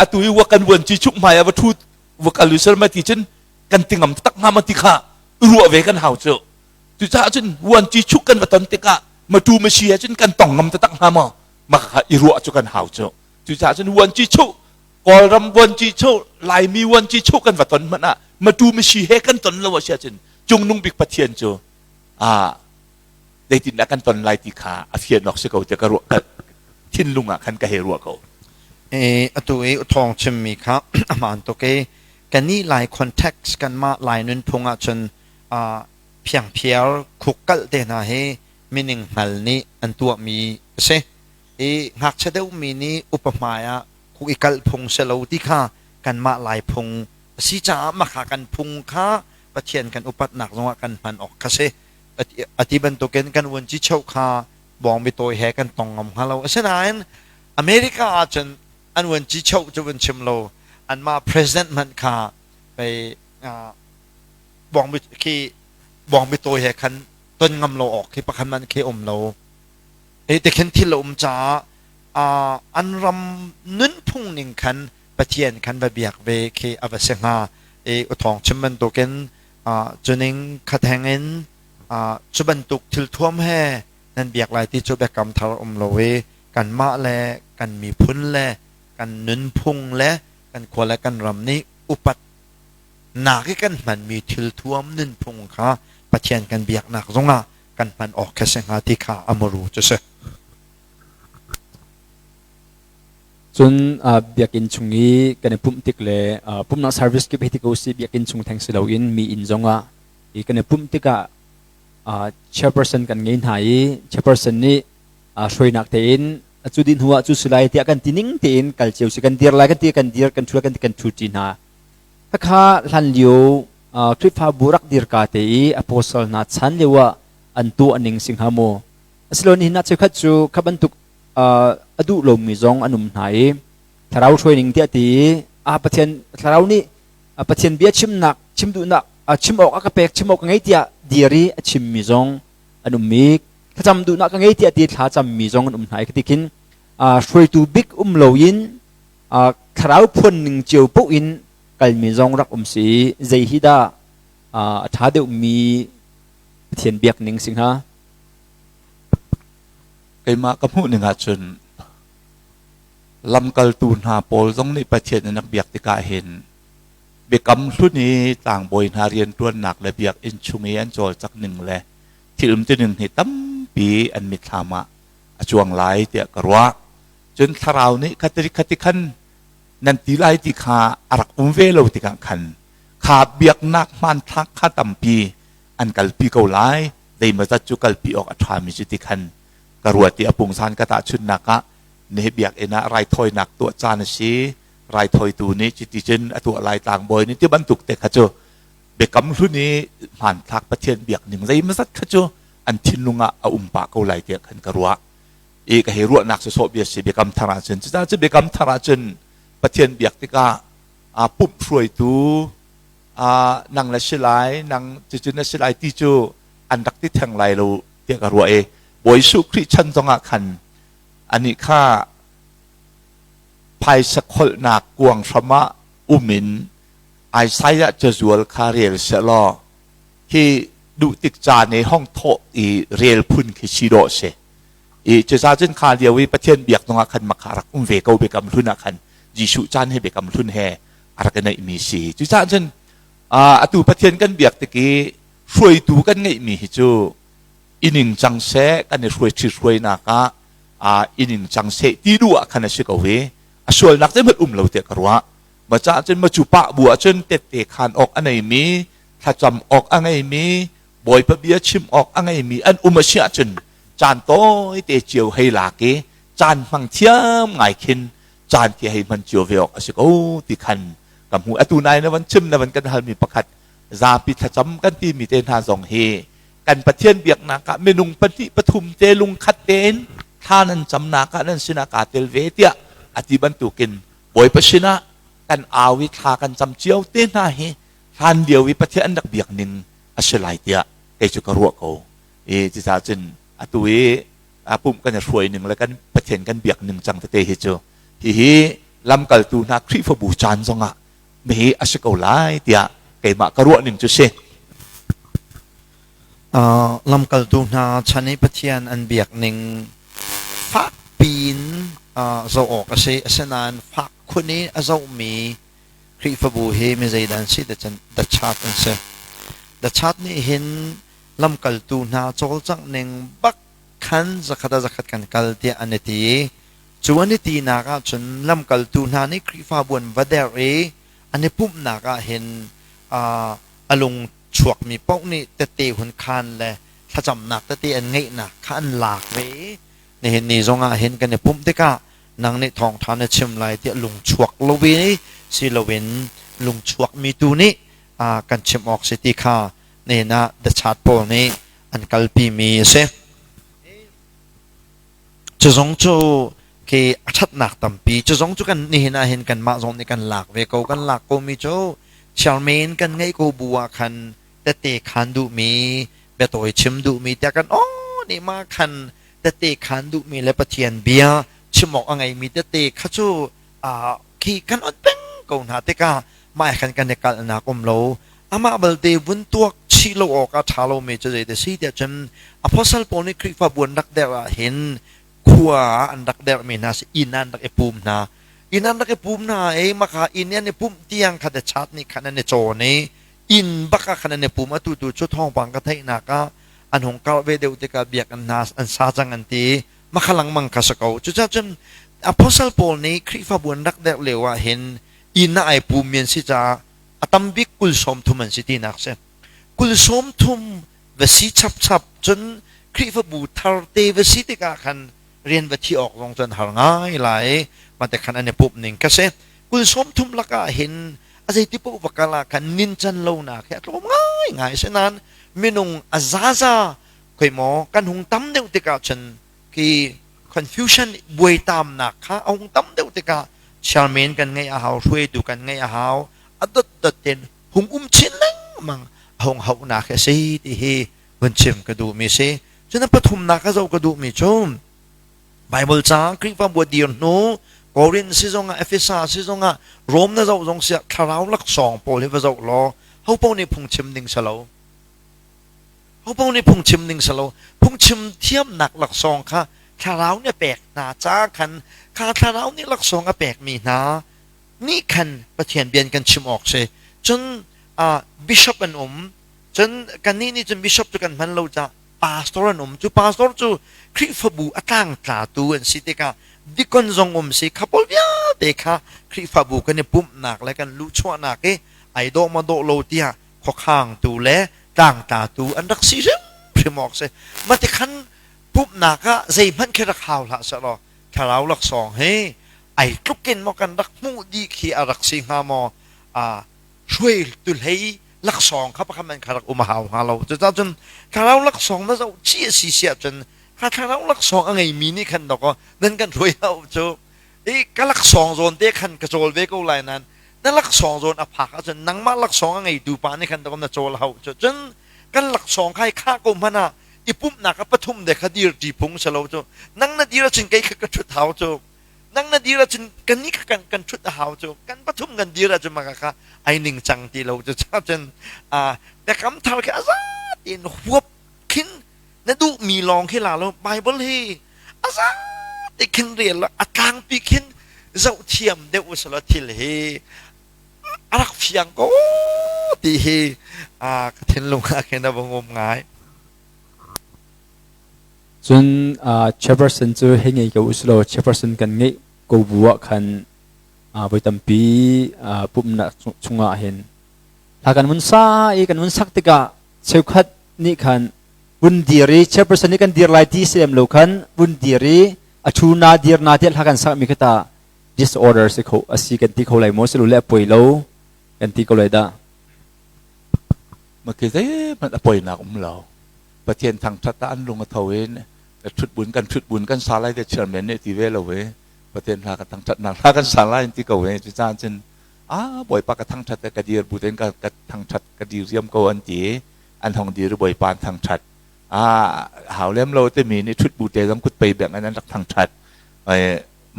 atu i wa kan vuan ci chuk hmai ah va ṭhu va kal u sel ma ti cun kan ti ngam tak hnga ma ti kha ruah ve kan hau cu. Cucaah cun vuan ci chuk kan va ton tikah matu masi he cun kan tong ngam taktak hnga maw ma kha i ruah cu kan hau cu. Cucaah cun vuan ci chuh Kawlram vuan ci chuh Laimi vuan ci chuh kan va ton hmanh ah matu masi he kan ton lo a si ahcun cungnung bik Pathian cu a. Zeitindah kan ton lai ti kha a fian awk si ko tiah ka ruah ka thinlung ah khan ka hei ruah ko. E atu i thawng chimmi kha a hmaan tuk i kannih Lai context kanmah Lai nunphung ahcun phiangphiar khukkalh te hna hi mining hngal nih an tuahmi a si. I ngakchia deuhmi nih upa hmai ah khuk i kalh phung si lo ti kha kanmah Lai phung a si caah mah kha kan phung kha Pathian kan upatnak zongah kan hman awk kha si. Ati bantukin kan vuanci cheu kha bawngbi tawi he kan tong ngam hnga lo. Asinain America ahcun an vuanci cheu cu vun chim lo anmah president hmanh kha pei bawngbi khi bawngbi tawi he khan ton ngam lo awk khi pakhat hmanh khi um lo. Hi ti khin thil a um caah an ram nunphung ning khan Pathian khan va biak ve khi a va si hnga. I uthawng chim bantukin cuning khatheng in cu bantuk thil thuam he nan biak lai ti cu biakam thar um lo i kanmah le kan miphun le kan nunphung le kan khua le kan ram nih upat nak i kan hmanmi thil thuam nunphung kha Pathian kan biaknak zongah kan hman awk kha si hnga ti kha a muru cu si. Cun biakinn chung i kan i pumh tik le pumhnak service kip hi ti ko si biakinn chung theng si loin mi inn zongah i kan i pumh tikah chairperson kan ngei hna i chairperson nih hruainak tein cu dih hnu ah cu si lai tiah kan ti ning tein kal cio si kan dir lai kan ti kan dir kan thu kan ti kan thu ṭi hna. Khakha hlan lio Khrihfabu rak dir ka te i apostle hna chan lio ah an tuah ning si hnga maw? Asilo nihin ah cheukhat cu kha bantuk a duh lomi zong an um hna i thlarau hruaining tiah ti i a Pathian thlarau nih Pathian bia chimnak chim duhnak chim awk a ka pek chim awk ka ngei tiah dir i a chimmi zong an um i thlacam duhnak ka ngei tiah ti thlacammi zong an um hna i ti khin hruaitu bik um loin thlarau phuan ning cio paoh in kalmi zong rak um si zei hi dah a ṭha deuhmi Pathian biak ning si hnga? Keimah ka hmuh ning ahcun lamkaltu hna pawl zong nih Pathian an rak biak tikah hin biakam hlun i tlangbawi hna rianṭuannak le biakinn chung i an cawlcangh ning le thil umtuning hi tampi an mitthlam ah a cuang lai tiah ka ruah. Cun thlarau nih khati khati khan nan ti lai ti kha a rak um ve lo tikah khan kha biaknak hmanthlak kha tampi an kalpi ko lai zeimawzat cu kalpi awk a ṭhami cu ti khan ka ruat i a pungsan ka tahchunhnak ah nihi biakinn ah raithawinak tuah caan a si raithawitu nih cuti cun a tuah lai tlangbawi nih ti bantuk te kha cu biakam hlun i hmanthlak Pathian biak ning zeimawzat kha cu an thinlung ah a um pah ko lai tiah khan ka ruah i ka hei ruahnak sawsawh bia si biakam thar ahcun cucaah cu biakam thar ahcun Pathian biak tikah a pumh hruaitu nang na si lai nang cucu na si lai ti cu an rak ti theng lai lo tiah ka ruah i Bawi Jesuh Khrih chan zongah khan anih kha phaisa kholhnak kuang hram ah um in Isaiah cazual kha rel sehlaw khi duh tik caan i hong thawh i rel phun khi si dawh si i cuca cun kha lio i Pathian biak zongah khan makha rak um ve ko biakam hlun ah khan Jesuh caan he biakam hlun he a rak i neihmi si cucaah cun atu Pathian kan biak tik i hruaitu kan ngeihmi hi cu ining cang seh kan i hruai ṭhi hruainak ah ining cang seh ti duh ah khan a si ko i a sualnak zeihmanh um lo tiah ka ruah ma caah cun ma cu pah bu ah cun tette khan awk a neimi thlacam awk a ngeimi Bawipa bia chim awk a ngeimi an um a si ahcun caan tawite cio hei lak i caan hmang thiam ngai khin caan khi hei hman cio ve awk a si ko ti khan ka hmu atu nai na van chim na van kan halmi pakhat zapi thlacam kan timi te hna zong hi kan Pathian biaknak ah minung pahnih pathum te lungkhat tein thla nan camnak ah nan sinah kaa tel ve tiah a ti bantukin Bawipa sinah kan au i thla kan cam cio te hna hi hlan lio i Pathian an rak biak ning a si lai tiah kei cu ka ruah ko i cucaah cun atu i a pumh kan i hruai ning le kan Pathian kan biak ning cang tete hi cu hihi lamkaltu hna Khrihfabu caan zongah hi a si ko lai tiah keimah ka ruah ning cu si. Lamkaltu hna chan i Pathian an biak ning fak piin zoh awk a si. Asinain fak khun i a zohmi Khrihfabu hi mi zeidah an si the chat an si. The chat nih hin Lamkaltu hna cawlcangh ning bak khan zakhat ah zakhat kan kal tiah an i ti. Cu an i tinak ahcun lamkaltu hna nih Khrihfabu an va derh i an i pumhnak ah hin a lung chuakmi paoh nih tette hun khaan le thlacamnak tete an ngeihnak kha an lak ve i nihin ni zong ah hin kan i pumh tikah nang nih thawngṭha na chim lai tiah lung chuak lo i si loin lung chuakmi tu nih kan chim awk si ti kha nihin ah The Chat pawl nih an kalpimi a si. Cu zong cu khi a ṭhatnak tampi cu zong cu kan nihin ah hin kanmah zong nih kan lak ve ko. Kan lak komi cu chairman kan ngeih ko bu ah khan tette khan duhmi biatawi chim duhmi tiah kan aw nih ma khan tette khan duhmi le Pathian bia chim awk a ngeimi tette kha cu khi kan on peng ko hna tikah mah khan kan i kalhnak um lo. Amah balte vun tuak chih lo awk a ṭha lomi cu zei ti si tiah cun apostle pawl nih Khrihfabu an rak derh ah hin khua ah an rak derhmi hna si, inn ah an rak i pum hna. Inn an rak i pum hna i maka inn i an i pumh tiang kha the chat nih khan an i cawn i inn bak ah khan an i pum. Atu tu cu thawngpang ka theihnak ah an hung karh ve deuh tikah biakinn hna an sa cang an ti. Makha lengmang kha si ko. Cucaah cun apostle pawl nih Khrihfabu an rak derh lio ah hin inn ah ai pummi an si caah a tam bik 30 an si tinak si. 30 va si chapchap cun Khrihfabu thar te va si tikah khan rian va thi awk zong cun har ngai lai. Mate khan an i pumh ning ka si. 30 lakah hin a zeiti paoh va kal ah khan nincan lonak hi a tlawm ngai ngai. Asinain minung a zaza khoi maw kan hung tam deuh tikah cun khi confusion buaitamnak kha a hung tam deuh tikah chairman kan ngeih a hau, hruaitu kan ngeih a hau, a dotdot ten hung um chin lengmang a hung hauhnak hi a si ti hi vun chim ka duhmi si. Cun a pathumnak ka zoh ka duhmi cu Bible ca Khrihfabu dir hnu Korin si zongah Efesa si zongah Rom na zoh zong siah thlarau laksawng pawl hi va zoh law ho paoh nih phungchim ding si lo. Ho paoh nih phungchim ding si lo. Phungchim thiamnak laksawng kha thlarau nih a pek hna ca khan kha thlarau nih laksawng a pekmi hna nih khan Pathian bia kan chim awk si. Cun bishop an um. Cun kannih nih cun bishop cu kan hman lo caah pastor an um. Cu pastor cu Khrihfabu a tlangtlatu an si tikah deacon zong um si kha pawl vialte kha Khrihfabu kan i pumhnak le kan luhchuahnak i ai dawh maw dawh lo tiah khuakhangtu le tlangtlatu an rak si hrimhrim awk si. Mah tikhan pumhnak ah zeihmanh khi rak hau hlah sehlaw thlarau laksawng hi ai tluk in maw kan rak hmuh dih khi a rak si hnga maw? Hruai tu hlei laksawng kha pakhat man kha rak um a hau hnga lo. Cucaah cun thlarau laksawng na zoh chih a si si ahcun kha thlarau laksawng a ngeimi nih khan dawkaw nan kan hruai hau cu i ka laksawng zawn te khan ka cawl ve ko lai nain na laksawng zawn a phak ahcun nangmah laksawng a ngeitu pa nih khan dawkaw na cawl hau cu. Cun kan laksawng kha i khah ko hmanh ah i pumhnak a pathum de kha dir ṭi phung si lo cu. Nang na dir ahcun kei kha ka ṭhut hau cu. Nang na dir ahcun kan nih kha kan ṭhut a hau cu. Kan pathum kan dir ahcun maka kha ai ning cang ti lo cu. Cun biakam thar khi a za tein huap khin na duhmi lawng khi la lo. Bible hi a za te khin rel lo, a tlangpi khin zoh thiam deuh usalaw thil hi a rak fiang ko ti hi ka thinlung ah khin a vung um ngai. Cun chairperson cu hei ngei ko usulaw chairperson kan ngeih ko bu ah khan voi tampi pumhnak chungah hin hla kan vun sa i kan vun sak tikah cheukhat nih khan vun dir i chairperson nih kan dir lai ti si lem lo khan vun dir i a thu na dir na tiah hla kan sakmi kha ta disorder si kho a si kan ti kho lai maw silole a poi lo kan ti ko lai dah? Ma khi zeihmanh a poinak um lo. Pathian thangṭhat ah an lung a tho in ṭhutbun kan ṭhutbun kan sa lai te chairman nih ti ve lo i Pathian hla ka thangṭhatnak hla kan sa lai ti ko i cucaah cun a Bawipa ka thangṭhat ka dir bu tein ka thangṭhat ka dir riam ko an ti. An hong dir i Bawipa an thangṭhat. A hau lem lo timi nih ṭhutbu te zong kut pei beng in an rak thangṭhat.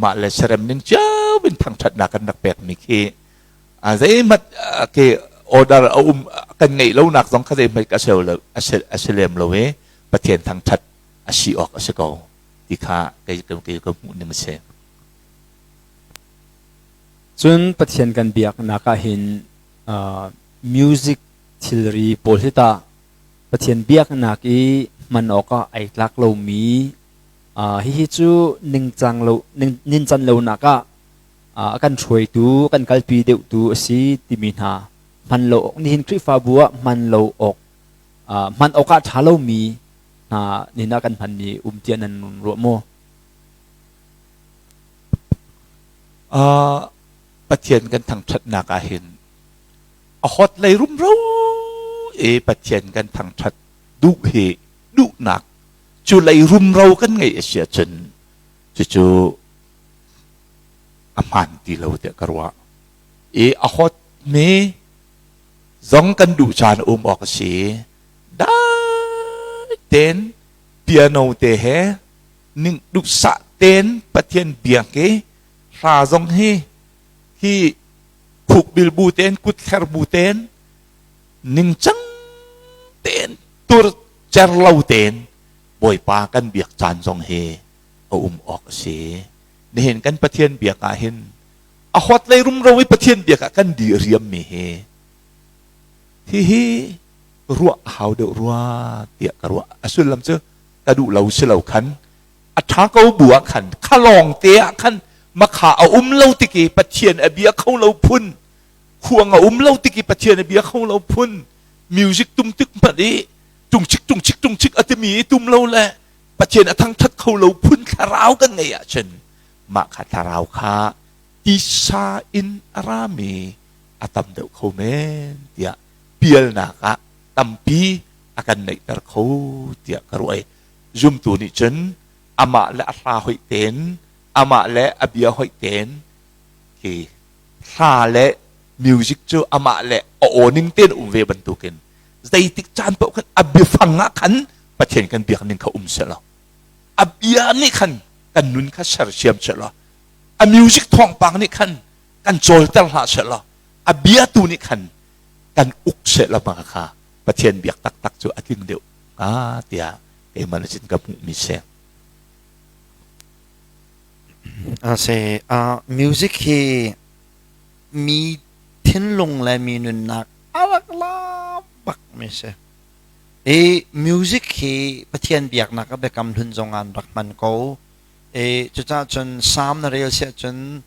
Mah le serem ning cio in thangṭhatnak kan rak pekmi khi zeihmanh ke order a um kan ngeih lonak zong kha zeihmanh a si lem lo i Pathian thangṭhat a si awk a si ko ti kha kei ka hmuh ning a si. Cun Pathian kan biaknak ah hin music thilri pawl hi tah? Pathian biaknak i hman awkah ai tlak lomi hihi cu ningcang lo nincan lonak ah a kan hruaitu kan kalpi deuhtu a si timi hna hman lo awk nihin Khrihfabu ah hman lo awk hman awkah ṭha lomi hna nihin ah kan hmanmi um tiah nan ruah maw? Pathian kan thangṭhatnak ah hin a hot lei rumro i Pathian kan thangṭhat duh hi duhnak cu lei rumro kan ngeih a si ahcun cucu a hmaan ti lo tiah ka ruah. I a hot mi zong kan duh caan a um awk a si. Dai tein piano te he ning duhsah tein Pathian biak i hla zong hi hi khukbil bu tein kutthler bu tein ningcang tein tur cer lo tein Bawipa kan biak caan zong hi a um awk a si. Nihin kan Pathian biak ah hin a hot lei rumro i Pathian biak ah kan di riam mi hi hihi ruah a hau deuh rua tiah ka ruah. A sullam cu ka duh lo si lo khan a ṭha ko bu ah khan kha lawng te ah khan makha a um lo tik i Pathian a bia kho lo phun khuang a um lo tik i Pathian a bia kho lo phun music tum tik hmanh i tungchik tungchik tungchik a timi i tum lo le Pathian a thangṭhat kho lo phun thlarau kan ngeih ahcun mah kha thlarau kha tisa in a rami a tam deuh kho men tiah pialnak ah tampi a kan neihter kho tiah ka ruah i zumtu nih cun amah le a hla hoih tein amah le a bia hoih tein khi hla le music cu amah le a aw ning tein um ve bantukin zeitik caan paoh khan a biafang ah khan Pathian kan biak ning kha um selaw a bia nih khan kan nun kha sersiam selaw a music thawngpang nih khan kan cawlter hlah selaw a bia tu nih khan kan uk selaw ma kha Pathian biak taktak cu a tling deuh hnga tiah keimah na sin ka hmuhmi si. A si. Music hi mi thinlung le mi nunnak a rak la bak mi si. I music hi Pathian biaknak a biakam hlun zong ah an rak hman ko. I cucaah cun Psalm na rel siah cun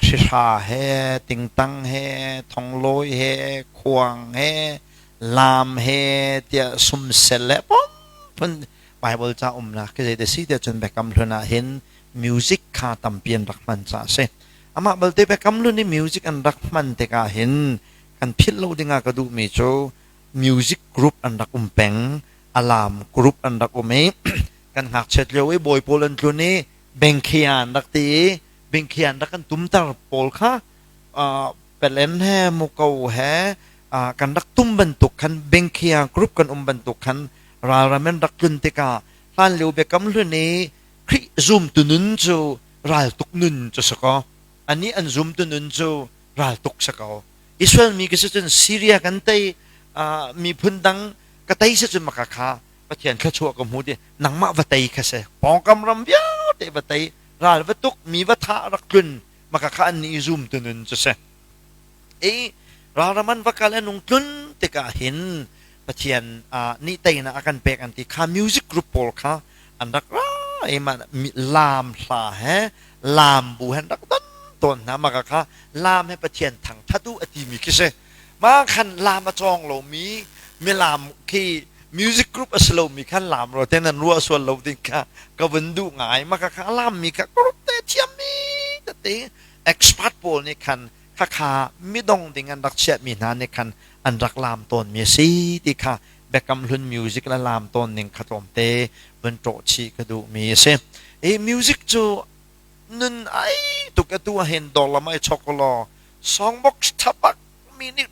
hrihra he, tingtang he, thonglawi he, khuang he, laam he tiah sumsel le phun Bible ca umnak khi zei si tiah cun Biakam Hlun ah hin music kha tampi an rak hman caah a si. Amah balte Biakam Hlun i music an rak hman tikah hin kan philh lo dingah ka duhmi cu music group an rak um peng, alarm group an rak um i kan ngakchiat lio i bawi pawl an tlun i bengkhia an rak ti i bengkhia an rak kan tumter pawl kha pelen he muko he kan rak tum bantuk khan bengkhia group kan um bantuk khan ralram an rak tlun tikah hlan lio biakam hlun i Khrih zumtu nun cu raltuk nun cu si ko ani an zumtu nun cu raltuk si ko Israel mi ka si cun Syria kan tei miphun dang ka tei si cun maka kha Pathian thluachuah ka hmu ti nangmah va tei kha si pawngkam ram vialte va tei ral va tuk mi va thah rak tlun maka kha an nih zum tu nun cu si i ralram an va kal an ung tlun tikah hin Pathian nih teinak a kan pek an ti kha music group pawl kha an rak ra i mah laam hla he laam bu he an rak don tawn hna maka kha laam he Pathian thangthat u a timi khi si mah khan laam a cawng lomi milaam khi music group a si lomi khan laam ro te nan ruah sual lo ding kha ka vun duh ngai maka kha laam mi kha group te thiammi tete expert pawl nih khan khakha midong ding an rak chiahmi hna nih khan an rak laam tawnmi a si ti kha Biakam Hlun music le laam tawn ning kha tlawmte vun ṭawh chih ka duhmi a si. I music cu nun ai tuk atu ahhin dawr lam ai chok law songbox thabak mi nih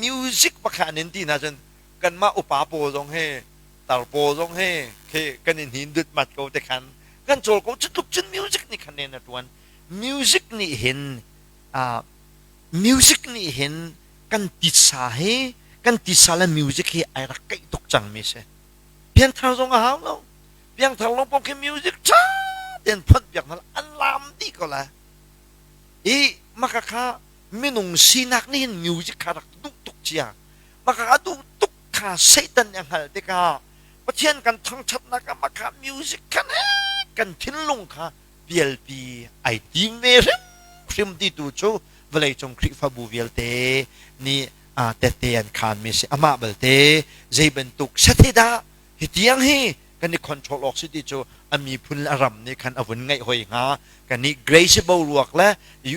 music pakhat in ti hna cun kanmah upa pawl zong he tar pawl zong he khi kan in hin dut mat ko te khan kan cawl ko cu tluk cun music nih khan nen a tuan music nih hin music nih hin kan titsa hi kan titsa le music hi ai rak keih tuk cangmi si pianthar zong a hau lo piangthar lo pong khi music ṭha tein phawnh piak hna an lam dih ko lai i maka kha minung sinak nih hin music kha rak duh tuk cia maka kha duh tuk. kha Satan nih a hngalh tikah Pathian kan thangṭhatnak ah mah kha music khan kan thinlung kha pialpi ai tim ve hrimhrim ti tu cu vawleicung Khrihfabu vialte nih tette an khaanmi a si. Amah balte zei bantuk set hi dah hi tiang hi kan i control awk si ti cu a miphun le a ram nih khan a vun ngaih hoi hnga. Kannih Grace boruak le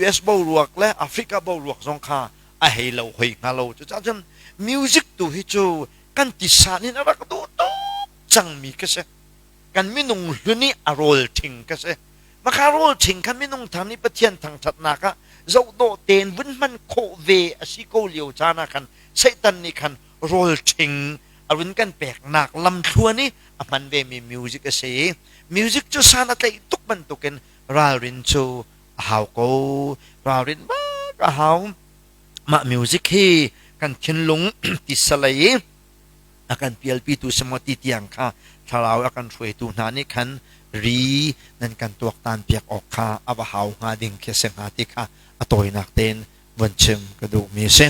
US boruak le Africa boruak zong kha a hei lo hoi hnga lo. Cucaah cun music tu hi cu kan tisan in a rak duh tuk cangmi ka si. Kan minung hlun i a rawl ṭhing ka si. Maka rawl ṭhing kha minung thar nih Pathian thangṭhatnak ah zohdawh tein vun hman khawh ve a si ko lio caan ah khan Satan nih khan rawl ṭhing a run kan peknak lamthluan i a hman vemi music a si. Music cu san a tlaih tuk bantukin ralrin cu a hau ko. Ralrin bak a hau. Mah music hi kan thinlung tisa lei i a kan pialpitu si maw ti tiang kha thlarau a kan hruaitu hna nih khan ri nan kan tuaktan piak awk kha a va hau hnga ding khi a si hnga ti kha a tawinak tein vun chim ka duhmi a si.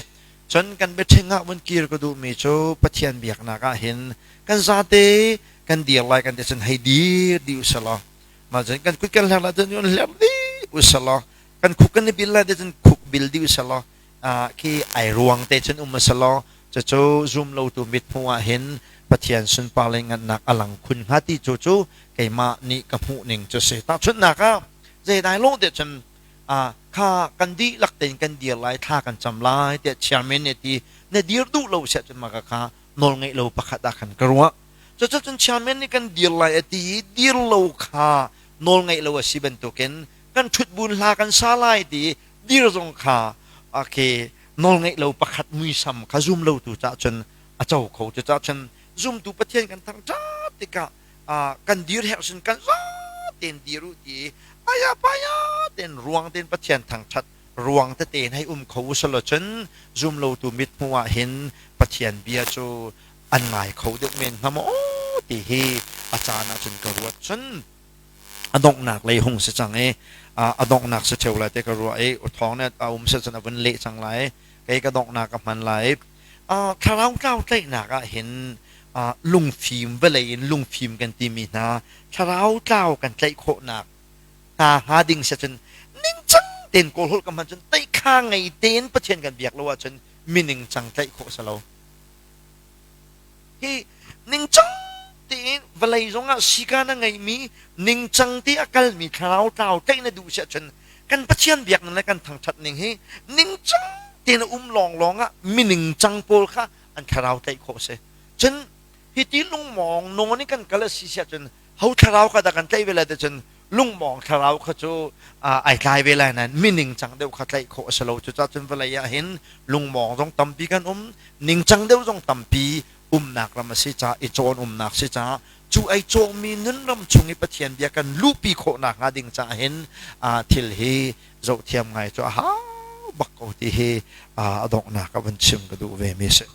Cun kan biaṭhing ah vun kir ka duhmi cu Pathian biaknak ah hin kan zate kan dir lai kan ti cun hei dir dih usih law mah cun kan kut kan hler lai cun hler dih usih law kan khuk kan i bil lai cun khuk bil dih usih law khi ai ruang te cun um usih law cucu zum lotu mithmuh ah hin Pathian sunpar le ngannak a lang khun hnga ti cu cu keimah nih ka hmuh ning cu si. Tahchunhnak ah zeidai lawh te cun kha kan dihlak tein kan dir lai thla kan cam lai tiah chairman nih ti na dir duh lo siah cun mah kha nawl ngeih lo pakhat ah khan ka ruah. Cucu cun chairman nih kan dir lai a ti i dir lo kha nawl ngeih lo a si bantukin kan ṭhutbun hla kan sa lai ti i dir zong kha okay nawl ngeih lo pakhat muisam kha zum lotu caah cun a co kho. Cucaah cun zumtu Pathian kan thangṭhat tikah kan dir herh sin kan za tein dir u ti aya paya tein ruang tein Pathian thangṭhat ruang tete in hei um kho usalaw cun zum lotu mithmuh ah hin Pathian bia cu an ngai kho deuh men hnga maw ti hi a caan ah cun ka ruat. Cun a donghnak lei hung si cang i a donghnak si ṭheo lai te ka ruah i thawng nih a um si cun a vun leh cang lai kei ka donghnak ka hman lai. Thlarau tlau tlaihnak ah hin lungfim vawlei in lungfim kan timi hna thlarau tlau kan tlaih khawhnak hna hnga ding si cun ningcang tein kawl holh ka hman cun teikha ngei tein Pathian kan biak lo ahcun mi ningcang tlaih khawh si lo. Hi ningcang tein vawlei zongah sikan a ngeimi ningcang te a kalmi thlarau tlau tlaih na duh si ahcun kan Pathian biak ning le kan thangṭhat ning hi ningcang tein a um lawnglawng ah mi ningcang pawl kha an thlarau tlaih khawh a si. Cun hi ti lungmawng nawn in kan kal a si si ahcun ho thlarau kha dah kan tlaih ve lai ti cun lungmawng thlarau kha cu ai tlai ve lai nain mi ningcang deuh kha tlaih khawh a si lo. Cucaah cun vawlei ah hin lungmawng zong tampi kan um, ningcang deuh zong tampi umnak ram a si caah i cawn umnak si caah cu ai cawngmi nun ram chung i Pathian bia kan luhpi khawh nakhnga ding caah hin thil hi zohthiam ngai cu a hau bak ko ti hi a donghnak ah van chim ka duh ve mi a si.